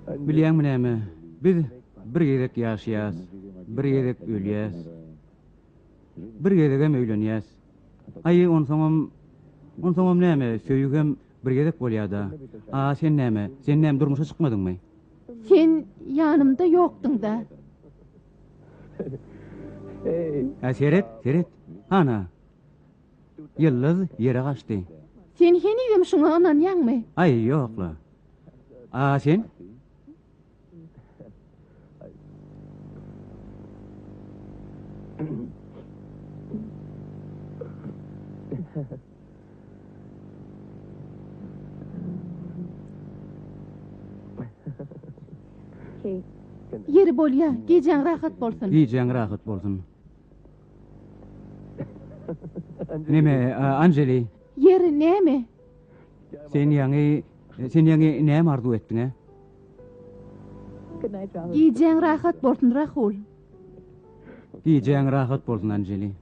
Speaker 1: Bilýäňmi näme, biz bir gezek ýaşaýas, bir gezek ölýäs, bir gezegem öýlenýäs. Aý, onsoňam, onsoňam näme, söýgem bir gezek bolýa-da. A sen näme, sen näme durmuşa çykmadyňmy?
Speaker 3: Sen ýanymda ýokduň-da.
Speaker 1: Hä, seret, seret, hana, ýyldyz ýere gaçdy.
Speaker 3: Sen henizem şuňa ynanýaňmy?
Speaker 1: Aý, ýok-la. A sen?
Speaker 3: Ýeri bolýa, gijäň rahat bolsun.
Speaker 1: Gijäň rahat bolsun. Neme, Anjeli?
Speaker 3: Ýeri näme?
Speaker 1: Sen ýaňy, sen ýaňy näme arzuw etdiň, ä?
Speaker 3: Gijäň rahat bolsun, Rahul.
Speaker 1: Gijäň rahat bolsun, Anjeli.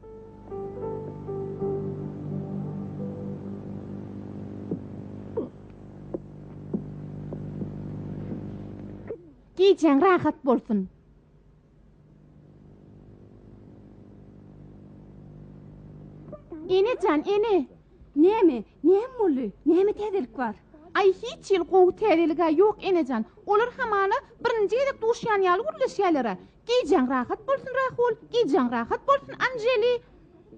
Speaker 3: Gijäň rahat bolsun. Ene jan, ene!
Speaker 2: Näme? Näme boldy? Näme täzelik bar?
Speaker 3: Aý, hiç hili gowy täzelik-ä ýok, ene jan. Olar hamana birinji gezek duşýan ýaly gürleşýärler-ä. Gijäň rahat bolsun, Rahul! Gijäň rahat bolsun, Anjeli!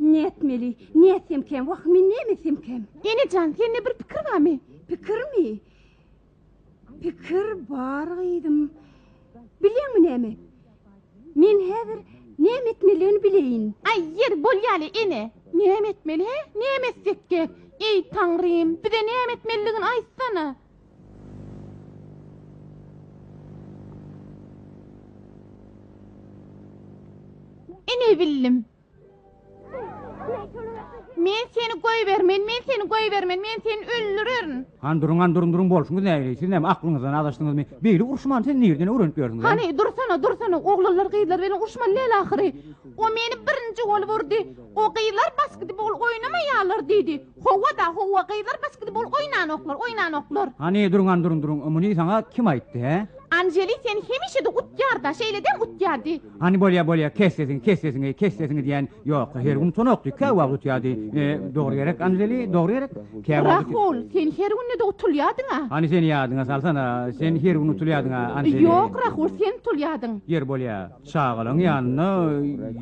Speaker 2: Nätmeli? Nätsemkäm? Wah, men näme etsemkäm?
Speaker 3: Ene jan, sende bir pikir barmy?
Speaker 2: Pikirmi? Pikir bar gyzym. Bilýäňmi näme? Men häzir näme etmelidigini bileýin.
Speaker 3: Aý, ýeri bolýaly, ene. Näme etmeli, hä? Näme etsekkä? Eý, Taňrym, bize näme etmelidigini aýtsana. Ene bildim. Men seni goýbermen, men seni goýbermen, men seni öldürerin.
Speaker 1: Hany duruň, hany duruň, duruň, bolşuňyz nähili? Siz näme aklyňyzdan azaşdyňyzmy? Beýle uruşmany siz nirden öwrenip ýörsüňiz?
Speaker 3: Hany, dursana, dursana, oglanlar gyzlar bilen uruşmaly däl ahyry. O meni birinji bolup urdy. O gyzlar basketbol oýnamaýarlar diýdi. Hawa-da, hawa, gyzlar basketbol oýnanoklar, oýnanoklar.
Speaker 1: Hany, duruň, hany duruň, duruň, muny saňa kim aýtdy, hä?
Speaker 3: Anželi seni hemişe-de utýar-da, şeýle däl, utýardy.
Speaker 1: Hany bolýa, bolýa, kes sesiňi, kes sesiňi, kes sesiňi diýen ýok. Her gün utanokdy, käwagt utýardy. E, dogry gerek, Anželi, dogry gerek? Käwagt
Speaker 3: Rahul, sen her günde-de utulýardyň-a.
Speaker 1: Hany sen ýadyňa salsana, sen her gün utulýardyň-a, Anželi.
Speaker 3: Ýok, Rahul, sen utulýardyň.
Speaker 1: Ýeri bolýa. Çagalaň ýanynda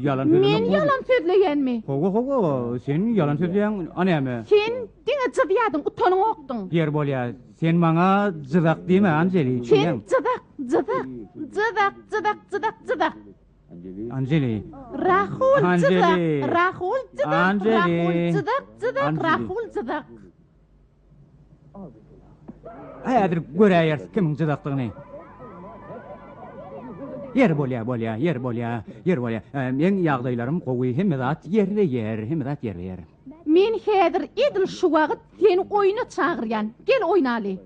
Speaker 1: ýalan sözlemek
Speaker 3: Men ýalan sözleýänmi?
Speaker 1: Hawa, hawa, sen ýalan sözleýäň, a näme?
Speaker 3: Sen diňe jyzýadyň, utanyňokdyň.
Speaker 1: Ýeri bolýa, sen maňa jyzak diýme, Anjeli,
Speaker 3: Sen jyzak, jyzak, jyzak, jyzak, jyzak, jyzak.
Speaker 1: Anjeli.
Speaker 3: Rahul jyzak, Rahul jyzak, Rahul jyzak, jyzak, Rahul jyzak.
Speaker 1: Häzir göräýeris kimiň jyzakdygyny. Ýeri bolýa, bolýa, ýeri bolýa, ýeri bolýa. Meň ýagdaýlarym gowy, hemme zat ýerbe-ýer, hemme zat ýerbe-ýer.
Speaker 3: Men häzir edil şu wagt seni oýna çagyrýan. Gel oýnaly.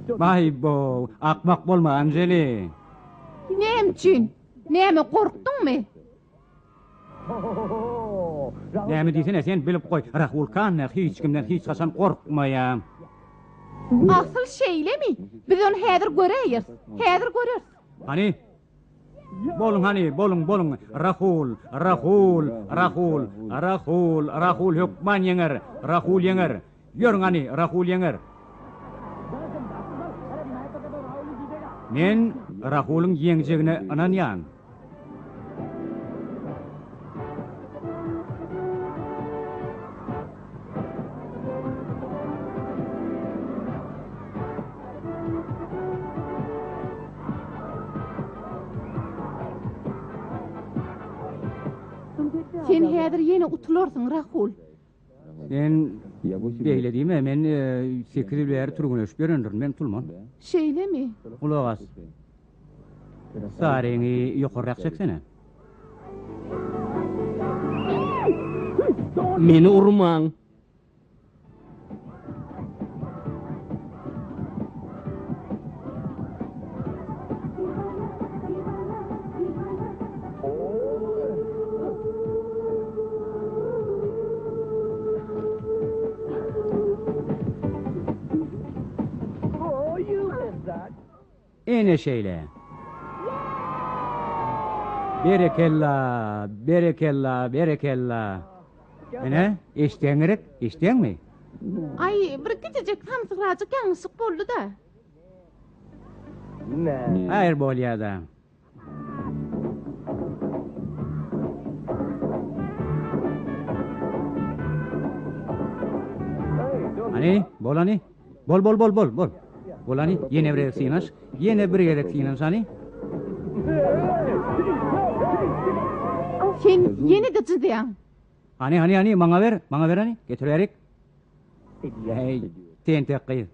Speaker 1: Baý-bow, akmak bolma, Anželi.
Speaker 3: Näme üçin? Näme, gorkduňmy?
Speaker 1: Näme diýsene, sen bilip goý, Rahul Kanna hiç kimden hiç haçan gorkmaýar.
Speaker 3: Asyl şeýlemi? Biz ony häzir göräýeris. Häzir göreris.
Speaker 1: Hany? Boluň hany, boluň, boluň. Rahul, Rahul, Rahul, Rahul, Rahul hökman ýeňer. Rahul ýeňer. Ýörüň hany, Rahul ýeňer. Men Rahulyň ýeňjegine ynanýan.
Speaker 3: Sen häzir ýene utularsyň, Rahul.
Speaker 1: Sen beýle diýme, men sekiz ýyl bäri türgenleşip ýörendirin, men utulman.
Speaker 3: Şeýlemi?
Speaker 1: Gulak as. Saryňy ýokarrak çeksene.
Speaker 4: Meni urmaň.
Speaker 1: Ene şeýle. Berekella, berekella, berekella. Ene, eşitýäň gerek, eşitýäňmi?
Speaker 3: Aý, bir kiçijek samsygrajyk ýalňyşlyk boldy-da.
Speaker 1: Haýyr bolýa-da. Hany, bol hany. Bol, bol, bol, bol, bol. Bol hany, ýene bir gezek synaş. Ýene bir gezek synanyş hany.
Speaker 3: Sen ýene-de jyzýaň.
Speaker 1: Hany, hany, hany, maňa ber, maňa ber hany, getir bärik. Heý, tentek gyz.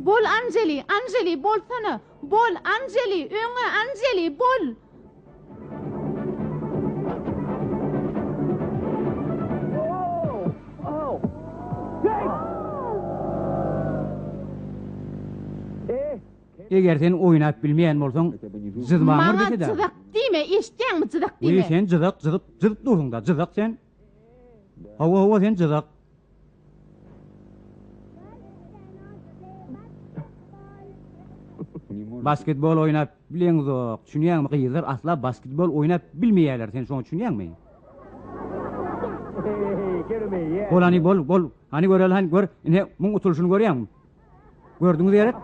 Speaker 3: Bol Anželi, Anželi, bolsana! Bol, Anželi, öňe, Anželi, bol!
Speaker 1: Eger sen oýnap bilmeýän bolsaň, jyzmaňy
Speaker 3: Maňa
Speaker 1: bes-ä.
Speaker 3: jyzak diýme, eşitýäňmi, jyzak
Speaker 1: Wiý,
Speaker 3: diýme.
Speaker 1: sen jyzak, jyzyp, jyzyp dursuň-da, jyzak sen. Hawa, hawa, sen jyzak. Basketbol oýnap bileňzok, düşünýäňmi, gyzlar asla basketbol oýnap bilmeýärler, sen şoňa düşünýäňmi? Bol hany, bol, bol, hany göreli, hany gör, ine, muň utulyşyny görýäňmi? Gördüňiz gerek?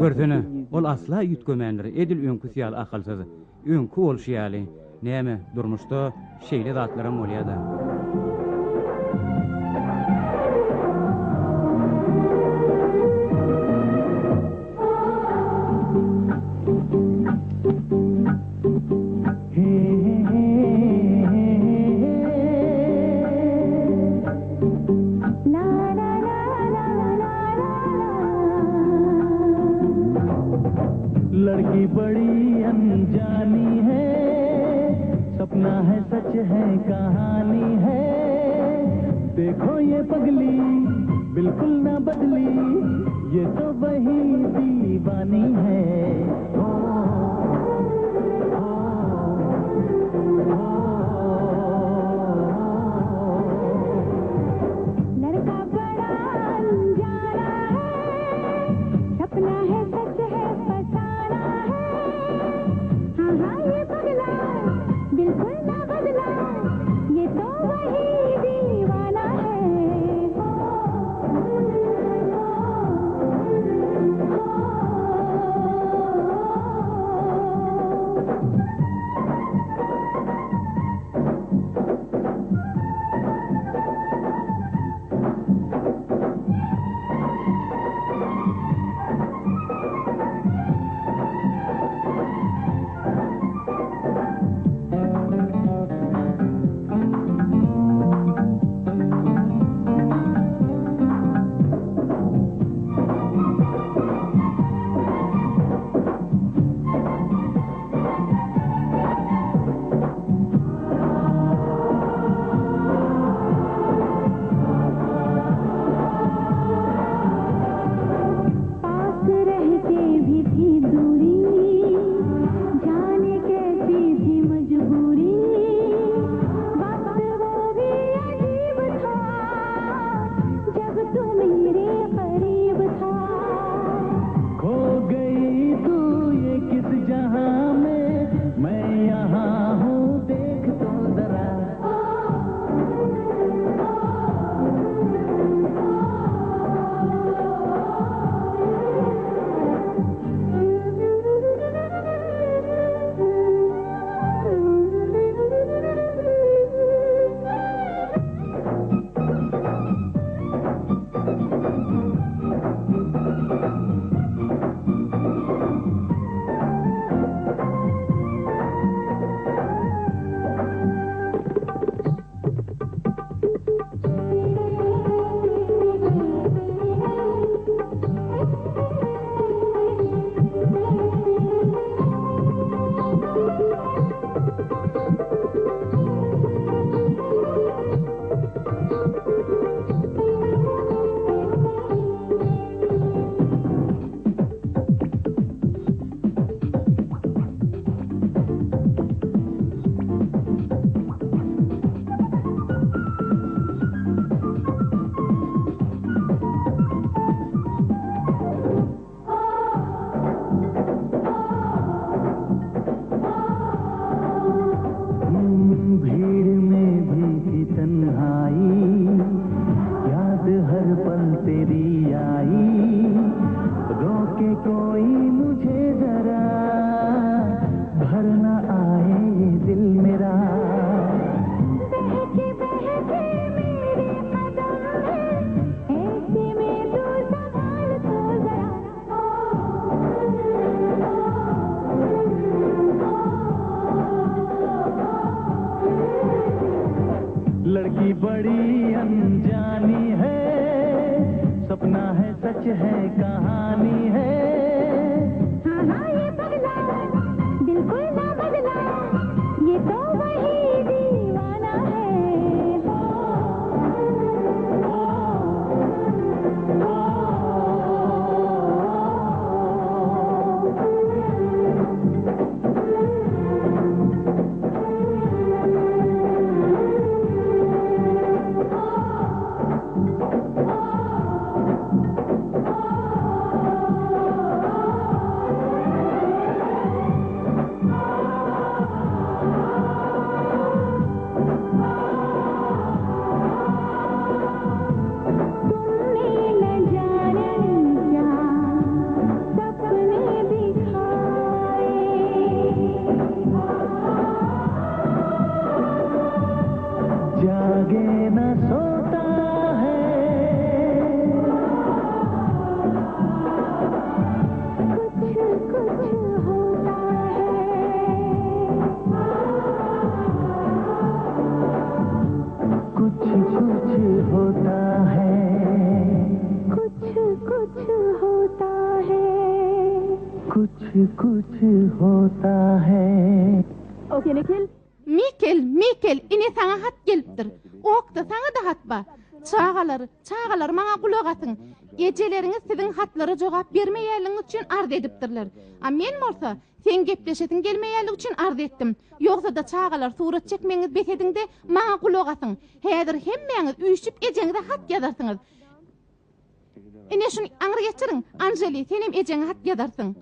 Speaker 1: Görsene, ol asla üýtgemändir, edil öňküsi ýaly akylsyz. Öňki bolşy ýaly. Näme, durmuşda şeýle zatlaram bolýa-da.
Speaker 5: Ladki badi anjani hai sapna hai sach hai kahani hai dekho ye pagli bilkul na badli ye to wahi diwani hai
Speaker 6: लड़का बड़ा अनजाना है सपना है सच है फसाना है हाँ हाँ ये पगला बिल्कुल ना बदला ये तो वही दीवाना है पास रह के भी थी दूरी जाने कैसी थी मजबूरी वक्त वो भी अजीब था जब तू मेरे करीब था
Speaker 5: खो गई तू ये किस जहां में मैं यहाँ हूँ देख तो जरा भीड़ में भी थी तन्हाई याद हर पल तेरी आई रोके कोई मुझे जरा भर न आए ये दिल मेरा
Speaker 6: बहके बहके मेरे कदम हैं ऐसे में तू संभाल तो जरा
Speaker 5: लड़की बड़ी अनजानी है सपना है सच है कहानी है
Speaker 6: हाँ हाँ ये पगला बिल्कुल ना बदला ये तो वही दीवाना है
Speaker 5: ओ Kuç kuç hota hai.
Speaker 6: Okay Nikhil.
Speaker 3: Mikel, Mikel, ine saňa hat gelipdir. Okda, saňa-da hat bar. Çagalar, çagalar, maňa gulak asyň. Ejeleriňiz siziň hatlara jogap bermeýänligiňiz üçin arz edipdirler. A men bolsa, seň gepleşesiň gelmeýänligi üçin arz etdim. Ýogsa-da çagalar, surat çekmegiňizi bes ediň-de, maňa gulak asyň. Häzir hemmäňiz üýşüp ejeňize hat ýazarsyňyz. Ine şuny aňry geçiriň. Anželi, senem ejeňe hat ýazarsyň.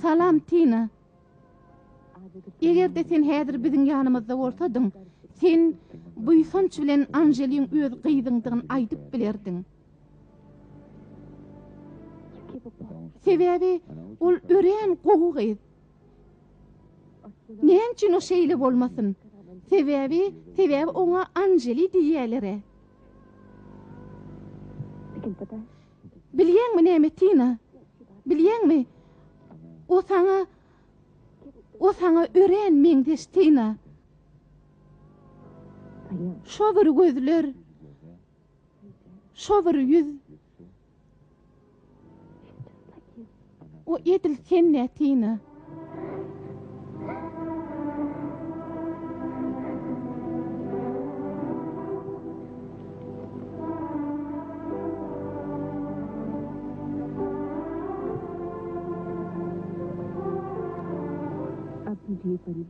Speaker 3: Salam, Tina. Eger-de sen häzir biziň ýanymyzda bolsadyň, sen buýsanç bilen Anželiň öz gyzyňdygyny aýdyp bilerdiň. Sebäbi ol örän gowy gyz. Näme üçin o şeýle bolmasyn? Sebäbi, sebäbi oňa Anželi diýýärler-ä. Bilýäňmi näme, Tina? Bilýäňmi? O saňa, o saňa örän meňzeş, Tina. Şo bir gözler, şo bir ýüz. O edil sen-dä, Tina.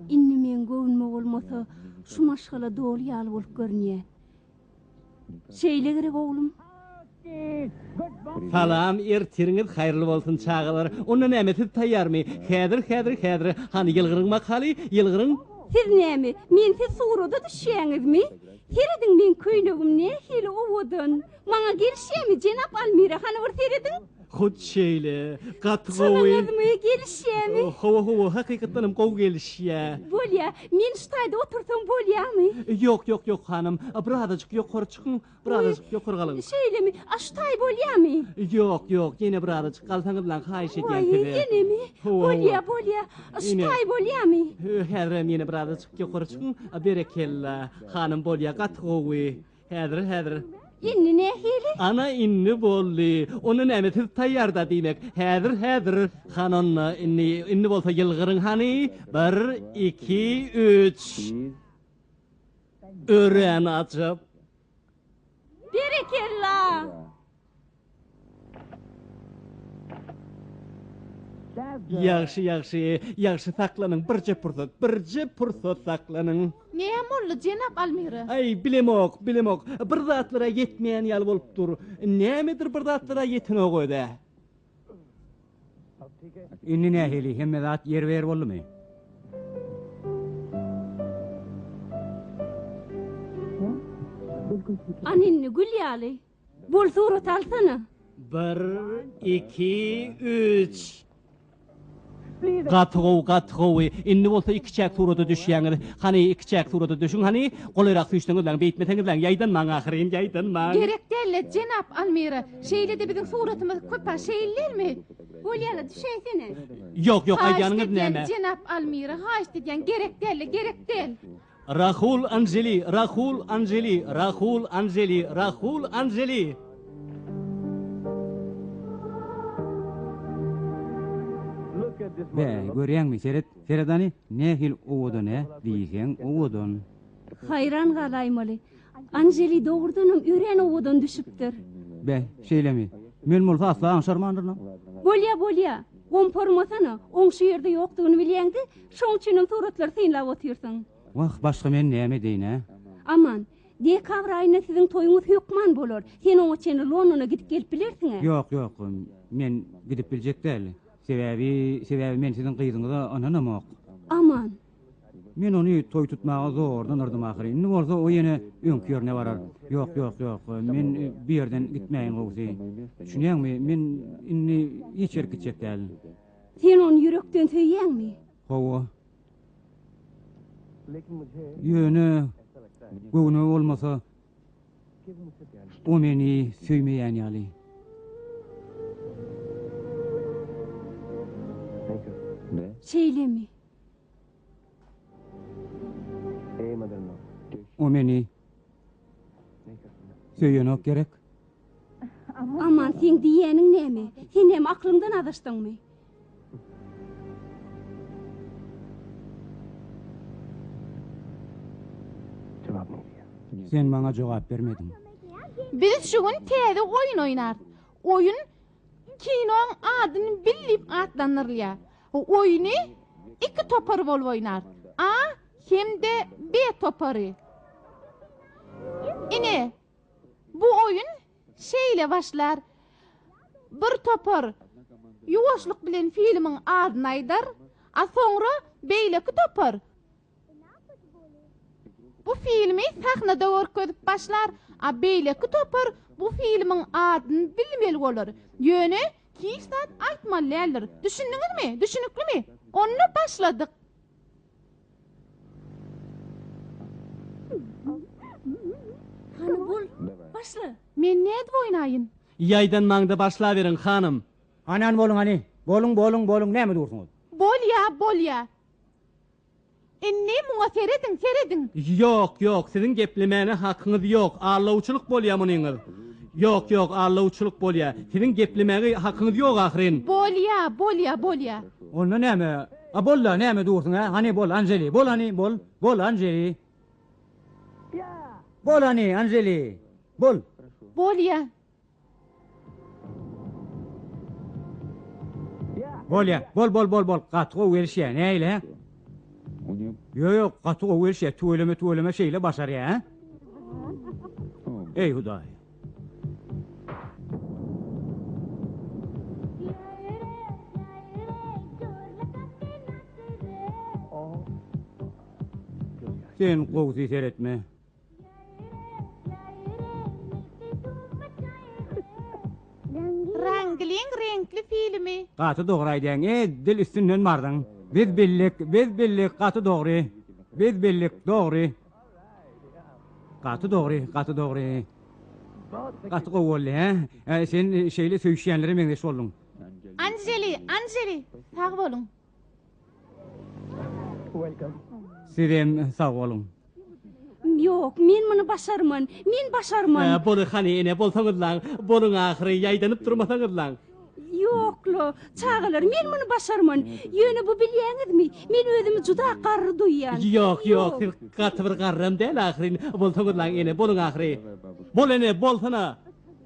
Speaker 2: Indi meň göwnüme bolmasa, şu maşgala doly ýaly bolup görünýär. Şeýle gerek oglum.
Speaker 4: Salam, ertiriňiz haýyrly bolsun çagalar. Onda näme siz taýýarmy? Häzir, häzir, häzir. Hany ýylgyryň bakaly, ýylgyryň.
Speaker 2: Siz näme, mensiz surata düşýäňizmi? Serediň meň köýnegim nähili owadan. Maňa gelişýämi, jenap Almira, hany bir serediň.
Speaker 4: Hut şeýle. Gaty gowy.
Speaker 2: Çynyňyzmy, gelişýämi?
Speaker 4: Hawa, hawa, hakykatdanam gowy gelişýä.
Speaker 2: Bolýa, men şu taýda otursam bolýamy?
Speaker 4: Ýok, ýok, ýok, hanym. Birazajyk ýokary çykyň, birazajyk ýokary galyň.
Speaker 2: Şeýlemi? A şu taý bolýamy?
Speaker 4: Ýok, ýok, ýene birazajyk galsaňyzlaň, haýyş edýän
Speaker 2: Waý,
Speaker 4: size.
Speaker 2: ýenemi?
Speaker 4: Hawa,
Speaker 2: Bolýa,
Speaker 4: hawa.
Speaker 2: bolýa. Şu
Speaker 4: Ine.
Speaker 2: taý bolýamy?
Speaker 4: Häzirem ýene birazajyk ýokary çykyň. Berekella, hanym, bolýa, gaty gowy. Häzir, häzir.
Speaker 2: Indi nähili?
Speaker 4: Ana indi boldy. Onda näme siz taýýarda diýmek. Häzir, häzir. Hany onda indi, indi bolsa ýylgyryň hany. Bir, iki, üç. Örän ajap.
Speaker 2: Berekella!
Speaker 4: Ýagşy, ýagşy, ýagşy saklanyň, birje pursat, birje pursat saklanyň.
Speaker 3: Näme boldy, jenap Almira?
Speaker 4: Aý, bilemok, bilemok. Bir zatlara ýetmeýän ýaly bolup dur. Nämedir bir zatlara ýetenok öz-ä.
Speaker 1: Indi nähili, hemme zat ýerbe-ýer boldumy?
Speaker 2: Ana indi gül ýaly. Bol surat alsana.
Speaker 4: Bir, iki, üç. Gaty gowy, gaty gowy. Indi bolsa ikiçäk surata düşýäňiz. Hany, ikiçäk surata düşüň, hany. Golaýrak süýşseňizläň, beýtmeseňizläň, ýaýdanmaň ahyryn, ýaýdanmaň.
Speaker 3: Gerek däl-le, jenap Almira. Şeýle-de biziň suratymyz köp-ä, şeýle dälmi?
Speaker 2: Bolýa-la, düşäýsene.
Speaker 4: Ýok, ýok,
Speaker 3: Haýyşt
Speaker 4: aýdýanyňyz
Speaker 3: edýän,
Speaker 4: näme?
Speaker 3: jenap Almira, haýyşt edýän, gerek däl-le, gerek däl.
Speaker 4: Rahul Anjeli, Rahul Anjeli, Rahul Anjeli, Rahul Anjeli.
Speaker 1: Bä, görýäňmi, seret, seret hany, nähili owadan, hä, diýseň owadan.
Speaker 2: Haýran galaýmaly. Anjeli dogrudanam örän owadan düşüpdir.
Speaker 1: Bä, şeýlemi? Men bolsa asla aňşarmandyrynam.
Speaker 2: Bolýa, bolýa. Gomparmasana, oň şu ýerde ýokdugyny bilýäňde, şoň üçinem suratlary synlap otyrsyň.
Speaker 1: Wah, başga men näme edeýin-ä?
Speaker 2: Aman, dekabr aýynda siziň toýuňyz hökman bolar. Sen oňa çenli Londona gidip gelip bilersiň-ä?
Speaker 1: Ýok, ýok, men gidip biljek däl. Sebäbi, sebäbi men siziň gyzyňyza ynanamok.
Speaker 2: Aman.
Speaker 1: Men ony toý tutmaga zordan yrdym ahyry. Indi bolsa o ýene öňki ýerine barar. Ýok, ýok, ýok, men bu ýerden gitmäýin gowusy. Düşünýäňmi, men indi hiç ýerik gitjek däl.
Speaker 2: Sen ony ýürekden söýýäňmi?
Speaker 1: Hawa. Ýöne göwnüme bolmasa, o meni söýmeýän ýaly.
Speaker 2: Şeýlemi?
Speaker 1: O meni söýenok gerek?
Speaker 2: Aman, seň diýýäniň näme? Sen hem aklyňdan azaşdyňmy?
Speaker 1: Sen maňa jogap bermediň.
Speaker 3: Biz şu gün täze oýun oýnarys. Oýun Kinoň adyny bil diýip atlandyrylýar. Oýny iki topar bolup oýnar. A hem-de B topary. Ine, bu oýun şeýle başlar. Bir topar ýuwaşlyk bilen filmiň adyny aýdar, a soňra beýleki topar Bu filmi sahnada görkezip başlar, a beýleki topar bu filmiň adyny bilmeli bolar. Ýöne hiç zat aýtmaly däldir. Düşündiňizmi? Düşüniklimi? Onda başladyk.
Speaker 2: Hany bol, başla.
Speaker 3: Men nädip oýnaýyn?
Speaker 4: Ýaýdanmaňda başlaberiň, hanym.
Speaker 1: Hany hany boluň hany. Boluň boluň boluň näme dursuňyz?
Speaker 3: Bolýa, bolýa. Indi muňa serediň, serediň!
Speaker 4: Ýok, ýok, siziň geplemäne hakyňyz ýok, allawçylyk bolýa munyňyz. Ýok, ýok, allawçylyk bolýa. Siziň geplemäge hakyňyz ýok ahyryn.
Speaker 3: Bolýa, bolýa, bolýa.
Speaker 1: Onda näme? A bol-da, näme dursuň, hä? Hany bol, Anželi, bol hany, bol, bol, Anželi. Bol hany, Anželi, bol.
Speaker 3: Bolýa.
Speaker 1: Bolýa. Bol bol bol bol. Gaty gowy gelişýä. Nähili hä? Ýok ýok, gaty gowy gelişýä. Tüweleme tüweleme şeýle başarýa hä? Eý Hudaý. Sen gowusy seretme.
Speaker 3: Rangiliň reňkli filmi.
Speaker 1: Gaty dogry aýdýaň edil üstünden bardyň. Biz bildik, biz bildik gaty dogry. Biz bildik dogry. Gaty dogry, gaty dogry. Gaty gowy boldy hä? Sen şeýle söýüşýänlere meňzeş bolduň.
Speaker 3: Anjeli, Anjeli, sag boluň.
Speaker 1: Sizem sag boluň.
Speaker 2: Ýok, men muny başarman. Men başarman.
Speaker 4: Hä, boluň hany ene, bolsaňyzlaň. Boluň ahyry, ýaýdanyp durmasaňyzlaň.
Speaker 2: Ýok-la, çagalar, men muny başarman. Ýöne bu bilýäňizmi, men özümi juda garry duýýan.
Speaker 4: Ýok, ýok, siz gaty bir garram däl ahyryn. Bolsaňyzlaň ene, boluň ahyry. Bol ene, bolsana.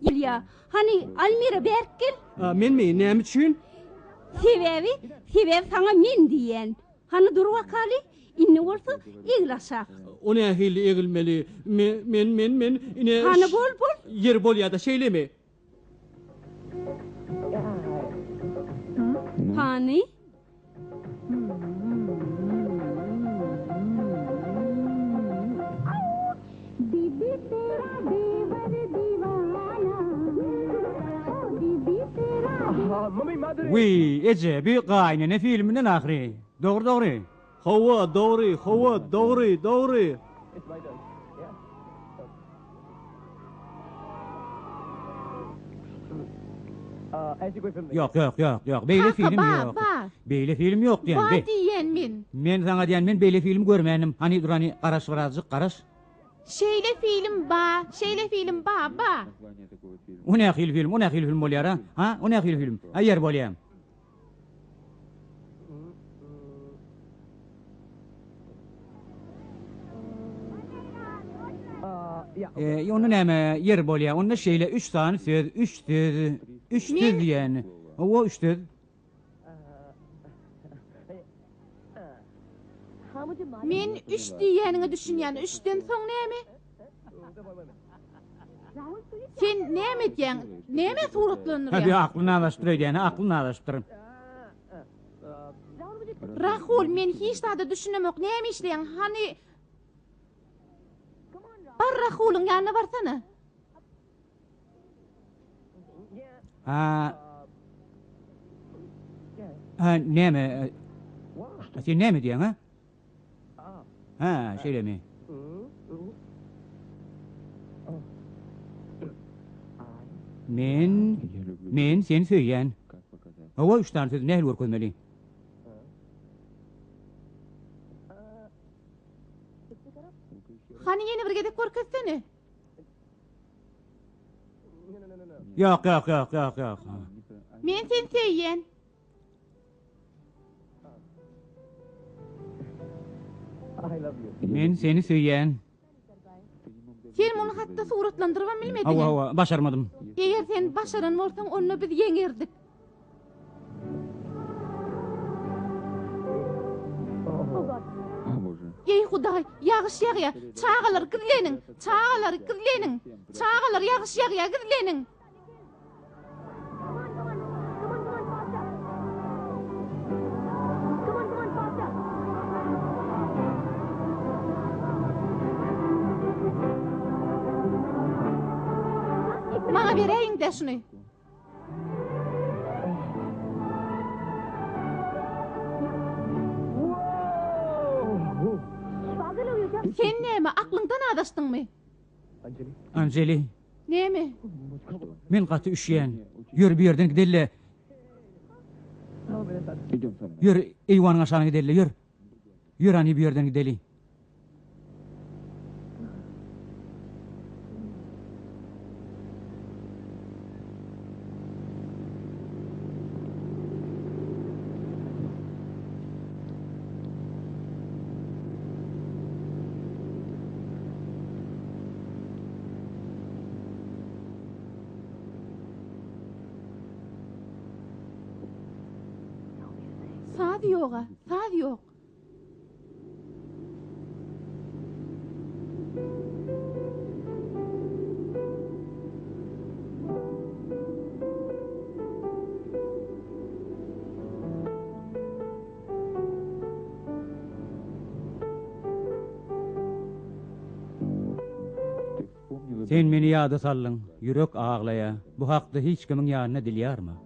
Speaker 2: Ýa, hany, Almira, bärik gel.
Speaker 4: Menmi, näme üçin?
Speaker 2: Sebäbi, sebäbi saňa men diýýän. Hany dur bakaly, indi bolsa egil aşak.
Speaker 4: O nähili egilmeli? Me, men, men, men, ine.
Speaker 2: Hany bol, bol.
Speaker 4: Ýeri bolýa-da, şeýlemi?
Speaker 2: Hany?
Speaker 1: Wiý, eje, bi gaýynene filminden ahyry. Dogry, dogry.
Speaker 4: Hawa, dogry, hawa, dogry, dogry.
Speaker 1: Ýok, ýok, ýok, ýok. Beýle
Speaker 3: Kaka,
Speaker 1: film
Speaker 3: ba,
Speaker 1: ýok.
Speaker 3: ba.
Speaker 1: Beýle film ýok diýen.
Speaker 3: Ba
Speaker 1: Be-
Speaker 3: diýen men.
Speaker 1: Men saňa diýen, men beýle film görmändim. Hany dur, hany garaş birazjyk, garaş.
Speaker 3: Şeýle film ba, şeýle film ba, ba.
Speaker 1: O nähili film, o nähili film bolýar, a? Ha, o nähili film? A ýer bolýar. E, onda näme ýer bolýar? Onda şeýle üç sany söz, üç söz, üç söz diýen. Hawa, üç söz.
Speaker 3: Men üç diýýäniňe düşünýän. Üçden soň näme? Sen näme edýäň? Näme suratlandyrýaň?
Speaker 1: Hä, aklyny azaşdyr öýdýän, aklyny azaşdyr.
Speaker 3: Rahul, men hiç zada düşünemok. Näme işleýäň? Hany Bar Rahulyň ýanyna barsana.
Speaker 1: Ha. Hä, näme? Sen näme diýýäň, hä? Hä, şeýlemi? Men, men seni söýýän. Hawa, üç sany sözi nähili görkezmeli?
Speaker 3: Hany ýene bir gezek görkezsene.
Speaker 1: Ýok, ýok, ýok, ýok, ýok.
Speaker 3: Men seni söýýän.
Speaker 1: Men seni söýýän.
Speaker 3: Sen muny hatda suratlandyrybam bilmediň.
Speaker 1: Hawa, hawa, başarmadym.
Speaker 3: Eger sen başaran bolsaň, onda biz ýeňerdik. Eý Hudaý, ýagyş ýagýar. Çagalar, gizleniň! Çagalar, gizleniň! Çagalar, ýagyş ýagýar, gizleniň! Maňa beräýiň-dä şuny. Sen näme, aklyňdan azaşdyňmy?
Speaker 1: Anjeli.
Speaker 3: Näme?
Speaker 1: Men gaty üşýän. Ýör, bu ýerden gideli-le. Ýör, eýwanyň aşagyna gideli-le, ýör. Ýör hany bu ýerden gideli.
Speaker 3: Saz ýog-a, saz ýok.
Speaker 1: Sen meni ýada saldyň, ýürek aglaýa. Bu hakda hiç kimiň ýanynda dil ýarma.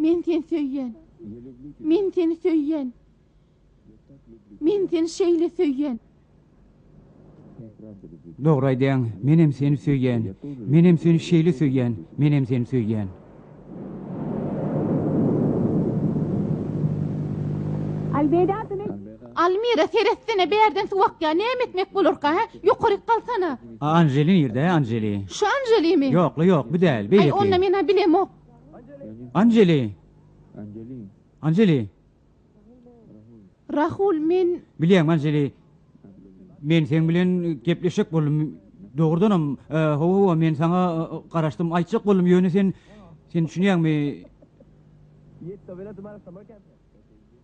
Speaker 3: Men seni söýýän. Men seni söýýän. Men seni şeýle söýýän.
Speaker 1: Dogry aýdýaň, menem seni söýýän. Menem seni şeýle söýýän, menem seni söýýän.
Speaker 3: Almira, seretsene, bärden suw akýar, näme etmek bolarka, hä? Ýokaryk galsana.
Speaker 1: A Anželi nirde, Anželi?
Speaker 3: Şu Anželimi?
Speaker 1: Ýok-la, ýok, bu däl, beýleki.
Speaker 3: Aý, onda men-ä bilemok.
Speaker 1: Anželi! Anželi!
Speaker 3: Rahul, men.
Speaker 1: Bilýäňmi, Anželi, men seň bilen gepleşjek boldum. Dogrudanam, hawa-hawa, men saňa garaşdym, aýtjak boldum, ýöne sen, sen düşünýäňmi?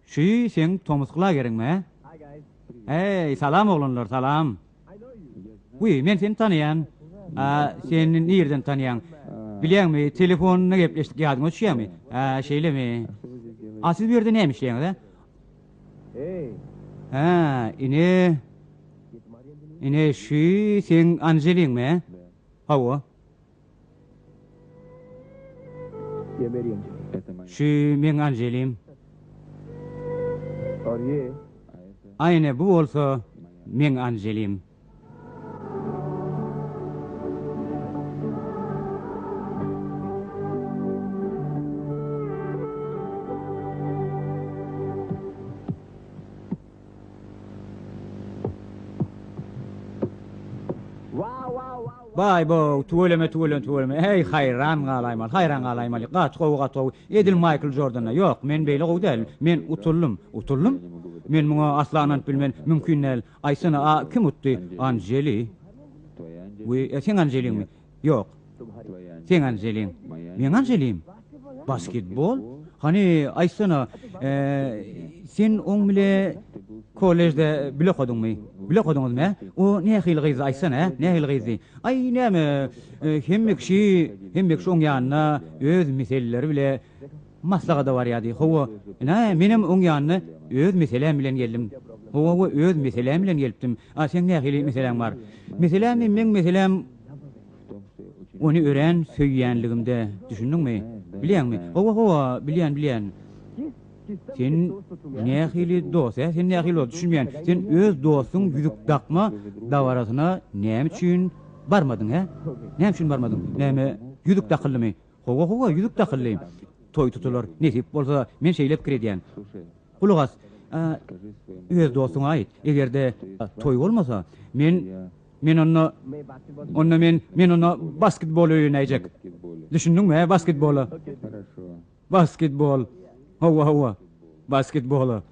Speaker 1: Şu seň tomusky lageriňmi, hä? Heý, salam oglanlar, salam. Wiý, men seni tanaýan. A, sen nirden tanaýaň? Bilýäňmi, telefonda gepleşdik, ýadyňa düşýämi? Hä, şeýlemi? A siz bu ýerde näme işleýäňiz, hä? Hä, ine, ine şu seň Anželiňmi, hä? Hawa. Şu meň Anželim. A ine bu bolsa meň Anželim. Baý-bow, tüweleme, tüweleme, tüweleme. Eý, haýran galaýmaly, haýran galaýmaly. Gaty gowy, gaty gowy. Edil Maýkl Jordanda. Ýok, men beýle gowy däl. Men utuldym. Utuldym? Men muňa asla ynanyp bilmen. Mümkin däl. Aýtsana, a kim utdy? Anželi. Wiý, e, seň Anželiňmi? Ýok. Seň Anželiň. Meň Anželim? Basketbol? Hany, aýtsana, sen oň bile kolležde bile okadyňmy? Bile okadyňyzmy, hä? O nähili gyzdy, aýtsana, hä? Nähili gyzdy? Aý, näme, hemme kişi, hemme kişi oň ýanyna öz meseleleri bile maslahata barýardy. Hawa, ine, menem oň ýanyna öz meseläm bilen geldim. Hawa, hawa, öz meseläm bilen gelipdim. A seň nähili meseläň bar? Meselämi, meň meseläm Ony örän söýýänligimde, düşündiňmi? Bilýäňmi? Hawa, hawa, bilýän, bilýän. Sen nähili dost, hä? Sen nähili dost, düşünmeýän. Sen öz dostuň ýüzük dakma dabarasyna näme üçin barmadyň, hä? Näme üçin barmadyň? Näme, ýüzük dakyldymy? Hawa, hawa, ýüzük dakyldy. Toý tutular, nesip bolsa, men şeýle pikir edýän. Gulak as, öz dostuňa aýt, eger-de toý bolmasa, men Men onda, onda men, men onda basketbol öýlenäýjek. Düşündiňmi, hä, basketbola? Basketbol. Hawa, hawa. Basketbola.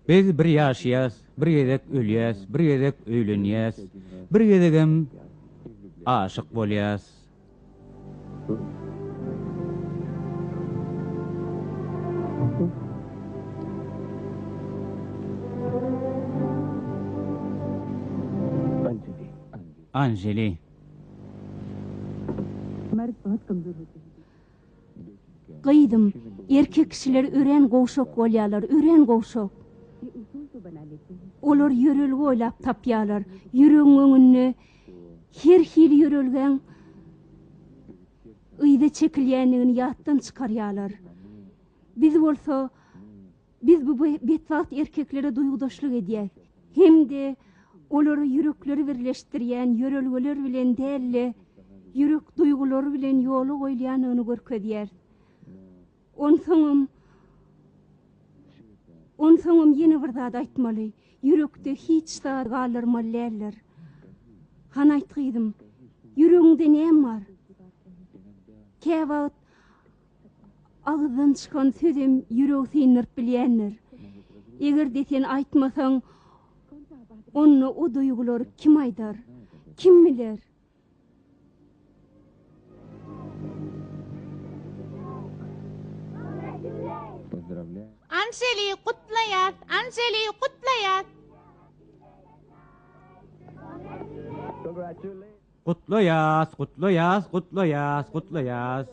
Speaker 1: Biz bir ýaşaýas, bir gezek ölýäs, bir gezek öýlenýäs, bir gezegem aşyk bolýas. Anželi.
Speaker 2: Gyzym, erkek kişiler örän gowşak bolýarlar, örän gowşak. Olar ýörelge oýlap tapýarlar. Ýüregiň öňünde her hili ýörelgäň yza çekilýändigini ýatdan çykarýarlar. Biz bolsa Biz bu betbagt erkeklere duýgudaşlyk edýäs hem-de olary ýürekleri birleşdirýän ýörelgeler bilen däl-de, ýürek duýgulary bilen ýola goýulýandygyny görkezýäris. Onsoňam, onsoňam ýene bir zat aýtmaly, ýürekde hiç zat galdyrmaly däldir. Hany aýt gyzym, ýüregiňde näme bar? Käwagt Agyzdan çykan sözem ýüregi syndyryp bilýändir. Eger-de sen aýtmasaň, onda o duýgulary kim aýdar? Kim biler?
Speaker 3: Anželi gutlaýas! Anželi gutlaýas!
Speaker 1: Gutlaýas, gutlaýas, gutlaýas, gutlaýas.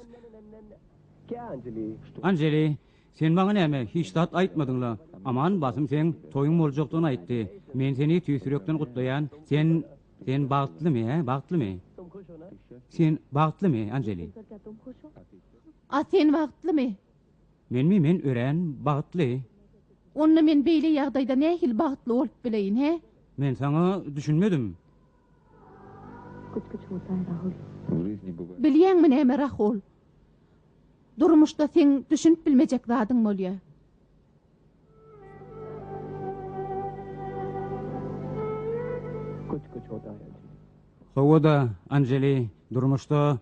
Speaker 1: Anželi, sen maňa näme, hiç zat aýtmadyň-la? Aman basym seň toýuň boljakdygyny aýtdy. Men seni tüýs ýürekden gutlaýan. Sen, sen bagtlymy, hä, bagtlymy? Sen bagtlymy, Anželi?
Speaker 3: A sen bagtlymy?
Speaker 1: Menmi, men örän bagtly.
Speaker 3: Onda men beýle ýagdaýda nähili bagtly bolup bileýin, hä?
Speaker 1: Men saňa düşünmedim.
Speaker 3: Bilýäňmi näme, Rahul? Durmuşda seň düşünip bilmejek zadyň bolýar.
Speaker 1: Hawa-da, Anjeli, durmuşda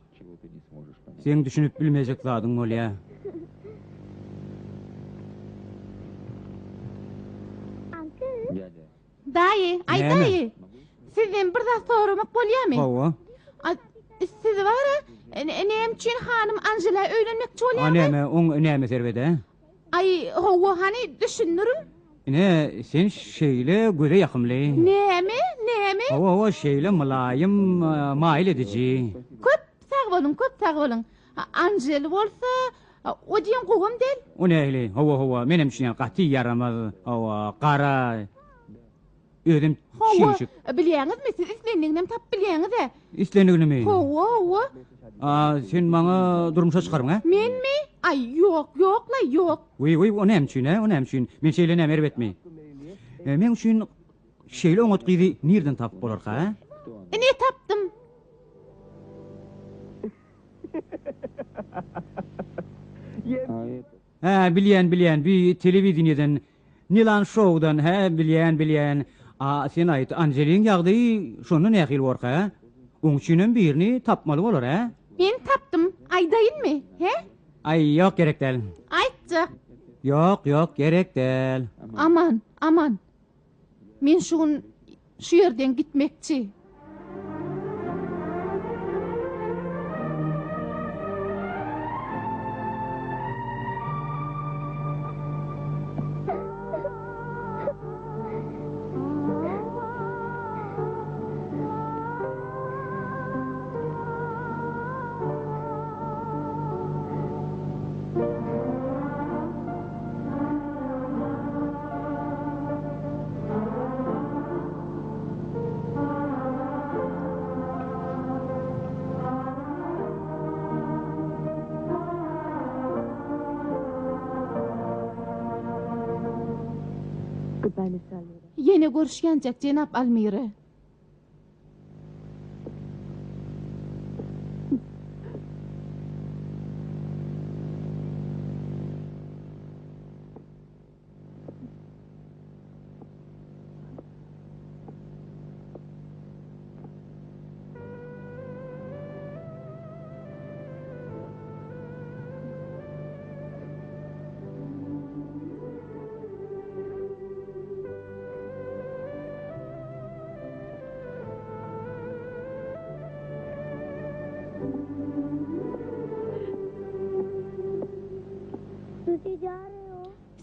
Speaker 1: seň düşünip bilmejek zadyň bolýar.
Speaker 3: Daýy, aý daýy, sizden bir zat soramak bolýarmy?
Speaker 1: Hawa.
Speaker 3: Siz bar-a, näme üçin hanym Anžela öýlenmekçi bolýaňyz?
Speaker 1: A näme, oň näme erbed-ä?
Speaker 3: Aý, hawa, hany, düşündiriň.
Speaker 1: Ine, sen şeýle göze ýakymly.
Speaker 3: Näme? Näme?
Speaker 1: Hawa, hawa, şeýle mylaýym, maýyl ediji.
Speaker 3: Köp sag boluň, köp sag boluň. Anžel bolsa, o diýen gowam däl.
Speaker 1: O nähili? Hawa, hawa, menem düşünýän, gaty ýaramaz, hawa, gara, özem çişik.
Speaker 3: Hawa, bilýäňizmi, siz islendiginem tapyp bilýäňiz-ä.
Speaker 1: Islendiginimi?
Speaker 3: Hawa, hawa.
Speaker 1: A, sen maňa durmuşa çykarmyň, hä?
Speaker 3: Menmi? Aý, ýok, ýok-la, ýok.
Speaker 1: Wiý, wiý, o näme üçin, hä, o näme üçin? Men şeýle näme erbetmi? Meň üçin şeýle oňat gyzy nirden tapyp bolarka, hä?
Speaker 3: Ine, tapdym.
Speaker 1: Hä, bilýän, bilýän, bi telewideniýeden, Nilan şoudan, hä, bilýän, bilýän. A sen aýt, Anželiň ýagdaýy şonda nähili borka, hä? Oň üçinem birini tapmaly bolar, hä?
Speaker 3: Men tapdym, aýdaýynmy, hä?
Speaker 1: Aý, ýok, gerek däl.
Speaker 3: Aýtjak.
Speaker 1: Ýok, ýok, gerek däl.
Speaker 3: Aman, aman. Men şu gün şu ýerden gitmekçi. Ýene görüşýänjek, jenap Almira.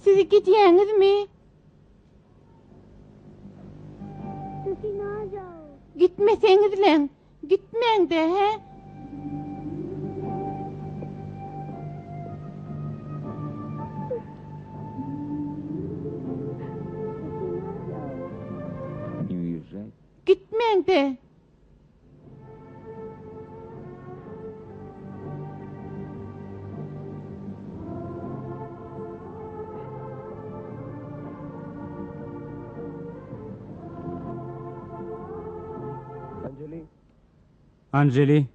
Speaker 3: Siz gidýäňizmi? Gitmeseňizleň, gitmäň-dä, hä? Gitmäň-de!
Speaker 1: Anjeli.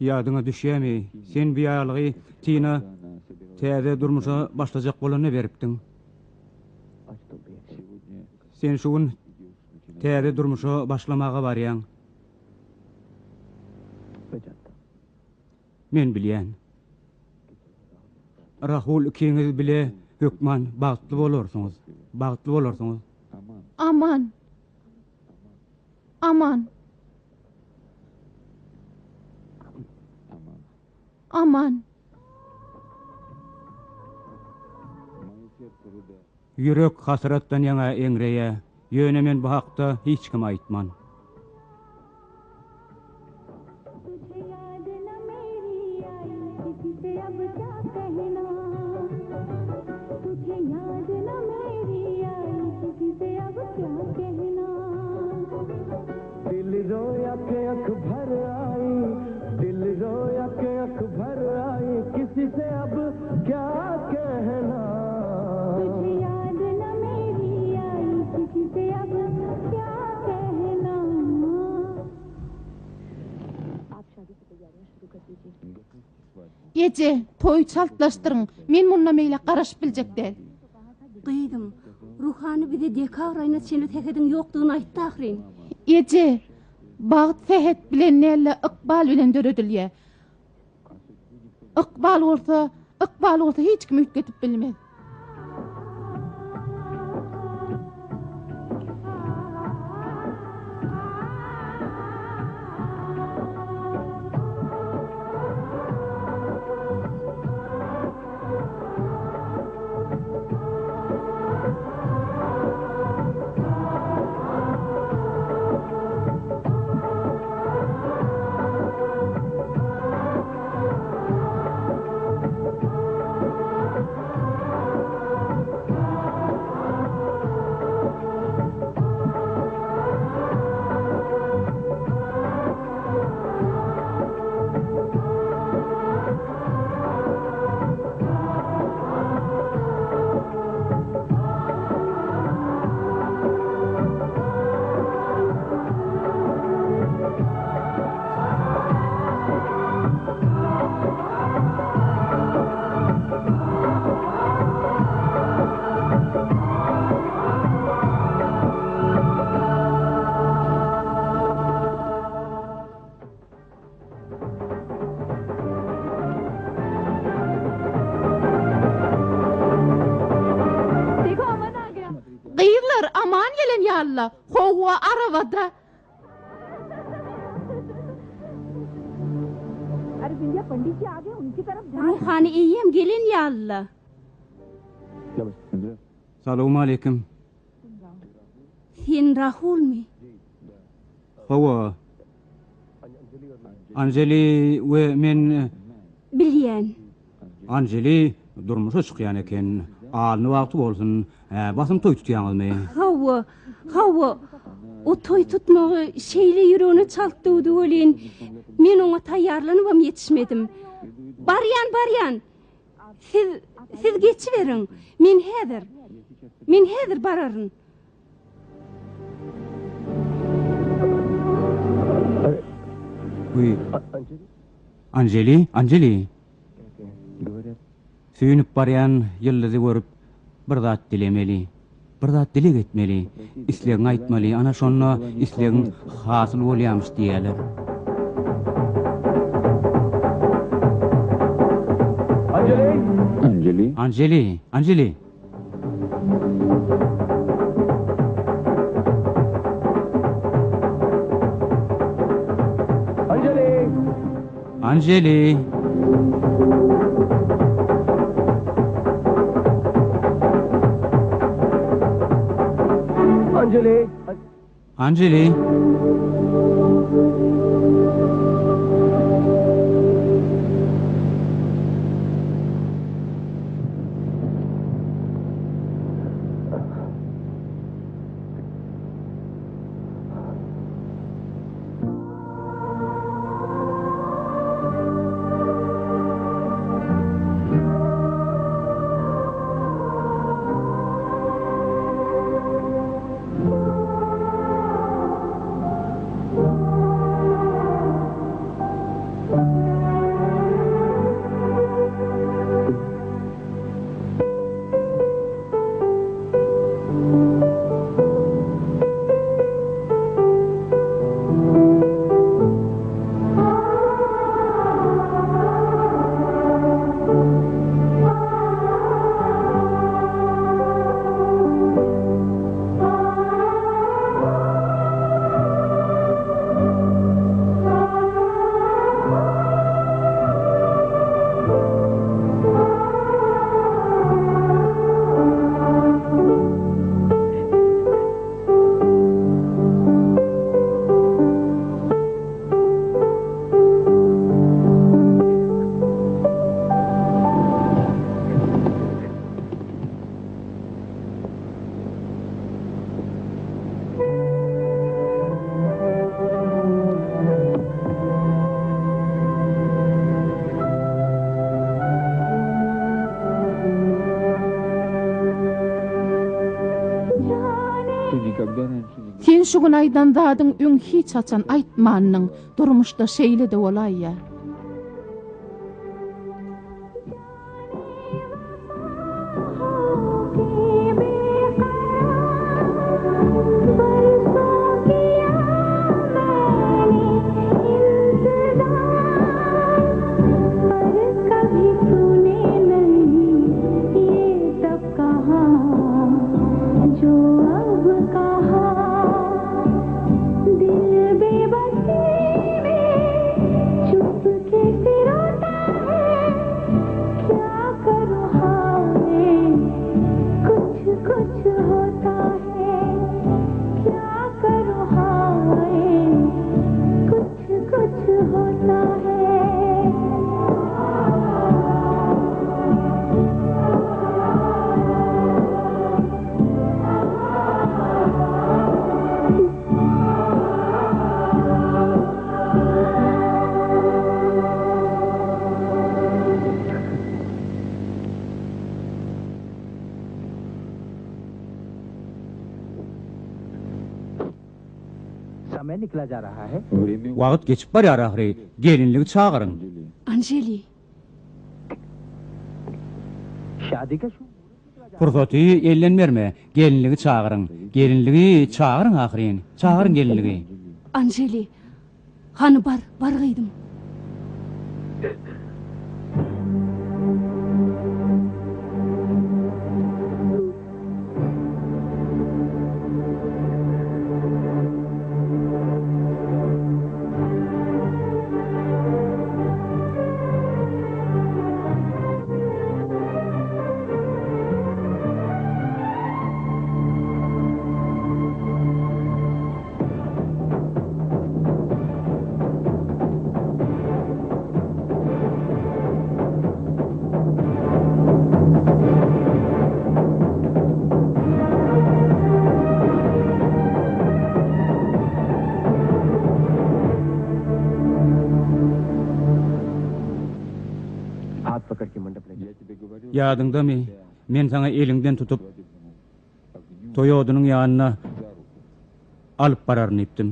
Speaker 1: Ýadyňa düşýämi, sen bu ýaglygy Tina täze durmuşa başlajak bolanda beripdiň. Sen şu gün täze durmuşa başlamaga barýaň. Men bilýän. Rahul ikiňiz bile hökman bagtly bolarsyňyz. Bagtly bolarsyňyz.
Speaker 3: Aman. Aman. Aman!
Speaker 1: Ýürek hasratdan ýaňa eňreýä, ýöne men bu hakda hiç kime aýtman.
Speaker 3: Eje, toýy çaltlaşdyryň, men mundan beýläk garaşyp biljek däl.
Speaker 2: Gyzym, ruhany bize dekabr aýyna çenli sähediň ýokdugyny aýtdy ahyryn.
Speaker 3: Eje, bagt sähet bilen däl-de, ykbal bilen döredilýär. Ykbal bolsa, ykbal bolsa hiç kim üýtgedip bilmez. Gyzlar, Aman gelen ýaly-la. Howwa, arabada.
Speaker 2: Ruhany eýýäm gelen ýaly-la.
Speaker 1: Salowmaleýkim.
Speaker 2: Sen Rahulmy?
Speaker 1: Hawa. Anjeli we men.
Speaker 2: Bilýän.
Speaker 1: Anjeli durmuşa çykýan eken. Alny wagty bolsun. Hä, basym toý tutýaňyzmy?
Speaker 2: Hawa, hawa. O toý tutmagy şeýle ýüregine çalt döwdi welin, men oňa taýýarlanybam ýetişmedim. Barýan, barýan. Siz, siz geçiberiň. Men häzir. Men häzir bararyn.
Speaker 1: Wiý. Anjeli, Anjeli! Süýnüp barýan ýyldyzy görüp, bir zat dilemeli. Bir zat dileg etmeli. Islegiňi aýtmaly. Ana şonda islegiň hasyl bolýarmyş diýýärler.
Speaker 7: Anjeli!
Speaker 1: Anjeli! Anjeli! Anjeli!
Speaker 5: Anjeli!
Speaker 1: Anjeli!
Speaker 3: Sen şu gün aýdan zadyň öň hiç haçan aýtmandyň. Durmuşda şeýle-de bolaýýar.
Speaker 1: Wagt geçip barýar ahyry, gelinligi çagyryň.
Speaker 2: Anželi.
Speaker 1: Pursaty elden berme, gelinligi çagyryň. Gelinligi çagyryň ahyryn, çagyryň gelinligi.
Speaker 2: Anželi, hany bar, bar gyzym.
Speaker 1: Ýadyňdamy, men saňa eliňden tutup, toý odunyň ýanyna alyp bararyn diýipdim.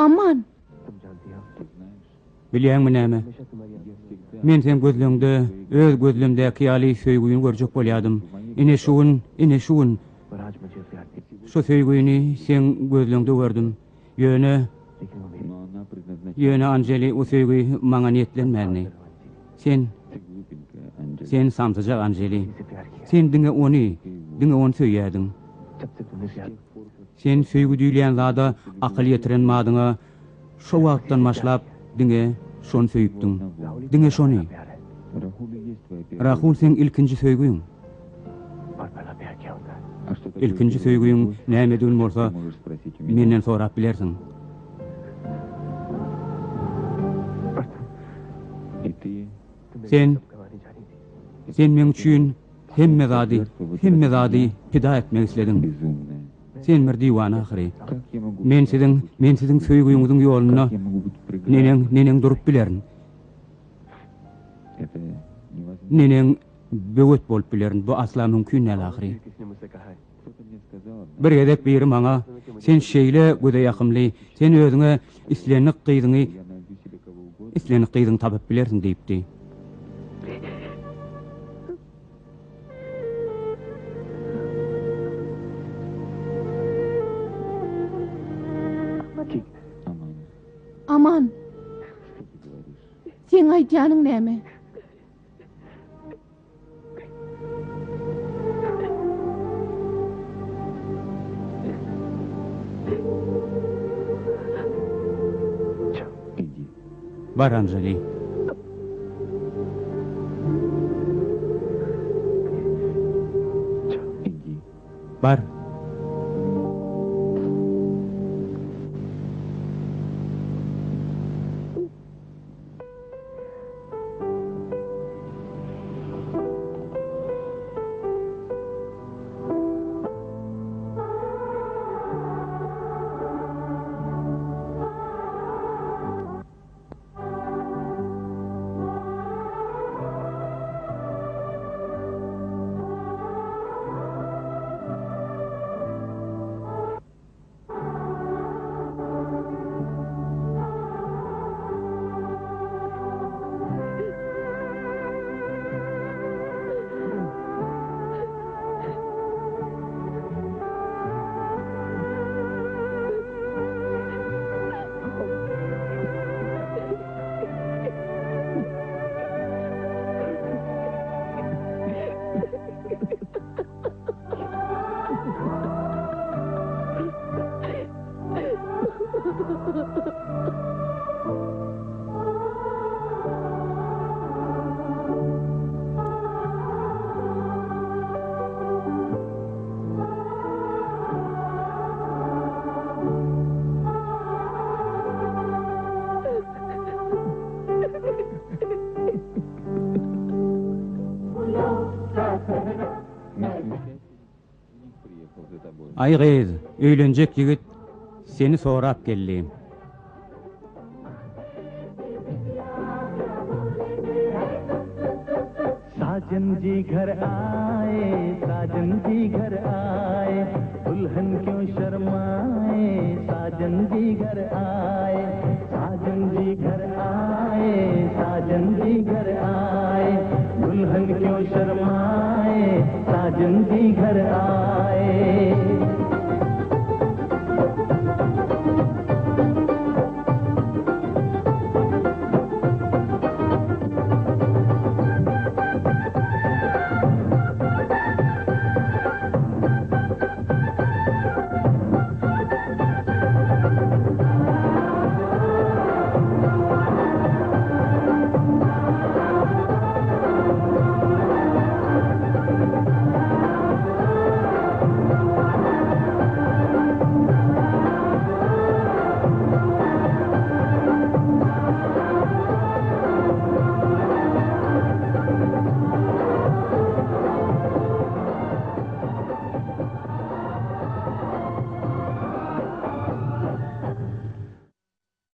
Speaker 3: Aman!
Speaker 1: Bilýäňmi näme? Men seň gözleňde öz gözlemdäki ýaly söýgüni görjek bolýadym. Ine şu gün, ine şu gün şu söýgüni seň gözleňde gördüm. Ýöne, ýöne Anželi o söýgi maňa niýetlenmändi. Sen, sen samsyjak Anželi. Sen diňe ony, diňe ony söýýädiň. Sen söýgi diýilýän zada akyl ýetiren badyňa şo wagtdan başlap diňe şony söýüpdiň. Diňe şony. Rahul seň ilkinji söýgüň. Ilkinji söýgüň nämedigini bolsa menden sorap bilersiň. Sen, sen meň üçin hemme zady, hemme zady pida etmek islediň. Sen bir diwana ahyry. Men siziň, men siziň söýgüňiziň ýolunda neneň, neneň durup bilerin? Neneň böwet bolup bilerin? Bu asla mümkin däl ahyry. Bir gezek biri maňa, Sen şeýle göze ýakymly, sen özüňe islendik gyzyňy, islendik gyzyňy tapyp bilersiň diýipdi.
Speaker 3: Aman! Seň aýdýanyň näme?
Speaker 1: Bar, Anželi. Bar. Aý gyz, öýlenjek ýigit seni sorap geldi.
Speaker 5: Sajan ji ghar aaye, sajan ji ghar aaye, dulhan kyun sharmaaye, sajan ji ghar aaye, sajan ji ghar aaye, sajan ji ghar aaye, dulhan kyun sharmaaye, sajan ji ghar aaye.